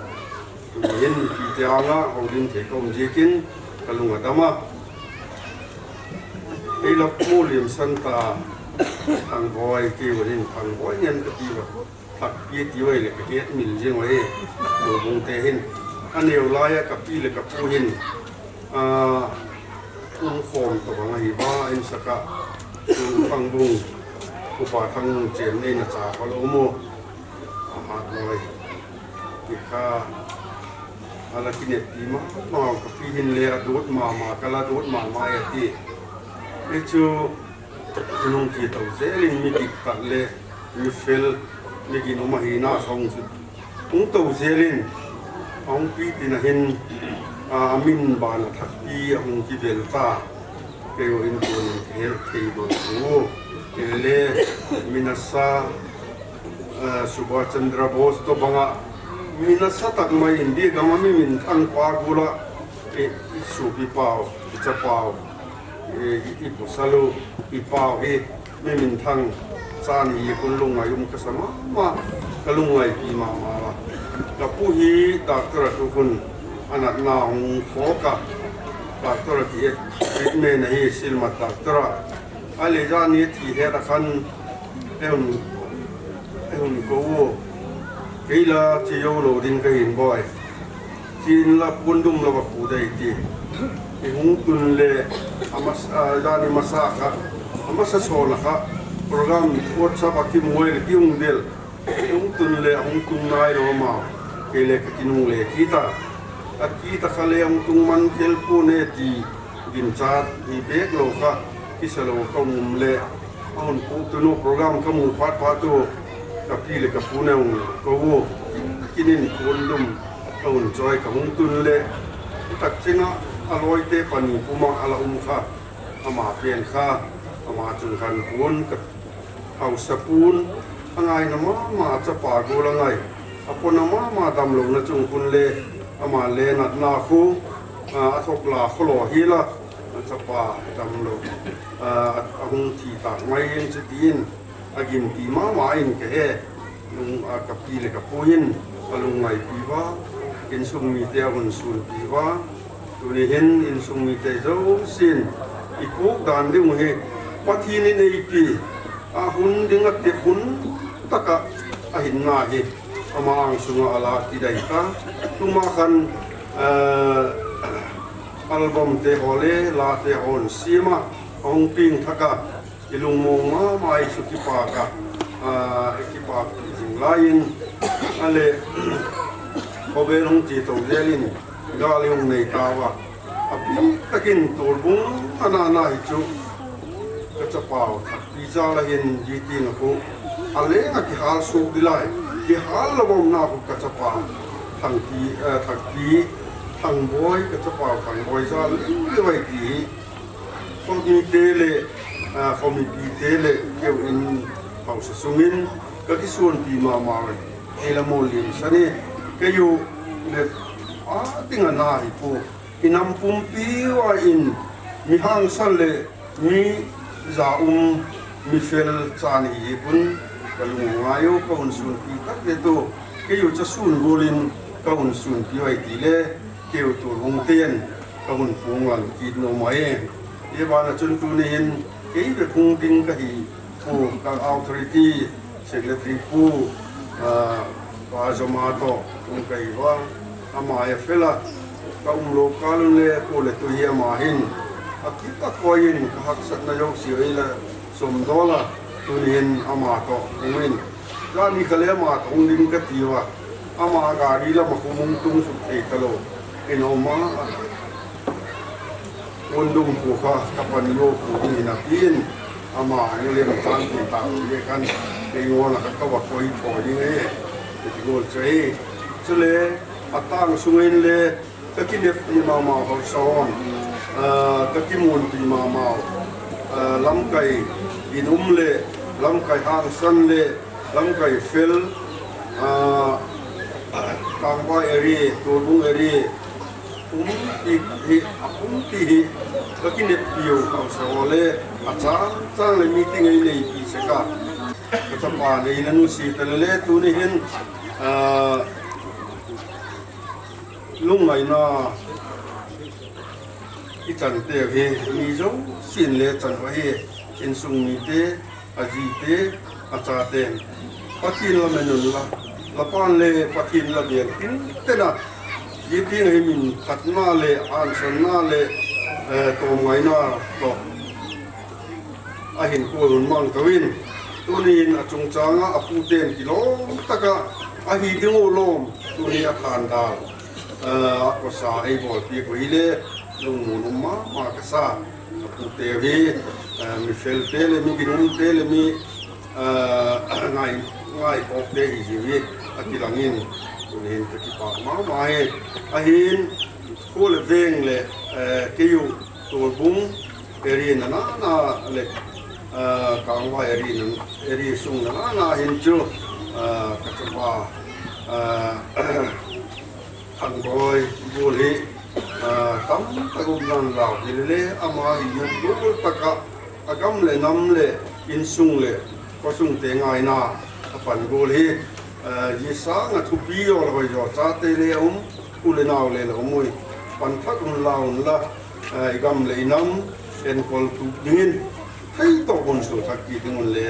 Tuhin, mipite anga houlim thei kaum jikin, kalung adam a. Ei lap mu lim san ta, Thangboi, kei uva hin Thangboi ngen kati uva. Thakpi ti uva le kahet mil jing uva e, Lobung te hin. Aneo lai a kapi le kapu hin. A, um khom to bang ahi ba, in saka. Um Thangbung, upa Thangbung chen nei na cha pa lo mo. Ahat noi. Ti kha, ala kineppi mama, kapi hin le adot mama, kala dot mama e ati. Hichu, nung kitou jel in mi diktat le, mi fel, mi ginum ahina song chu. Hung tou jel in, ahung pi tina hin, a, amin bana thakpi, ahung kibel ta. Kei uva in tunin kahet thei bou chu. Kei le, mi nasa, eh, Subhash Chandra Bose to banga, mi nasa tak mai India gam a mi minthang pa gula, i, i supi pau, i cha pau, i, i, i pasal u, i pau hi, mi minthang chan hi kun lungngai um kasa mama, kalungngai pi mama la. Kapu hi doctor a tukhun, anatna hung khoka, doctor a ti et, treatment ahi silmat doctor a. Ahile jani thi het a khan, eihung, eihung kou u. Kei la che jou lou ding kahin boi. Chin la pondum la va pu dei ti. I hung tun le amas a jani masa kha. Amasa sona kha. Program WhatsApp a kimu le ki hung del. I hung tun le hung tung nai lou ma. Kei le ka kinung le kita. A kita kha le hung tung man kel pu ne ti. Ginchat hi bek lou kha, kisa lou ka um le, a hun pu tunu program ka mu phat phat u, ka pi le ka pu neu ka u, kinin pondum, ka hun choi ka hung tun le, tak chinga, a loi te pani puma a la um kha, ama pen kha, ama chung khan pon ka Hausa pun, a ngaina mama a chapa gol a ngai. A pona mama damlouna chung pun le, ama le natna khu, a, a thok la khu lo hi la, a chapa damlou, a, a hung thi tak mai in chutin, a gimpi mama in ka he, nung a ka pi le ka pu in, a lungngai pi va, insung mite a hun sun pi va, Tuni hin insung mite jousen, i kuk dan ding u hi, Pathen in eipi, a hun ding a ti hun taka a hinna hi, ama ang sunga a la ti dai ta. Tuma khan, eh, album te ho le, la te hon sima, a hung ping thaka, I lungmong mama i chu kipak a, a, i kipak jing lai in, a le, khovel hung ti to zel in, gal i hung nei ta va. A bik takin Tolbung a na na hi chu, ka chapa u Thakpi jal a hin ji ti na khu, a leng a kihal suk di lai, kihal lou bom na khu ka chapa, Thangpi, eh, Thakpi, Thangboi, ka chapa u Thangboi jal, le vai ti hi, Khomi te le, a, khomi pi te le, keu in hausa sungin, ka kisun pi mama ui. Ei la mol lim sani, keu le, a, ting a na hi pu. I nam pumpi ua in, mi hangsan le, mi ja um, mi fel chan hi pun, ka lungngai u, ka hun sun pi tak le tu, keu cha sun gol in, ka hun sun pi ui ti le, Keu Tolbung ten ka hun pung lam kit nom ahi. Hia bana chun tuni hin kei ve phung ding ka hi pu ka authority secretary pu, ah, Pa Joma to phung ka hi va. Ama a fela ka um lou kal un le pu le tu hi ama hin. A kit a koi in ka haksatna jouse hi la som dola tuni hin ama to phung in. Jani ka le ama to phung ding ka ti va. Ama gari lama khu mung tung suk thei talou. Ina uma, pondum khu kha, ka pan lou khu ding ina tin. Ama, anu lem chan tin ta, ye kan, kei ngona ka ka va koi tho ding e. Kei ngol chai. Chule, atang sungin le, ka kinep pi mama ho son. Ah, ka kimun pi mama. Ah, lamkai, in um le, lamkai hangsan le, Lamkai fel, ah, Kangvai area, Tolbung area, pumpi hi, a pumpi hi, ka kinep piu, hausa ho le, a chang chang le meeting ei nei pi seka. Ka chapa nei la nusi ta le le, tuni hin, ah, lungngaina i chan te hi, mi jousen le chan va hi, insung mite, a jite, a chaten. Pathen la menun la, la pan le Pathen la bel tin tena. Ji tin hi min khatna le ansanna le, eh, tomngaina to. A hin ko hun mang tawin. Tunin a chungchanga a puten kilom taka a hi ding u lom. Tuni a than dal. Eh, a kosa ei bol pi ko hi le lungmun um mama ka sa. A pute hi, eh, mi fel te le, mi ginum te le, mi, eh, ngai, ngai kok te hi ji hi, a kilangin, tunin ka kipak mama hi. A hin, ko le veng le, eh, keu, Tolbung, area na na na le, eh, Kangvai area na, area sung na na na hin chu, eh, ka chapa, eh, Thangvai bul hi, ah, tamtak um nan lau hi le, ama hi mun bul taka, a gam le nam le, insung le, khosung te ngaina, a pan bul hi, ah, ji sanga thupi jo le hoi jo, chate le um, u le nau le le um ui, pan thak un lau un la, ah, i gam le i nam, enkol tup dingin, thei to un su thak ki ding un le,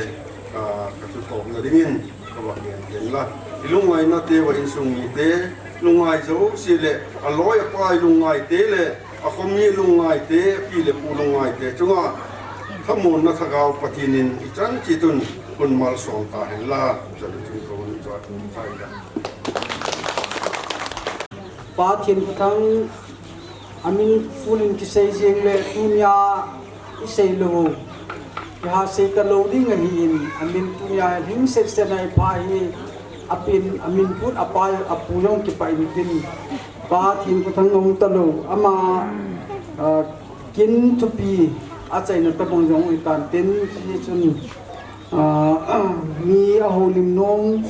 ah, ka thu tawpna dingin, ka va ngen ngen la. Lungngaina te va insung mite, lungngai jouse le, aloi apai lungngai te le, akhomi lungngai te, api le pu lungngai te chunga thamuanna Lhagao Pathen in ichan cheh un hun malsom tahen lang, chan chun kahung chah thei la. Pa Thienkhothang, amin full in kisei jeng le tunia isei lou u, iha sei talou ding ahin, amin tunia lhingset set a ipha hi, apin, amin put apa, apu jong kipah intin, Pa Thienkhothang ahung talou, ama, ah, kin thupi achaina tabang jong itan tin, hichun, ah, mi ahoulim nom,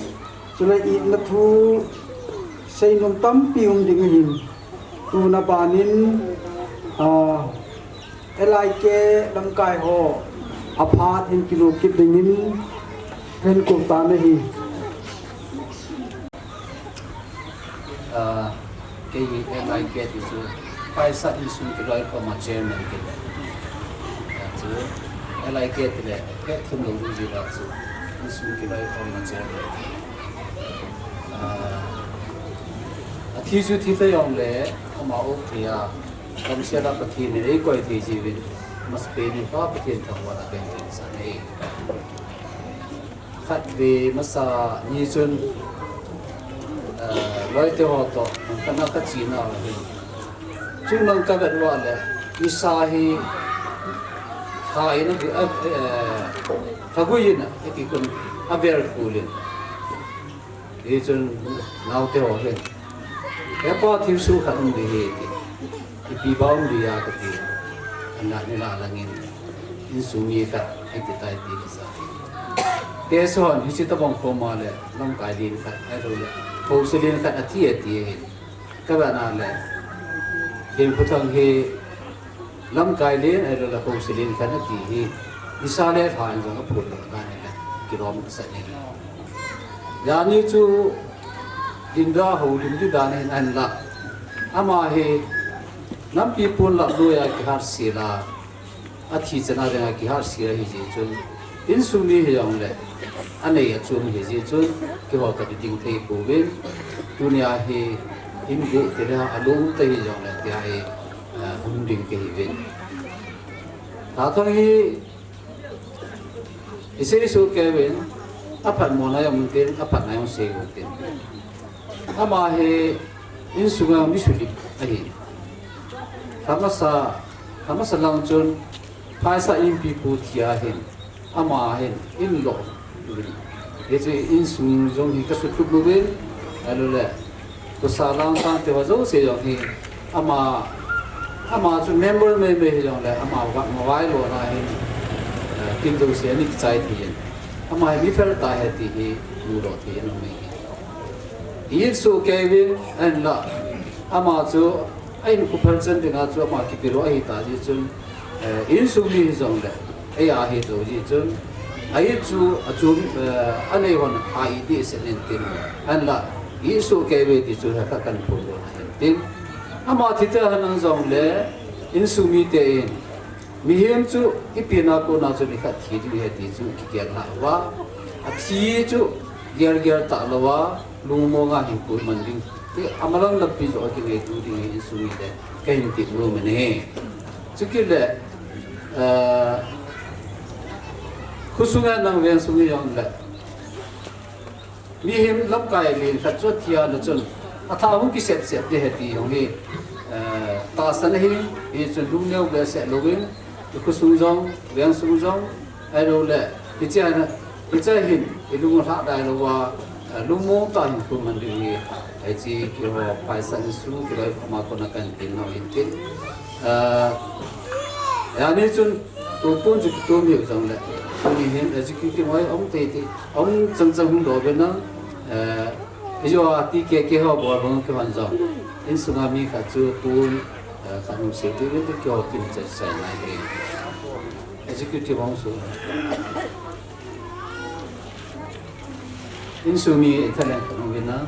chule itna thu seinom tampi um ding ahin. Tuna banin, ah, L I K lamkai ho aphat hin kilo kit dingin kahin kou tan ahi. Ah, kei hi L I K ti chu Phaisa Insung Kiloikhom a chairman kei. Ah, chu L I K ti le, pet thum lou ding jeh a chu Insung Kiloikhom a chairman. Ah, athi chu thi ta jong le, ama o thei a, kamsel a Pathen in eikoi thei jiuvin, masapen in Pa Pathen thangvah a kahin san e. Khatvei masa ni chun, ah, loite ho toh, nang kana kachena ahi. Chun nang kavet uva le, nisa hi, tha in a, a, eh, thagui in a, iti kun, avel kul in. Hichun naote ho hin, "He pa, thilsoh khat um ding ahi," ti. "Ipi bou um ding a," kati. Ana ni la langin, insung mi khat, hiti tai ti kasa. Te son, hiche tabang koma le, lamkai len khat, ahilou le, haosa len khat athi ati ahi. Kavet na le, Thienkhothang hi, lamkai len, ahilou le haosa len khat ati hi, nisa le lha in jong aphut lou dan in le, kilom kasa ni. Jani chu, dinga houlim ding dan in ahin la. Ama hi, nampi pon lah lui a kihat sel a, athi chan a dinga kihat sel ahi jeh chun, insung mi hijongle, anei achom ahi jeh chun, keiho kati ding thei pouvin, tunia hi, in gu te le, alung te hijongle, tia hi, ah, hung ding kahiuvin. Thathang hi, isei soh kei uvin, aphatmona jong um tin, aphatna jong sei u tin. Ama hi insunga mi sulit ahi. Khamasa, khamasa lang chun, Phaisa Inpipu thi ahin, ama hin, in lo. Hichu insung jong hi kasutup uvin, ahilou le, Khosa lang tang te ho jouse jong hi, ama, ama chu member mai mai hijongle, ama va, mavai lona hin, eh, kin jouse ani kichai thei in. Ama hi mi fel tah ahi ti hi, mudoh thei in um ahi. Isoh kei uvin, ahin la, ama chu, ahin khuphal chan dinga chu ama kipe lou ahi ta jeh chun, eh, insung mi hijongle, ei ahi tou jeh chun, ahi chu achom, eh, anei hon a iti sen in tin, ahin la, isoh kei uve ti chu hekha kahin phongdoh na ahin tin. Ama thi ta henlang jongle, insung mite in, mihem chu ipi na kona chu nikhat thi ding ahi ti chu kigel lhah uva, athi chu gelgel talou va, lungmong a hinkho man ding. Ti amalang lampi joh a kingaito ding hi insung mite kahin ti nom in ahi. Chukit le, eh, khosung a nang vengsung hijongle, mihem lamkai len khat chu athi a le chun, atha hung kisep sep ding ahi ti jong hi, eh, tahsan ahi, hichun lungneo behseh louvin, khosung jong, vengsung jong, ahilou le, hiche a hin, hiche a hin, ilung lhadai louva, eh, lungmong tah a hinkho man ding hi, hiche keiho Phaisa Insung Kiloikhom a kona kahin ti nom in tin. Eh, jani chun, tupon chu kitom hiu jongle, tuni hin executive hoi um tei tei, um chang chang hung doh uvin lang, eh, hijongle T K K ho bol bang kihon jong, insunga mi khat chu tun, eh, khat hung sei diuvin keiho kin chet sai nai e. Executive hung su. Insung mi itha leng khat hung uvin lang.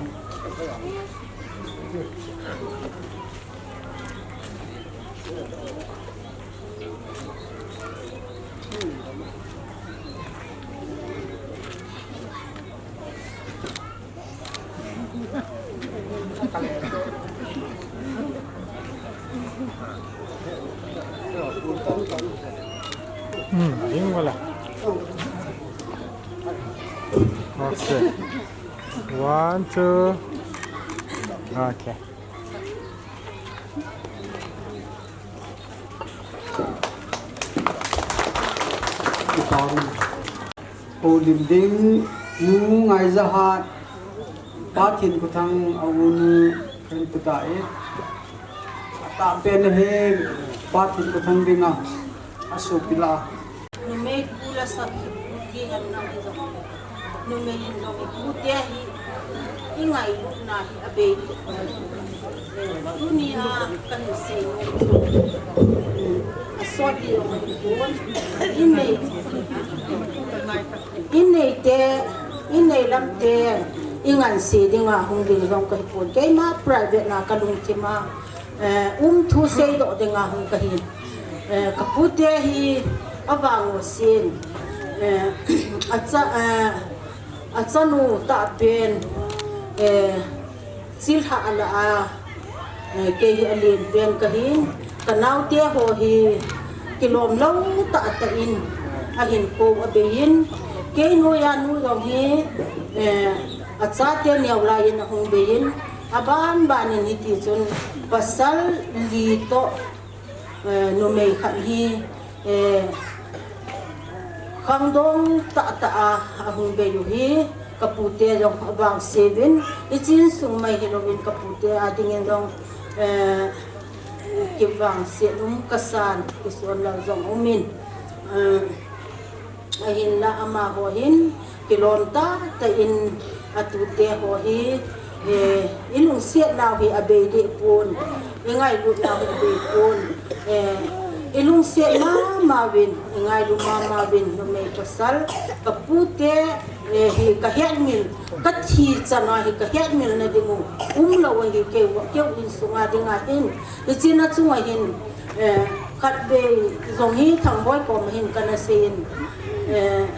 Hmm, ding wala. Okay. One, two. Okay. Holim ding, Nu Ngaijahat, Pa Thinkhothang a u nu, kan puta e. Atahpen hi Pa Thinkhothang dinga, asopi la. Numei pu la sakhi pu ti han na hi jong. Numei in jong ipu te hi, ingailutna hi abei. Tunia kahin sei nom chu, asot ding jong ahipon, in nei, in neite, in nei lamte, ingansei dinga hung ding jong kahipon. Keima private na kalungthima, eh, um thu seidoh dinga hung kahi. Eh, kapute hi avang usin, eh, acha, eh, achanu tahpen, eh, chilhah ala a, eh, kei hi alen pen kahin, kanaote ho hi kilom lou tahtah in ahin kou abeiyin, kei noiya nu jong hi, eh, achate neo laiyin ahung beiyin, aban banin hitichun pasal li toh, eh, numei khat hi, eh, khangdong tahtah a ahung bei u hi, kapute jong avangse uvin, hiche insung mai hilouvin kapute a dingin jong, eh, kivangse um kasan, kisonlou jong umin. Eh, Ahinla amaho hin kilom tahtah in atute ho hi, eh, ilungset nau hi abei deh pon, ingailutnau hi abei pon, eh, ilungset mama uvin, ingailu mama uvin, numei pasal, kapute, eh, hi kahetmil, kathi chana hi kahetmilna ding u umlou ahi, keu, keu insunga dinga hin, hiche na chunga hin, Eh, khatvei jong hi Thangboi koma hin kana seiyin, eh,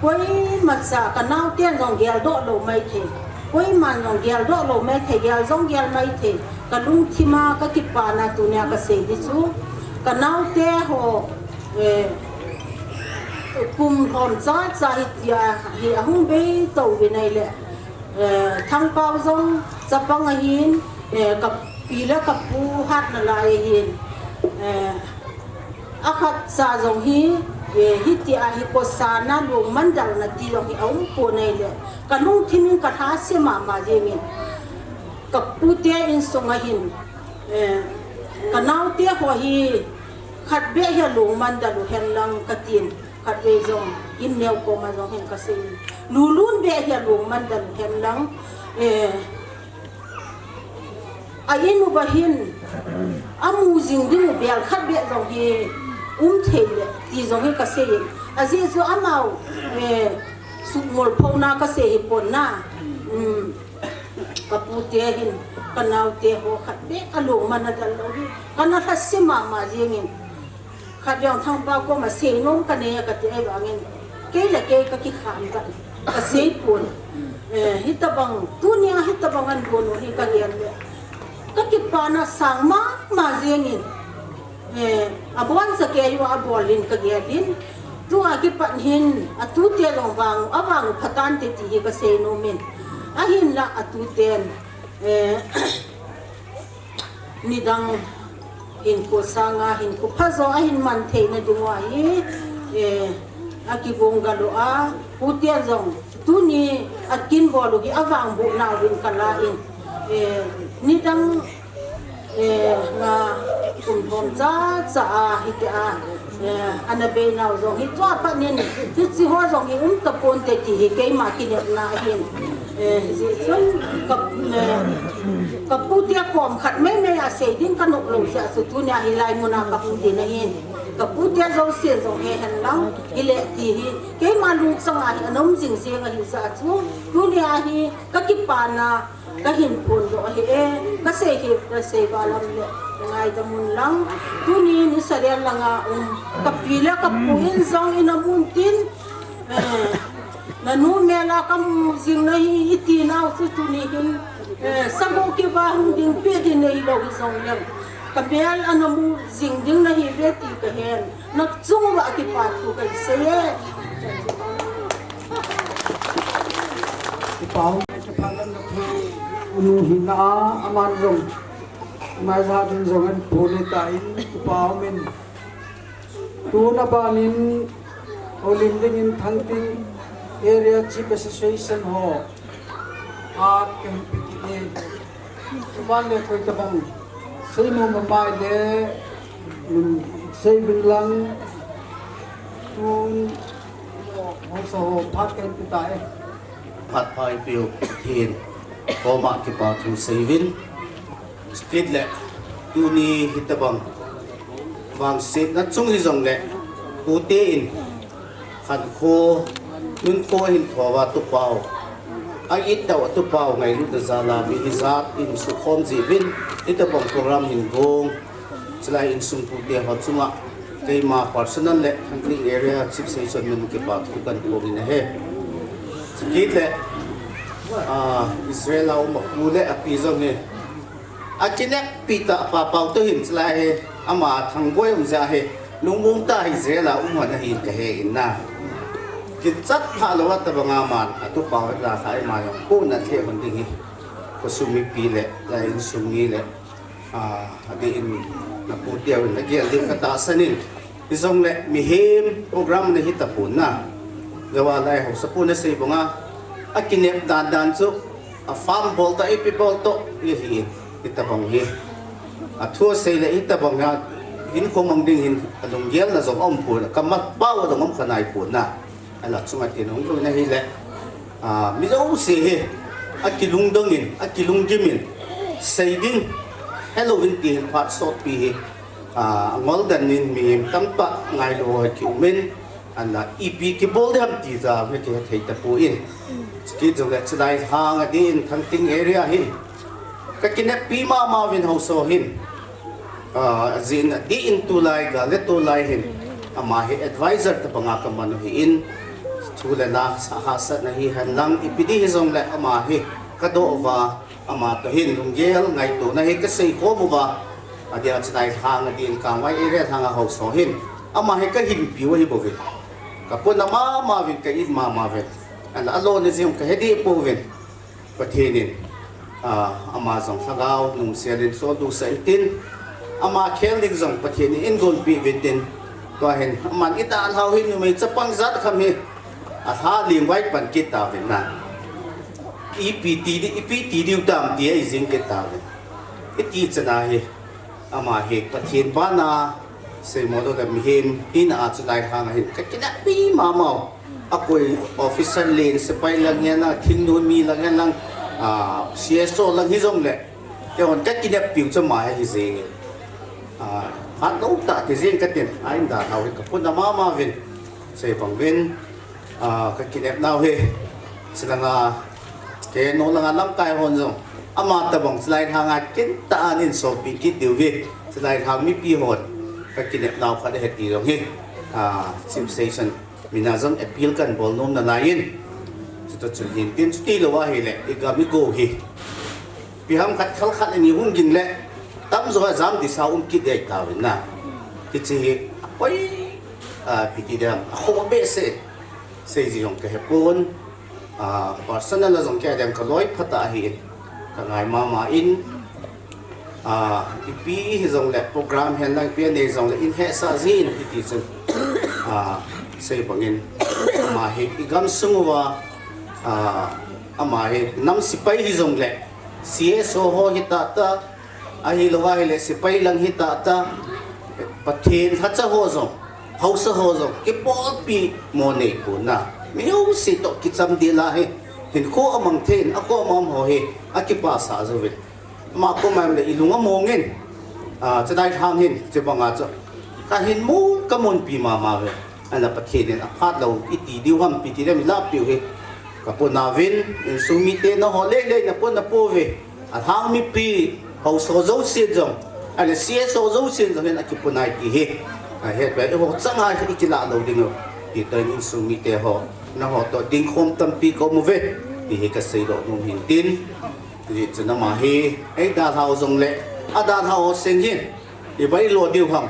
koimacha kanaoten jong geldoh lou maithei, koiman jong geldoh lou maithei, gel jong gel maithei, kalungthima kakipana tunia kasei hi chu, kanaote ho, eh, kum lhom chacha hitia hi ahung bei tou vin ahile, eh, Thangpao jong chapang ahin, eh, kapi le kapu hatna lai ahin, eh, akhatcha jong hi, eh, hitia hi kosana lungman dalna ti jong hi aumpon ahile, kalungthim in kalhase mama jengin, kapute insunga hin, eh, kanaote ho hi khatvei hi alungman dal u henlang katin, khatvei jong in neo koma jong hin kaseiyin, lulun vei hi alungman dal u henlang, eh, a in uva hin amu jing ding u bel khatvei jong hi umthei le ti jong hi kaseiyin, ajeh chu amau, eh, sumol phouna kasei hipon na, um, kapute hin kanaote ho khatvei alungman adal lou hi kana lhase mama jengin, khatvei jong Thangpao koma seinom kanei kati ahivangin, kei le kei kakikham tan, kaseipon, eh, hitabang, tunia hitabang angon u hi kagel le, kakipana sang mama jengin, eh, aboncha keiyu abol in kagelin, tua kipat hin atute jong vang, avang u phatante ti hi kaseinomin, ahinla atuten, eh, nidang hinkho sanga hinkho phajo ahin mantheina dinguva hi, eh, akigong galo a, hutian jong tuni akinbol u hi avangbohna uvin kala in, eh, nidang, eh, nga kum lhom chacha a hitia, eh, ana beinau jong hi tua pat nin, hiche ho jong hi umtaponte ti hi keima kinepna ahin, eh, hijeh chun ka, eh, kapute kom khat meimei a sei ding kanop lou jeh a chu tunia hilai muna kahung din ahin, kapute jouse jong he henlang hile ti hi keima lungchanga hi ana um jing jeng ahi jeh a chu tunia hi kakipana kahin phondoh ahi e, kasei hi, kasei valam le, ngaidamun lang. Tuni ni Israel langa um, kapi le kapu in jong ina mun tin, eh, nanu mela kamu jing nahi, iti nau chu tuni hin, eh, sago kiva hung ding pe di neilou hi jong leng. Ka mel ana mu jing ding nahi ve ti ka hen. Na chung uva kipa thu ka sei e. Kipa um, kipa lam na thu unu hi na a, aman jong. Mai za din jong an pu le ta in, kipa um in. Tuna banin, Olim dingin Thangting Area Chief Association ho, a kempi ki e. Tuban le koi tabang, sei nom mamai le, um, sei bin lang, tun, ho sa ho, phat kempi ta e. Phat pai piu, Pathen koma kipa thu sei uvin. Chukit le, tuni hitabang vangsetna chung hi jong le, pute in, khankho, nunkho hin thova tupau. A it dau a tupau ngailutna jal a mi hijat in sukhom jeh uvin, hitabang program hin gong. Chulai insung pute ho chunga, keima personal le Thangting Area Chief Association min kipa thu kan phong in ahi. Chukit le, ah, Israel a um a pu le a pi jong hi. A kineppi ta pa pau to hin chulai hi, ama Thangboi um ja hi, lungmong ta hi Israel a um hon ahi ka he in na. Kichat pha lou a tabang a man, a tupau la khai ma jong, ko na the hon ding hi. Ko sum mipi le, la insung mi le, ah, a di in na pu teu in, a gel ding ka tahsan in. Hi jong le, mihem program na hi tapon na. Jawa lai ho, sa pu na sei banga, a kinep dan dan chu, a farm bol ta, ipi bol to, hi hi, hitabang hi. A thu sei le hitabang a, hin khomang ding hin, a lunggel na jong um pu, ka ma pau a jong um kha nai pu na. A la chunga tin hung lou na hi le, a, mi jouse hi, a kilungdong in, a kilunggim in, sei ding, hello in ti hin phat sot pi hi, a, ngol dan in mi tampa ngai lou ho ki um in, a la ipi kibol ding ham ti ja, mi ki thei ta pu in. Ki jong le chulai hang a di in Thangting area hi. Ka kineppi mama uvin hausa hin. Ah, jin di in tulai ga le tulai hin. Ama hi advisor ta banga ka man u hi in. Thu le la sa ha sa na hi hen lang ipi di hi jong le ama hi. Ka do va ama to hin lunggel ngaito na hi ka sei khom uva. A di a chulai hang a di in ka mai area hang a hausa hin. Ama hi ka hin piu hi bo vin. Ka puna mama uvin ka in mama uvin. An a lo ni jing ka he di pu uvin. Pathen in, ah, ama jong lhagao, numsel in sol du sa in tin, ama khel ding jong Pathen in golpi uvin tin, tua hin, aman i dalhau hi numei chapang jat kham hi, a lha ling vai pan kit ta uvin na. Ipi ti di, ipi ti diu tam ti a i jing kit ta uvin. I ti chana hi, Ama hi Pathen bana, seimo lou le mihem, hina a chulai hang a hin, ka kineppi mama u. A koi officer len, sepai lang hen lang, thingnoi mi lang hen lang, ah, C S O lang hi jong le. Kei hon ka kineppiu chu ama hi jeng in. Ah, hat lou ta ti jeng ka tin, a in dalhau hi ka puna mama uvin. Sei bang uvin. Ah, ka kinepnau hi, chulanga, kei nung langa lamkai hon jong, ama tabang chulai hang a kin ta anin sopi kit diu hi, chulai hang mipi hon, ka kinepnau khat ahi ti jong hi, ah, Chief Session, mina jong appeal kan bol nom nalai in, chuta chun hin tin chuti lou ahi le, i gam i go hi, ipi ham khat khal khat le ni hung ging le, tamjo a jam disa um kit dei tauvin na, kichi hi, oi, ah, ipi ti dam, a kho behseh, Sei ji jong ka he pon, ah, personal a jong kei a dem ka loi phat ahi in, ka ngai mama in, ah, ipi hi jong le program hen lang ipi anei jong le in hesah jin iti chun, ah, sei bang in, ama hi i gam sung uva, ah, ama hi nam sepai hi jong le C S O ho hi tata, Ahilou ahile, sepai lang hi tata, Pathen lhacha ho jong, haosa ho jong, kipolpi mo nei pon na. Mi jouse toh kicham ding la hi, hinkho amang thei in, akom a um ho hi, akipah sah jouvin. Ama kom a um le, i lung among in, ah, chulai hang hin, chubang a chu, ka hin mu, ka munpi mama uve. Ahinla Pathen in aphat lou, iti diu ham, ipi ti diu ham, i lahpeh u hi. Ka puna uvin, insung mite nangho lei lei na puna pouve. Alhang mipi, haosa jousen jong, ahile C S O jousen jong hin akipuna e ti hi. Ahet ve, eiho chang a i kilah lou ding u. Ti toh in insung mite ho, nangho toh dingkhom tampi ka um uve. Ti hi ka seidoh nom hin tin. Hijeh chun ama hi, ei dalhau jong le, adalhau ho seng hin. Ibai lo diu ham.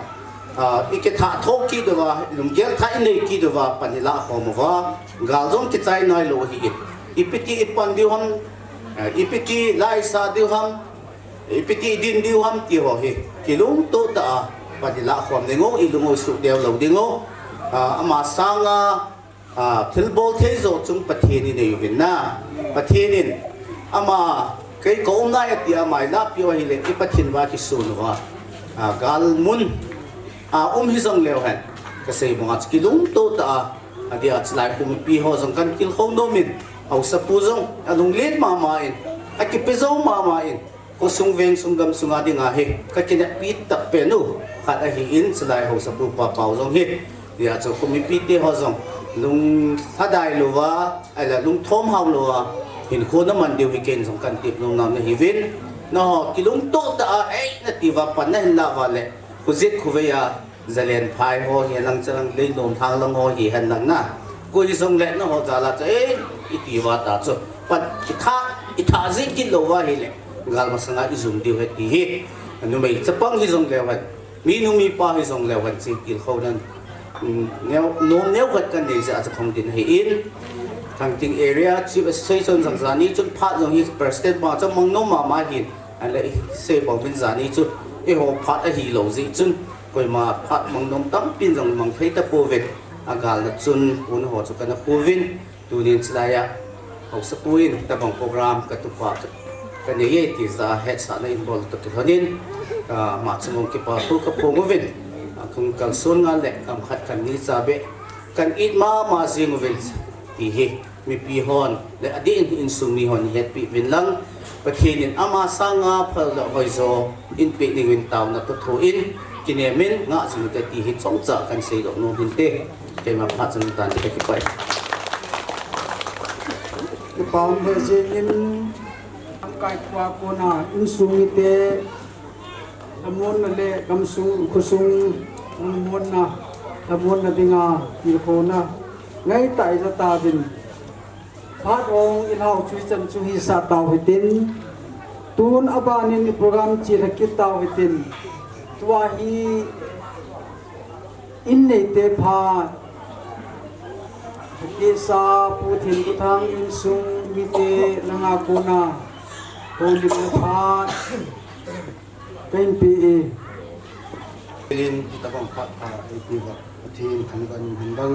Ah, ikitha tho kit uva, lunggel tha inei kit uva, pan ilah khom uva, gal jong kichai nailou ahi. Ipiti ipan diu ham, ah, ipiti laisa diu ham, ipiti idin diu ham ti ho hi. Kilungto tah a, pan ilah khom ding u, ilung u suhdeu lou ding u. Ah, ama sanga, ah, thilbol thei jo chung Pathen inei uvin na. Pathen in, ama, kei kaum nai ati ama ilahpeh u ahile, i Pathen uva kisun uva. Ah, gal mun, ah, um hijong leu hen. Kasei banga chu kilungto tah a, adia chulai khu mipi ho jong kan tilkhou nom in, haosapu jong, alunglen mama in, akipe jou mama in, khosung vengsung gamsunga dinga hi, kakineppi tah pen u khat ahin, chulai haosapu Papau jong hi. Hijeh chun khu mipite ho jong, lunglhadai louva, ahilou lungthom hao louva, hinkho naman diu hi ken jong kan tep nom nom nahiuvin. Nangho, kilungto tah a, ei, nati uva pan nahin lah uva le, khujet khuvei a, Zalen phai ho hihen lang, chulang Leinom lhang lang ho hihen lang na. Koi jong le nangho jal a chu, ei, iti uva ta chu. Pan, itha, itha jeh kit lou uva ahile, gal masanga ijum diu ahi ti hi. Numei chapang hijong leu hen, minu mipa hijong leu hen, chun tilkhou nan, um, neo, nom neo khat kan nei jeh a chu kahung din ahin. Thangting Area Chief Association jong jani chun phat jong hi President pa chu mang nom mama hin. Ahile isei bang uvin jani chu, eiho phat ahilou jeh chun, koima phat mang nom tampin jong mang thei tapouvin, agalna chun, pun ho chu kana pu uvin, tunin chulai a, haosapu in, tabang program katupa chu, kanei e ti jeh a hetsahna in bol toh kilhonin, ah, ama chunga kipa thu kaphong uvin, ah, kahung kalson ngal le, kam khat kam ni cha beh, kan it mama jing uvin, ti hi. Mipi hon, le adeh in insung mi hon hetpi uvin lang, Pathen in ama sanga phal le hoijo, inpeh ding uvin taona toh thu in, kinem in, ngah jing ute ti hi chomcha kan seidoh nom hin te, keima phat chun tan te kakipah e. Kipa um lheh jeng in, lamkai khua kona, insung mite, Lhamonna le gamsung, khosung, lungmonna, lhamonna dinga, tilkhouna, ngaitah ija tauvin. Phat ong ilhau chu ichan chu hisah tau hitin. Tun abanin i program chelha kit tau hitin. Tua hi in neite phat. Kisa Pu Thengkuthang insung mite langa kona. Houlimna phat. Kahin pe e. Pathen in hitabang phat pha eipeh uva, Pathen thangvah in um hen lang,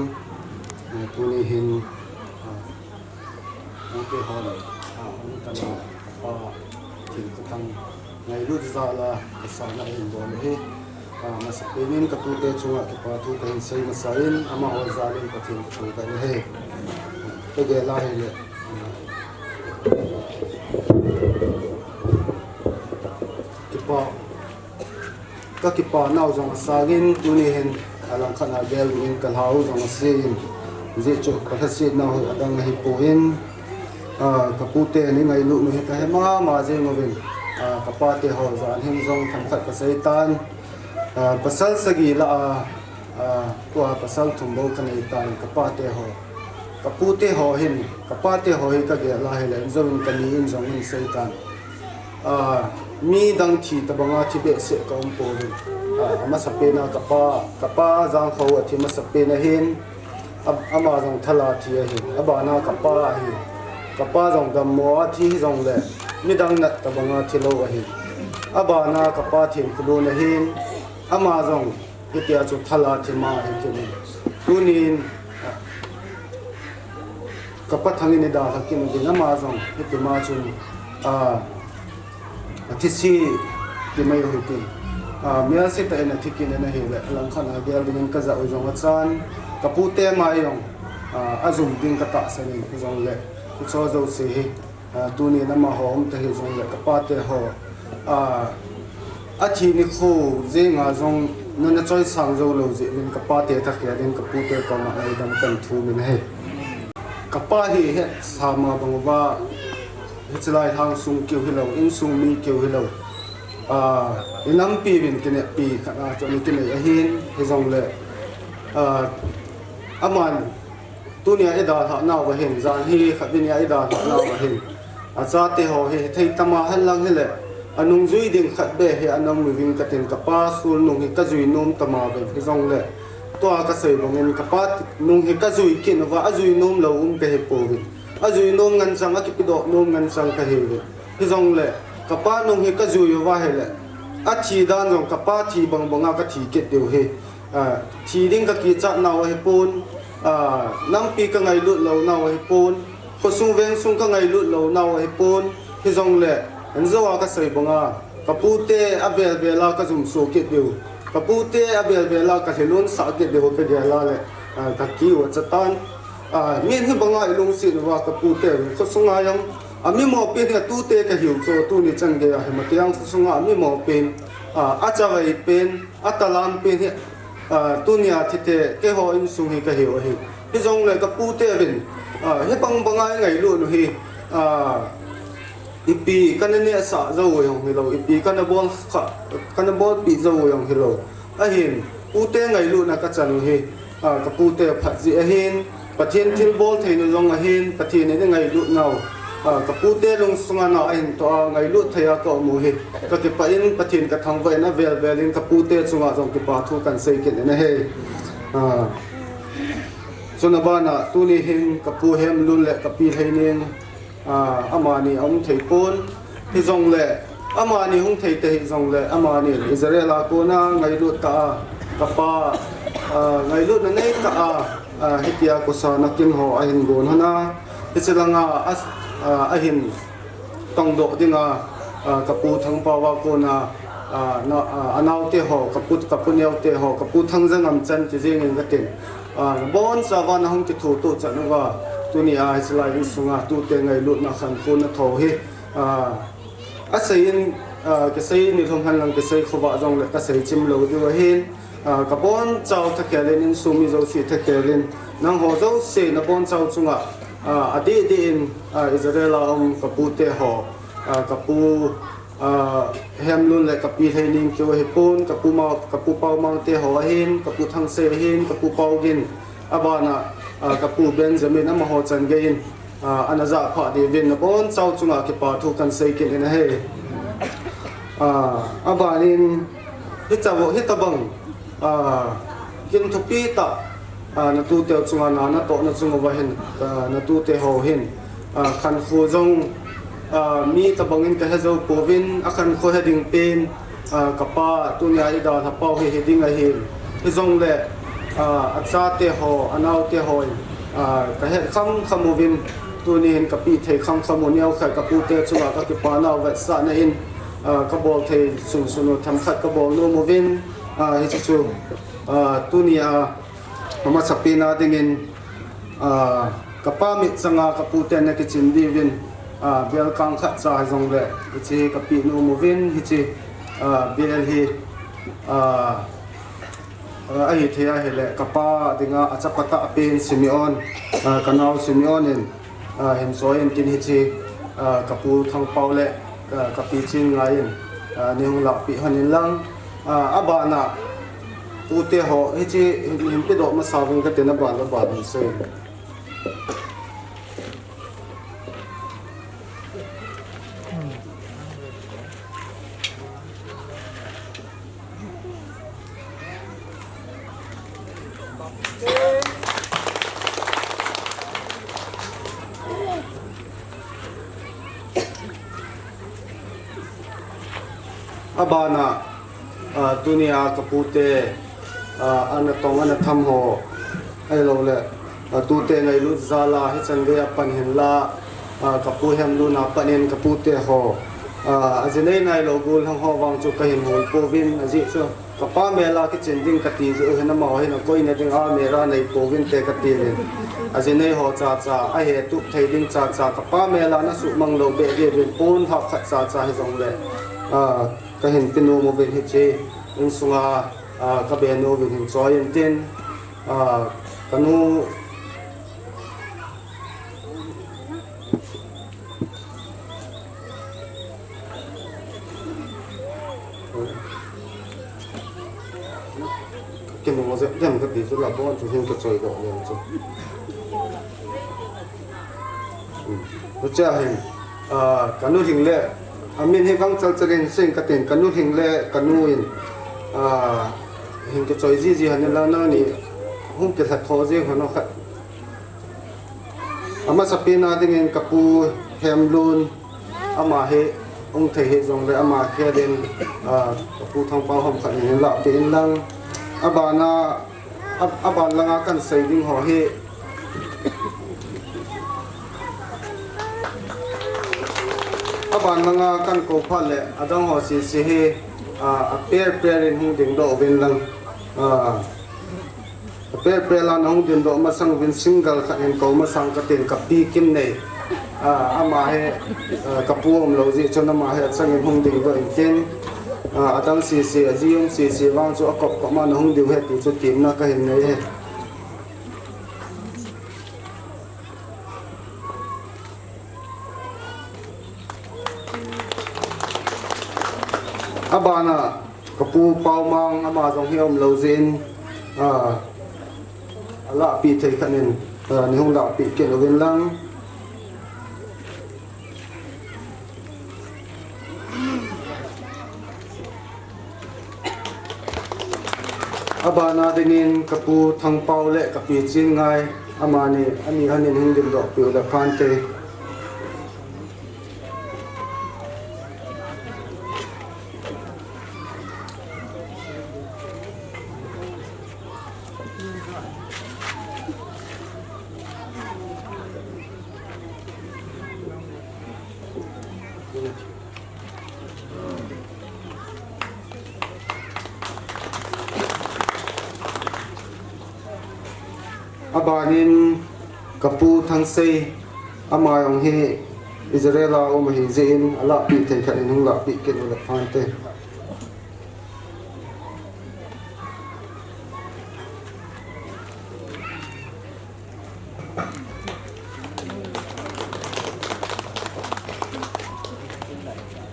eh, tuni hin, ah, ute hon, ah, hung tan a, Pa Thengkuthang ngailut jal a, kasana hin bol ahi. Ah, masapen in katute chunga kipa thu kahin sei masa in, amaho jal in Pathen kathangvah in ahi. Kagel a hile, Kipa, kakipa nau jong asang in, tuni hin alangkhat a gel ding in kalhau jong asei in, hijeh chun kalhasetna hi adang ahipoi, ah, kapute ni ngailut nu hi kahe mama jeng uvin, ah, kapate ho jan hin jong themkhat kasei tan. Ah, pasal sagi lah a, ah, tua pasal thum bou kanei tan, kapate ho. Kapute ho hin, kapate ho hi kagel a hile, jouvin kani in jong hin sei tan. Ah, midang thi tabanga thi behseh kaum pouvin. Ah, amasapen a kapa, kapa Jangkho athi masapen ahin, a, ama jong thal a thi ahin, abana kapa ahin. Kapa jong dammo a thi hijongle, midang nat tabanga thi lou ahin. Abana kapa Thengkhulun ahin, ama jong hitia chu thal a thi ma ahi kit in. Tunin, ah, kapa Thang in eidalha kit uvin, ama jong hitima chun, ah, athi si ti mai u hitin. Ah, melse tah in athi kit in ahile, alangkhat a gel ding in kajah u jong achan, kapute mai jong, ah, ajum ding katahsan in, hijongle, hicho jouse hi, Ah, tunin amaho umta hijongle kapate ho, ah, athi nikho jenga jong nana choisang jou lou jeh in kapate thakhel in kapute koma ngaidam kahin thum in ahi. Kapa hi hetsah ma bang uva, hiche lai lhang sung keu hilou, insung mi keu hilou. Ah, inampi uvin kineppi khat a chu ana kinei ahin, hijongle, ah, aman Tunia eidalhah nauva hin, jan hi khatvei nia eidalhah nauva hin, achate ho hi thei tama hen lang hile, anung jui ding khat beh hi ana um uvin katin, kapa sul nung hi kajui nom tama uvin, hijongle tua kasei bangin kapa nung hi kajui kit uva, ajui nom lou um kahi pouvin. Ajui nom ngen chang, akipedoh nom ngen chang kahiuvin. Hijongle kapa nung hi kajui uva ahile, athi dan jong kapa thi bang banga kathi kit diu ahi. Ah, thi ding kakichat nau ahipon, ah, nampi kangailut lou nau ahipon, khosung vengsung kangailut lou nau ahipon, hijongle, injou a kasei banga, kapute avel vel a kajumso kit diu, kapute avel vel a kalhilun sah kit diu kagel a le, ah, kakiu achatan. Ah, min hibanga ilungset uva kapute khosunga jong, amimo pen hi atute kahiu chu, tuni chan geiya hi Matiang khosunga amimo pen, ah, achavai pen, atalam pen hi, ah, tunia thite keiho insung hi kahiu ahi. Hijongle kapute uvin, ah, hibang banga ingailut u hi, ah, ipi kana nehsah jou u jong hilou, ipi kana bol kha, kana bolpeh jou u jong hilou. Ahin, pute ngailutna kachan u hi, ah, kapute phat jeh ahin, Pathen thilbol theina jong ahin, Pathen in eingailut nau, ah, kapute lungsunga na ahin toh a ngailut thei a kaum u hi, kakipah in Pathen kathangvah in avel vel in kapute chunga jong kipa thu kahin sei kit in ahi. Ah, chuna bana tuni hin kapu Hemlun le kapi Lheining, ah, amani aum thei pon. Hijongle, amani hung thei te hijongle, amani Israel a kona ngailut tah a, kapa, ah, ngailutna nei tah a, ah, hitia kosana kin ho ahin gon hona, hiche langa, ah, ahin tongdoh dinga, ah, kapu Thangpao a kona, ah, na, ah, anaote ho, kapu, kapu Neote ho, kapu Thangjangam chan ti jengin katin. Ah, nabonchauva nahung kithoto chan uva, tunia hiche lai insunga tute ngailutna khankho natho hi, ah, asei in, ah, kisei nilhum henlang kisei khovah jongle kasei chim lou diu ahin, ah, kabonchau thakhel in, insung mi jouse thakhel in, nangho jouse nabonchau chunga, ah, adih dih in, ah, Israel a um kapute ho, ah, kapu, ah, Hemlun le kapi Lheining keu ahipon, kapu Mao, kapu Paomang te ho ahin, kapu Thangsei ahin, kapu Paogin, abana, ah, kapu Benjamin amaho chan gei in, ah, ana jah phah diuvin nabonchau chunga kipa thu kahin sei kit in ahi. Ah, abanin, hitabang, hitabang, ah, kin thupi tah, ah, natute chunga na, natohna chung uva hin, ah, natute ho hin, ah, khankho jong, ah, mi tabang in kahe jou pouvin, akhankho he ding pen, ah, kapa, tunia idalhapau hi, hi ding ahin. Hijongle, ah, achate ho, anaote ho in, ah, kahet khamkham uvin, tuni hin kapeh thei khamkham u neokhat kapute chunga kakipa nau vetsahna in, ah, kabol thei sunsun u themkhat kabol nom uvin, ah, hiche chu, ah, tunia, amasapen a dingin, ah, kapa mitchanga kaputen ana kichin diuvin, ah, bel kang khat cha hijongle, hiche kapeh nom uvin, hiche, ah, bel hi, ah, ah, ahithei ahile, kapa dinga achapa tah pen Simeon, ah, kanao Simeon in, ah, hin choi intin hiche, ah, kapu Thangpao le, ah, kapi Chinngai in, ah, neihung lahpeh hon inlang, ah, abana, pute ho, hiche hin, hin pedoh masa uvin katin, aban, aban hin sei. Abana, ah, tunia kapute, ah, ana tong ana tham ho, ahiloule, ah, tute ngailut jal a hichan geiya pan hinla, ah, kapu Hemlun a panin kapute ho, ah, ajinei nailou gollhang ho vang chu kahin hol pouvin, ajeh chu kapa mel a kichin ding kati jeh u hin amaho hin akoina dinga mel a nei pouvinte katiuvin. Ajinei ho chacha, ahetup thei ding chacha, kapa mel a nasuhmang lou beh diuvin, ponlhah khat chacha hijongle, ah, kahin pe nom uvin hiche insunga, ah, kabe nom uvin hin choi intin, ah, kanu Kinu jep dem kati chu la bon chu hin kachoi doh leng chu. Hmm. Hichea hin, ah, kanu Lhing le Amin hi vang chalchal in sing katin, kanu Lhing le kanu in, ah, hin kichoi jiji hon in lang, nangni hung kilha tho jing hon khat. Amasapen a dingin kapu Hemlun, ama hi hung thei hih jongle ama khel in, ah, kapu Thangpao ham khat in hin lahpeh in lang. Abana, a, aban langa kan sei ding ho hi, aban langa kan kou phat le adang ho sese hi, ah, a pair pair in hung dingdoh uvin lang. Ah, a pair pair a na hung dingdoh masang uvin single khat in kou masang katin, kapi Kimnei. Ah, ama hi, ah, kapu umlou jeh chun ama hi achang in hung dingdoh intin. Ah, adang sese, aji um sese vang chu akop kop ma na hung diu ahi ti chu temna kahin nei ahi. Abana kapu Paomang, ama jong hi aumlou jeh in, ah, alahpeh thei khat in, ah, nei hung lahpeh kit uvin lang. Abana dingin kapu Thangpao le kapi Chinngai, amani ani hon in hung dingdoh peh u le phante. Abanin kapu Thangsei, ama jong hi Israel a um ahi jeh in alahpeh thei khat in hung lahpeh kit u le phante.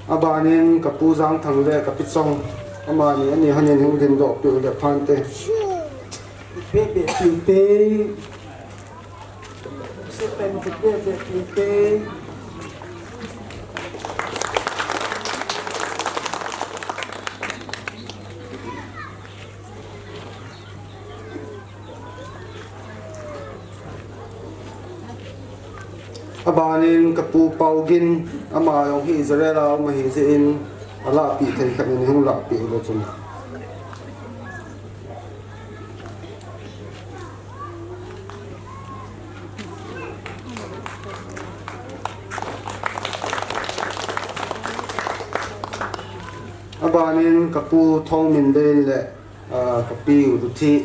Abanin kapu Jangthang le kapi Chong, amani ani hon in hung dingdoh peh u le phante. Pe, pe, pe, pe. Abanin kapu Paogin, ama jong hi Israel a um ahi jeh in alahpeh thei khat in hung lahpeh u le chun. Abanin kapu Thongminlen le, ah, kapi u Luthi.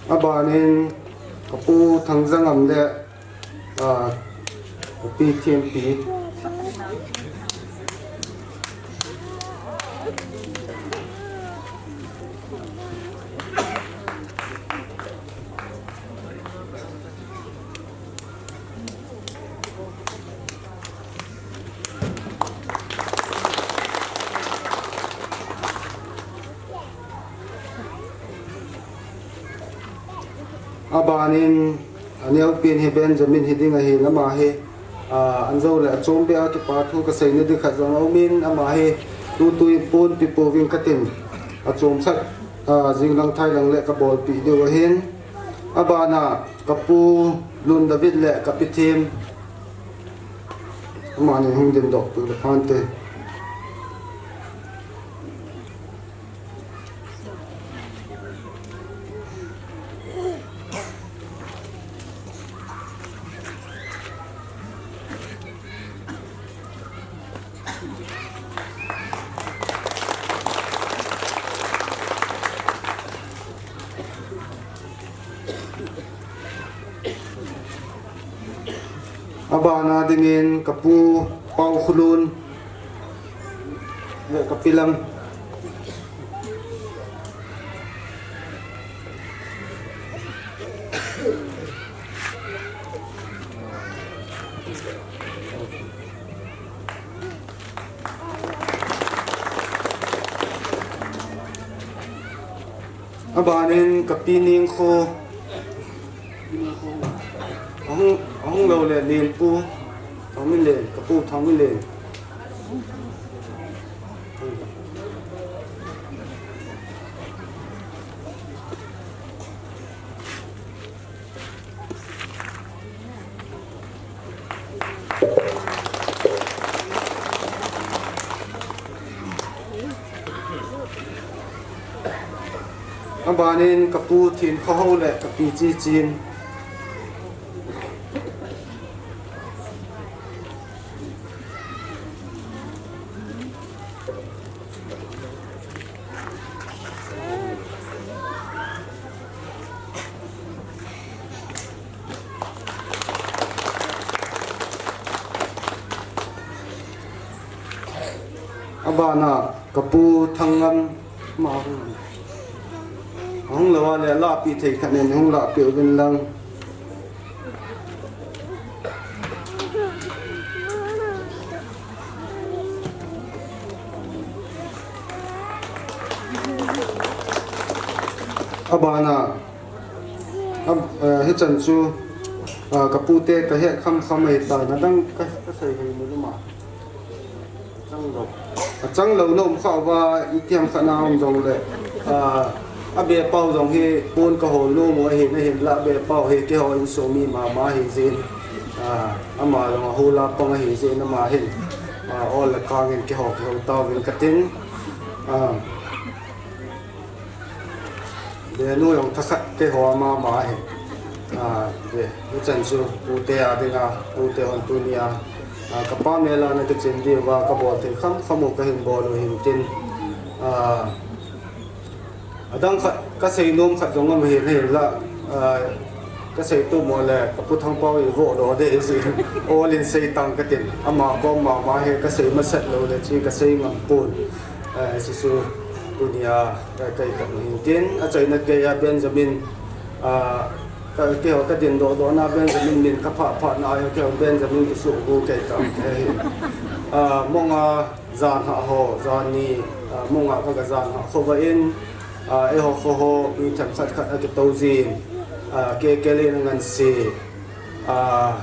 Abanin kapu Thangjangam le, ah, kapi Thempi. Abanin aneopen hi Benjamin hiding ahin, ama hi, ah, anjou le achom beh a kipa thu kasei na ding khat jong aumin, ama hi tutu in ponpi pouving katin, achom khat, ah, jinglang thailang le kabolpeh diu ahin. Abana kapu Lun David le kapi Them, amani hung dingdoh peh u le phante. Abana dingin kapu Paokhulun le kapi Lam. Abanin kapi Ningkho, ahung, ahung lou le Lenpu Thangminlen, kapu Thangminlen. Abanin kapu Thinkhohou le kapi Chichin. Abana kapu Thangngam ma hung. Hung lou a le lapi thei khat nen hung lapi uvin lang. Abana, ab, eh, hichan chu, ah, kapute kahet khamkham ahitan, adang ka, kasei hei mu luma. Achang lou. Achang lou nom kha uva, itiham khat na um jongle. Ah, abepau jong hi pon kahol nom u ahin, ahinla abepau hi keiho insung mi mama ahi jeh in. Ah, ama jong ahol a pang ahi jeh in ama hin. Ah, ol le kang in keiho kihou tauvin katin. Ah, Benu jong thakhat keiho mama ahi. Ah, ve, hichan chu pute a dinga, pute hon tunia, ah, kapa mel a na kichem diuva kabol thei khamkham u kahin bol u hintin. Ah, adang khat, kasei nom khat jong um hin, hinla, ah, kasei tup mo le, kapu Thangpau i vohdoh ding ahi jeh in, ol in sei tang katin, ama kom mama hi kasei masat lou le, chi kasei ngam pon. Eh, Jesu, tunia, ka, kai ka hintin, achaina kei a Benjamin, ah, ka, keiho kadin dohdoh na Benjamin min kaphah phah na a, keiho Benjamin kisuh bu kei ta, kei hin. Ah, Monga, Jan ha ho, jan ni, ah, Monga ka, ka jan ha kho va in, ah, eiho kho ho, mi themkhat khat akitou jin, ah, K K le na ngan si, ah,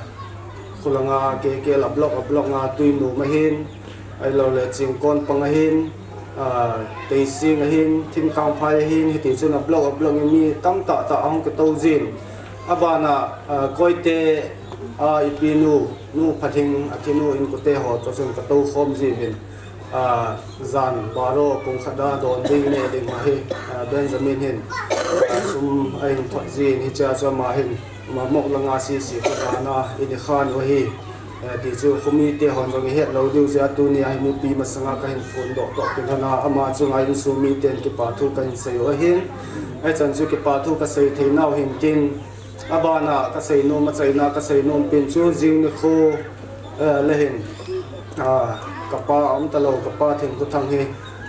khulanga K K la block, a block nga Tuinu ma hin, ahilou le Chingkon pang ahin, ah, Teising ahin, Thingkangphai ahin, hiti chun a block, a block mi tamtah tah ahung kitou jin, abana, ah, Koite, ah, ipi nu, Nu Phathing, athinu inkote ho, chu chun katou khom jiuvin. Ah, jan baro pung khat a don ding neh ding ma hi, ah, Benjamin hin, ah, sum ahin thot jin hichea chu ama hin, ama mok langa sisi kho jana, ini khan u ahi, eh, ti chu khomite hon jong ihet lou diu jeh a tunia hi mipi masanga kahin phondoh toh kilhon a, ama chunga insung miten kipa thu kahin sei u ahin, hichan chu kipa thu kasei thei nau hintin, Abana kasei nom, achaina kasei nom pen chu jing nikho, eh, le hin, ah, kapa aum talou, kapa Thingkhothang hi,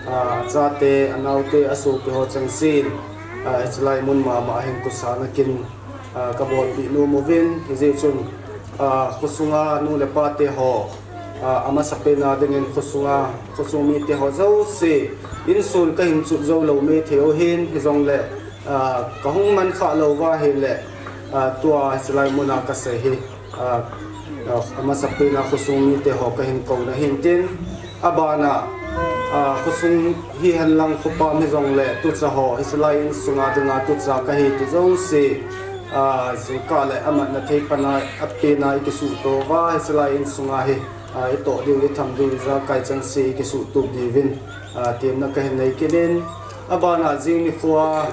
ah, achate, anaote, asopi ho changseh in, ah, hichelai mun mama hin kosah nakin, ah, kabolpeh nom uvin, hijeh chun, ah, khosunga nu le pate ho, ah, amasapen a dingin khosunga, khosung mite ho jouse, insung kahin chut jou lou maithei u hin, hijongle, ah, kahung man khah lou va ahile, ah, tua hichelai muna kasei hi, ah, ah, amasapen a khosung mite ho kahin kouna hintin, abana, ah, khosung hihen lang khopam hijongle tucha ho, hichelai insunga dinga tucha kahi ti jouse, ah, jingkah le amatna thei pana, apen a ikisuhto uva, hichelai insunga hi, ah, itoh diu, itham diu, ijakai changseh ikisuhtup diuvin, ah, temna kahin nei kit in, abana jing nikho a,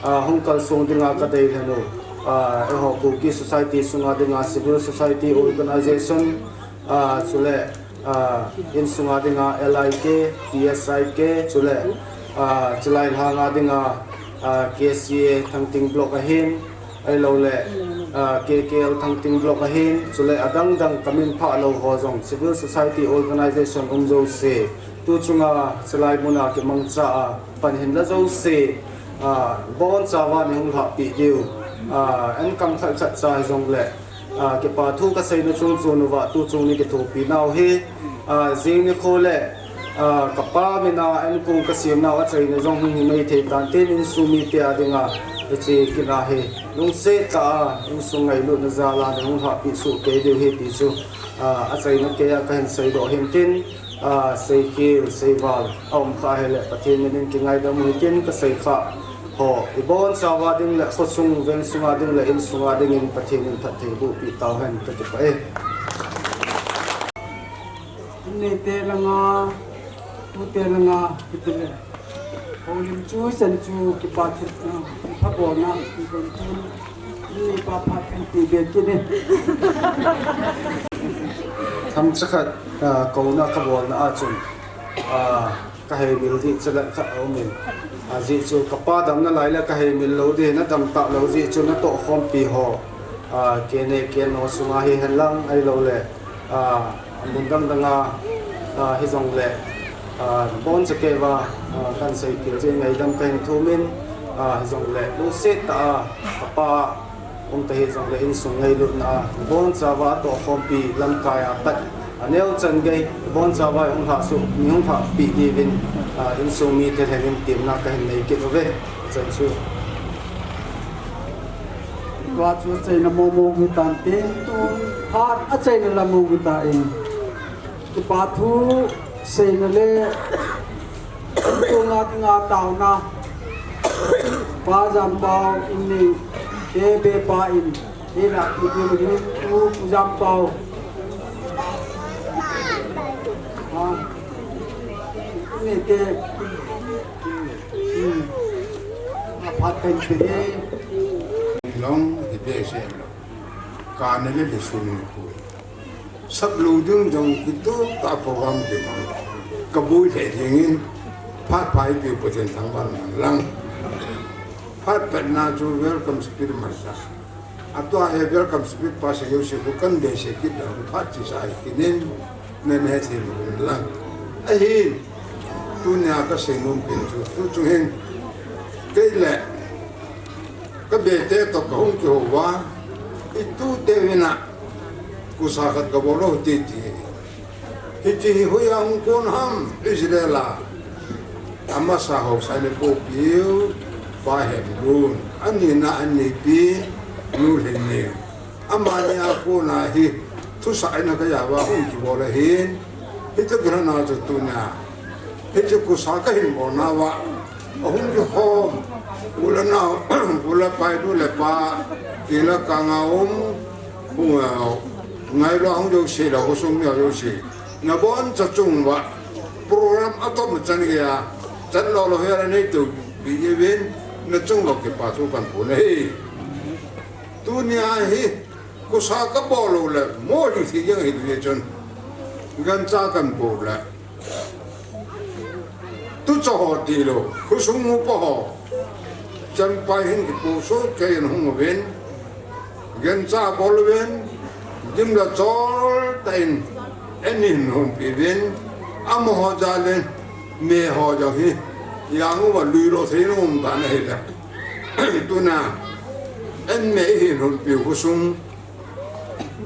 ah, hung kalsong dinga kadei lhon u, ah, eiho Kuki Society sunga dinga Civil Society Organization, ah, chule, ah, insunga dinga L I K, T S I K, chule, ah, hichelai lhanga dinga, ah, K C A Thangting Block ahin, ahiloule, ah, K K L Thangting Block ahin, chule adang dang kamin phah lou ho jong Civil Society Organization um jouse, tu chunga hichelai muna kimangcha a pan hinla jouse, ah, boncha uva neihung lhahpeh diu, ah, enkam khat khat cha hijongle, ah, kipa thu kaseina chungchon uva tuchung neikithopi nau hi, ah, jing nikho le, Ah, kapa mina enkong kasemnau achaina jong hung hi maithei tan tin, insung mite a dinga hiche kin a hi lungset tah a insung ngailutna jal a nahung hahpeh soh kei diu ahi ti chu, ah, achaina kei a kahin seidoh ahin tin, ah, seikhel seival aum kha ahile Pathen min in kingaidam u hitin kasei kha ho ibonchauva ding le khosung vengsunga ding le insunga dingin Pathen in phattheiboh peh tauhen, kakipah e. Innei te langa, tute langa, kitile. Houlim chu, chan chu, kipa thilna, phabolna, kigon chun, innei pa phat thil ti be kit e. Themcha khat, ah, kouna kabolna a chun, ah, kaheimil ding chala khat aumin. Ajeh chu kapa damna lai le kaheimil lou ding, nadam talou jeh chu natoh khompi ho, ah, kei neh kei no sunga hihen lang ahiloule, ah, mun dang danga, ah, hijongle, ah, boncha keiva, ah, kahin seikhel jeh in ngaidam kahin thumin, ah, hijongle lungset tah a kapa um tahih jongle insung ngailutna a ibonchauva atoh khompi lamkai a pat aneo chan gei ibonchauva ihung lhahsuh, ihung lhahpeh diuvin, ah, insung mite lhengin temna kahin nei kit uve. Chan chu. Tua chu achaina momo hitan tin, tun phat achaina la mo hitan. Kipa thu seina le, tunga dinga taona. Pa Jampao in nei, te be pa in, te na ti diu hin, tu Pu Jampao. Ha. Nei te. Hmm. Aphat kan pe. Long, hi behseh lou. Kana le le sung ni pui. Sap lou ding jong kitup tah program ti mang. Kaboi lheh dingin phat pha eipeu Pathen thangvah in mang lang. Phat patna chu welcome speech masa. Atua hi welcome speech pa sei jouse khu kan dei sei kit dan phat chesa hi kinin, nen hethei lou lang. Ahin, tunia kasei nom pen chu, tu chung hin, kei le, ka bete toh kahung kihou uva, itute uvin a, kusa khat kabol u hite ti. Hiche hi hoiya hung kon ham, Israel a. Amasa haosa in eipohpiu, Pa Hemlun. Anina, aneipi, Nu Lheining. Amani a kona hi, thusah in a kajah uva hung kibol ahin. Hiche kilhona chu tunia. Hiche kusa kahin bolna uva. Ahung kikhom. U le nao, u le pai, nu le pa, ti le kang a um. Hung, uh, ngailua hung jouse le, khosung mi jouse. Naboncha chung uva. Program atop na chan geiya. Chan lou lou hela nei tou pi uvin. Nachung uva kipa thu kahin pun ahi. Tunia hi. Kusa kabol lou le. Mo hi si jeng hi tu ye chun. Gancha kahin bol le. Tucha ho tilou, khosung upa ho. Champai hin kipohsot kei in hung uvin. Gancha bol uvin. Dim le chol tah in. An hin honpi uvin. Amaho jal in. Meh ho jong hi. Jang uva lui lou thei nom tan ahile. Tuna. An meh hin honpiu khosung.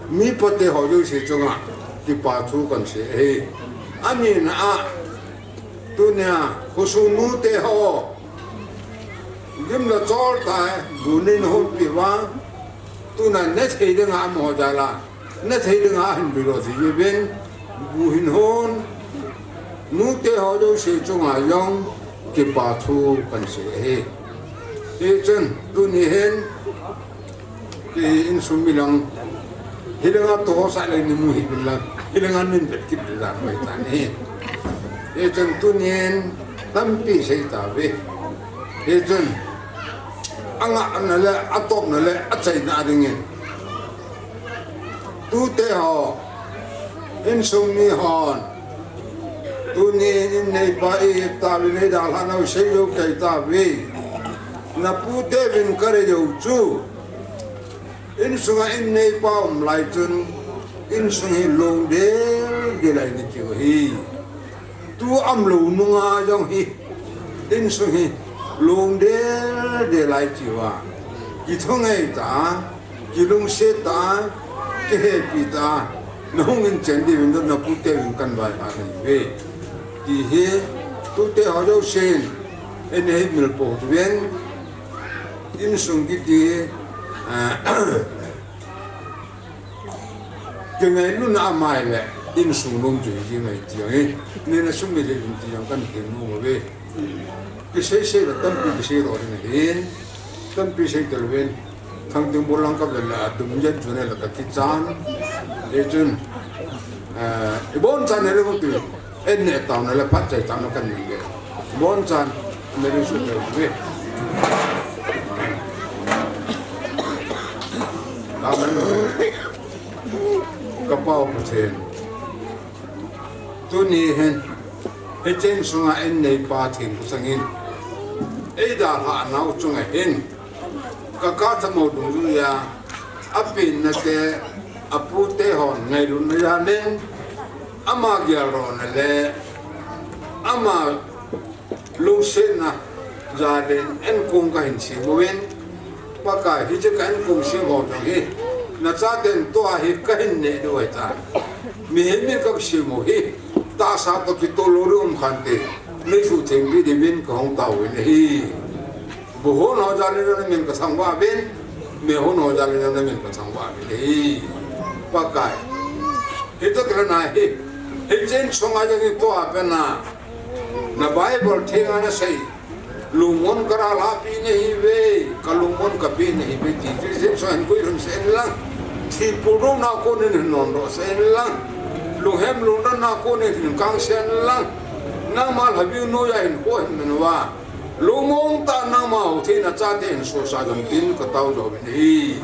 Mi pate ho jouse chunga kipa thu kahin sei ahi. Anina a, tunia, khosung nute ho, gim le chol tah, bu nei honpi uva, tuna nethei dinga amaho jal a, nethei dinga ahin lui lou thei uvin, bu hin hon, nute ho jouse chunga jong kipa thu kahin sei ahi. Hichun, tuni hin, Kei insung mi lang, hilanga tohsah le ni mu hih uvin lang, hilanga nin vet kit le dan mai tan ahi. Hichun tunin tampi sei tauve. Hichun angahna le, atopna le, achaina dingin. Tute ho, insung mi hon, tunin in neipa i tauve, nei dalhah nau sei jou kei tauve. Naputeuvin kare jou chu. Insunga in neipa um lai chun, insung hi lungdel ding lai ni tiu hi. Tu umlou nunga jong hi, insung hi lungdel ding lai tiu a. Kithungai ta, kilungset ta, kihepi ta, nahung in chen diuvin naputeuvin kan vaihah nahi uve. Hi, tute ho jousen, eihil po uvin, insung kiti, ah, kingailutna amai le, insung lom chu hi ngai ti jong hi, neina sum le lum ti jong kan ti nom uve. Kisei sei le tampi kisei lou ding ahin, tampi sei talou vin, Thangting bulang ka vel a dum jen chu ne la ka kichan. Hichun, eh, i bonchan ne le tu, en ne tau na le phat chai tau na kan ni le. Bonchan, ne le su le ve. Amen. Ka Pau Pathen. Tuni hin, hiche insunga einneipa Thangting changin, eidalhah nau chunga hin, ka Kathamo dungjuiya, apenna te, apute hon ngailutna jalin, ama geldohna le, ama lungsetna jalin, enkong kahin sem uvin, Pakai, hiche ka enkong sem ho jong hi, na chaten tua hi kahin neh diu ahitai. Mihem in kasem u hi, tahsa toh kitoh lou ding um khante, neisuhtheng pi diuvin kahung tao uvin ahi. Buhon ho jalin namin kathangvah uvin, mehon ho jalin namin kathangvah uvin ahi. Pakai, hitoh kilhona hi, hiche insunga jong hi tua pena, na Bible thenga nasei, lungmon ka dalhah pi nahiuve, ka lungmon ka pe nahiuve, ti, ti, ti, so hin koi lhun sen lang. Thi puruna konin hin nondoh sen lang. Lunghem lungdonna konin hin kang sen lang. Nangma lhabiu noiya hin ho hin men uva. Lungmong tah nangma hou thei na chate hin sohsah jom tin ka tao jo uvin ahi.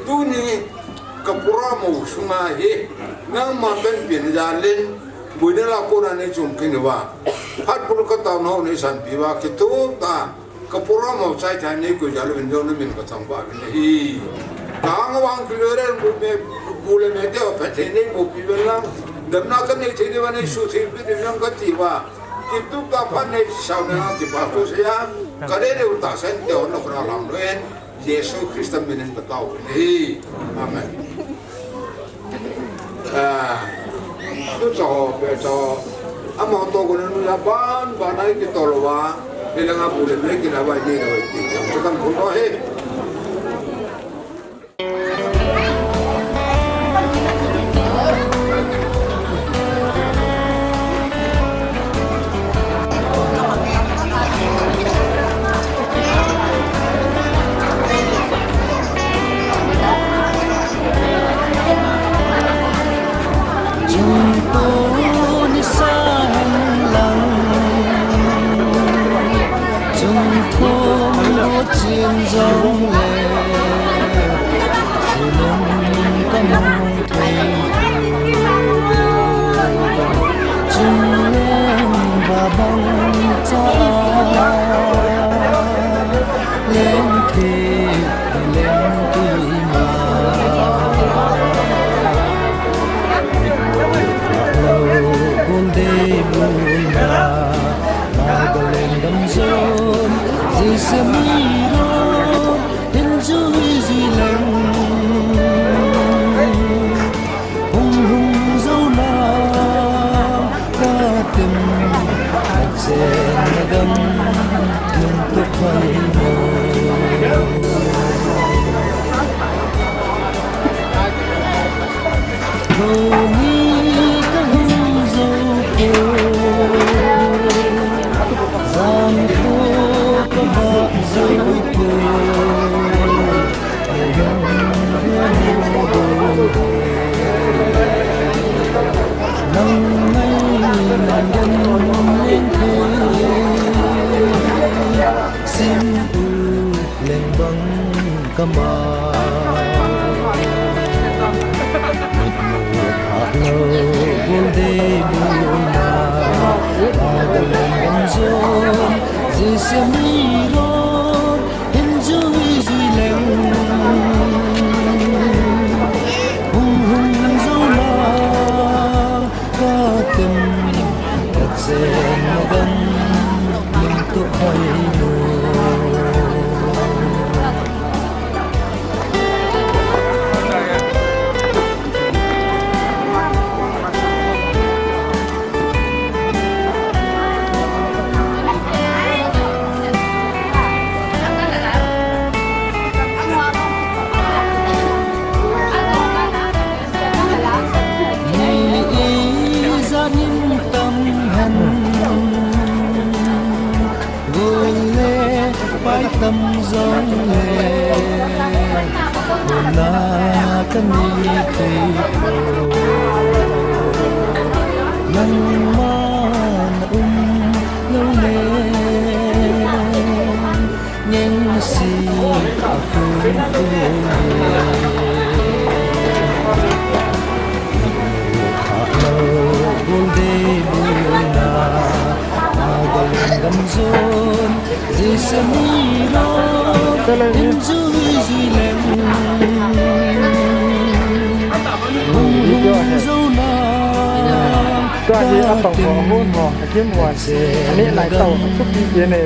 Tuni ka program sunga hi, nangma panpina jalin, boina lah a kona nei chom kit uva. Phat bul ka taona ho nei sanpi uva, kitoh tah, ka program chai tah nei koi jal uvin jong namin kathangvah uvin ahi. Ka anga vang kilore bu me, bu le me te o phat thei nei bu pi uvin lang. Damna kanei thei diuva neisuhtheng pi diuvin lang kati uva. Kitoh tah phat nei sao na kipa ko se ya. Ka dei dei u tahsan te o na kona lang lo en. Jesu Christa minin ka tao uvin ahi. Amen. Ah, tu cho, pe cho. Amaho toh kona nu ya ban, ban a kitol uva. Hilanga bu le me kila uva ni lo ti. Chu kan khu lo he. Nangma na um lou le, ngeng si a khun ko le. Kha lou gol de buna, na gol gam zon, Jisani lo, Tele. Injui jui leng. Video he. Tua hi a tau ho, a hun ho, a kim ho. Ani lai tau, a thupi pi ne.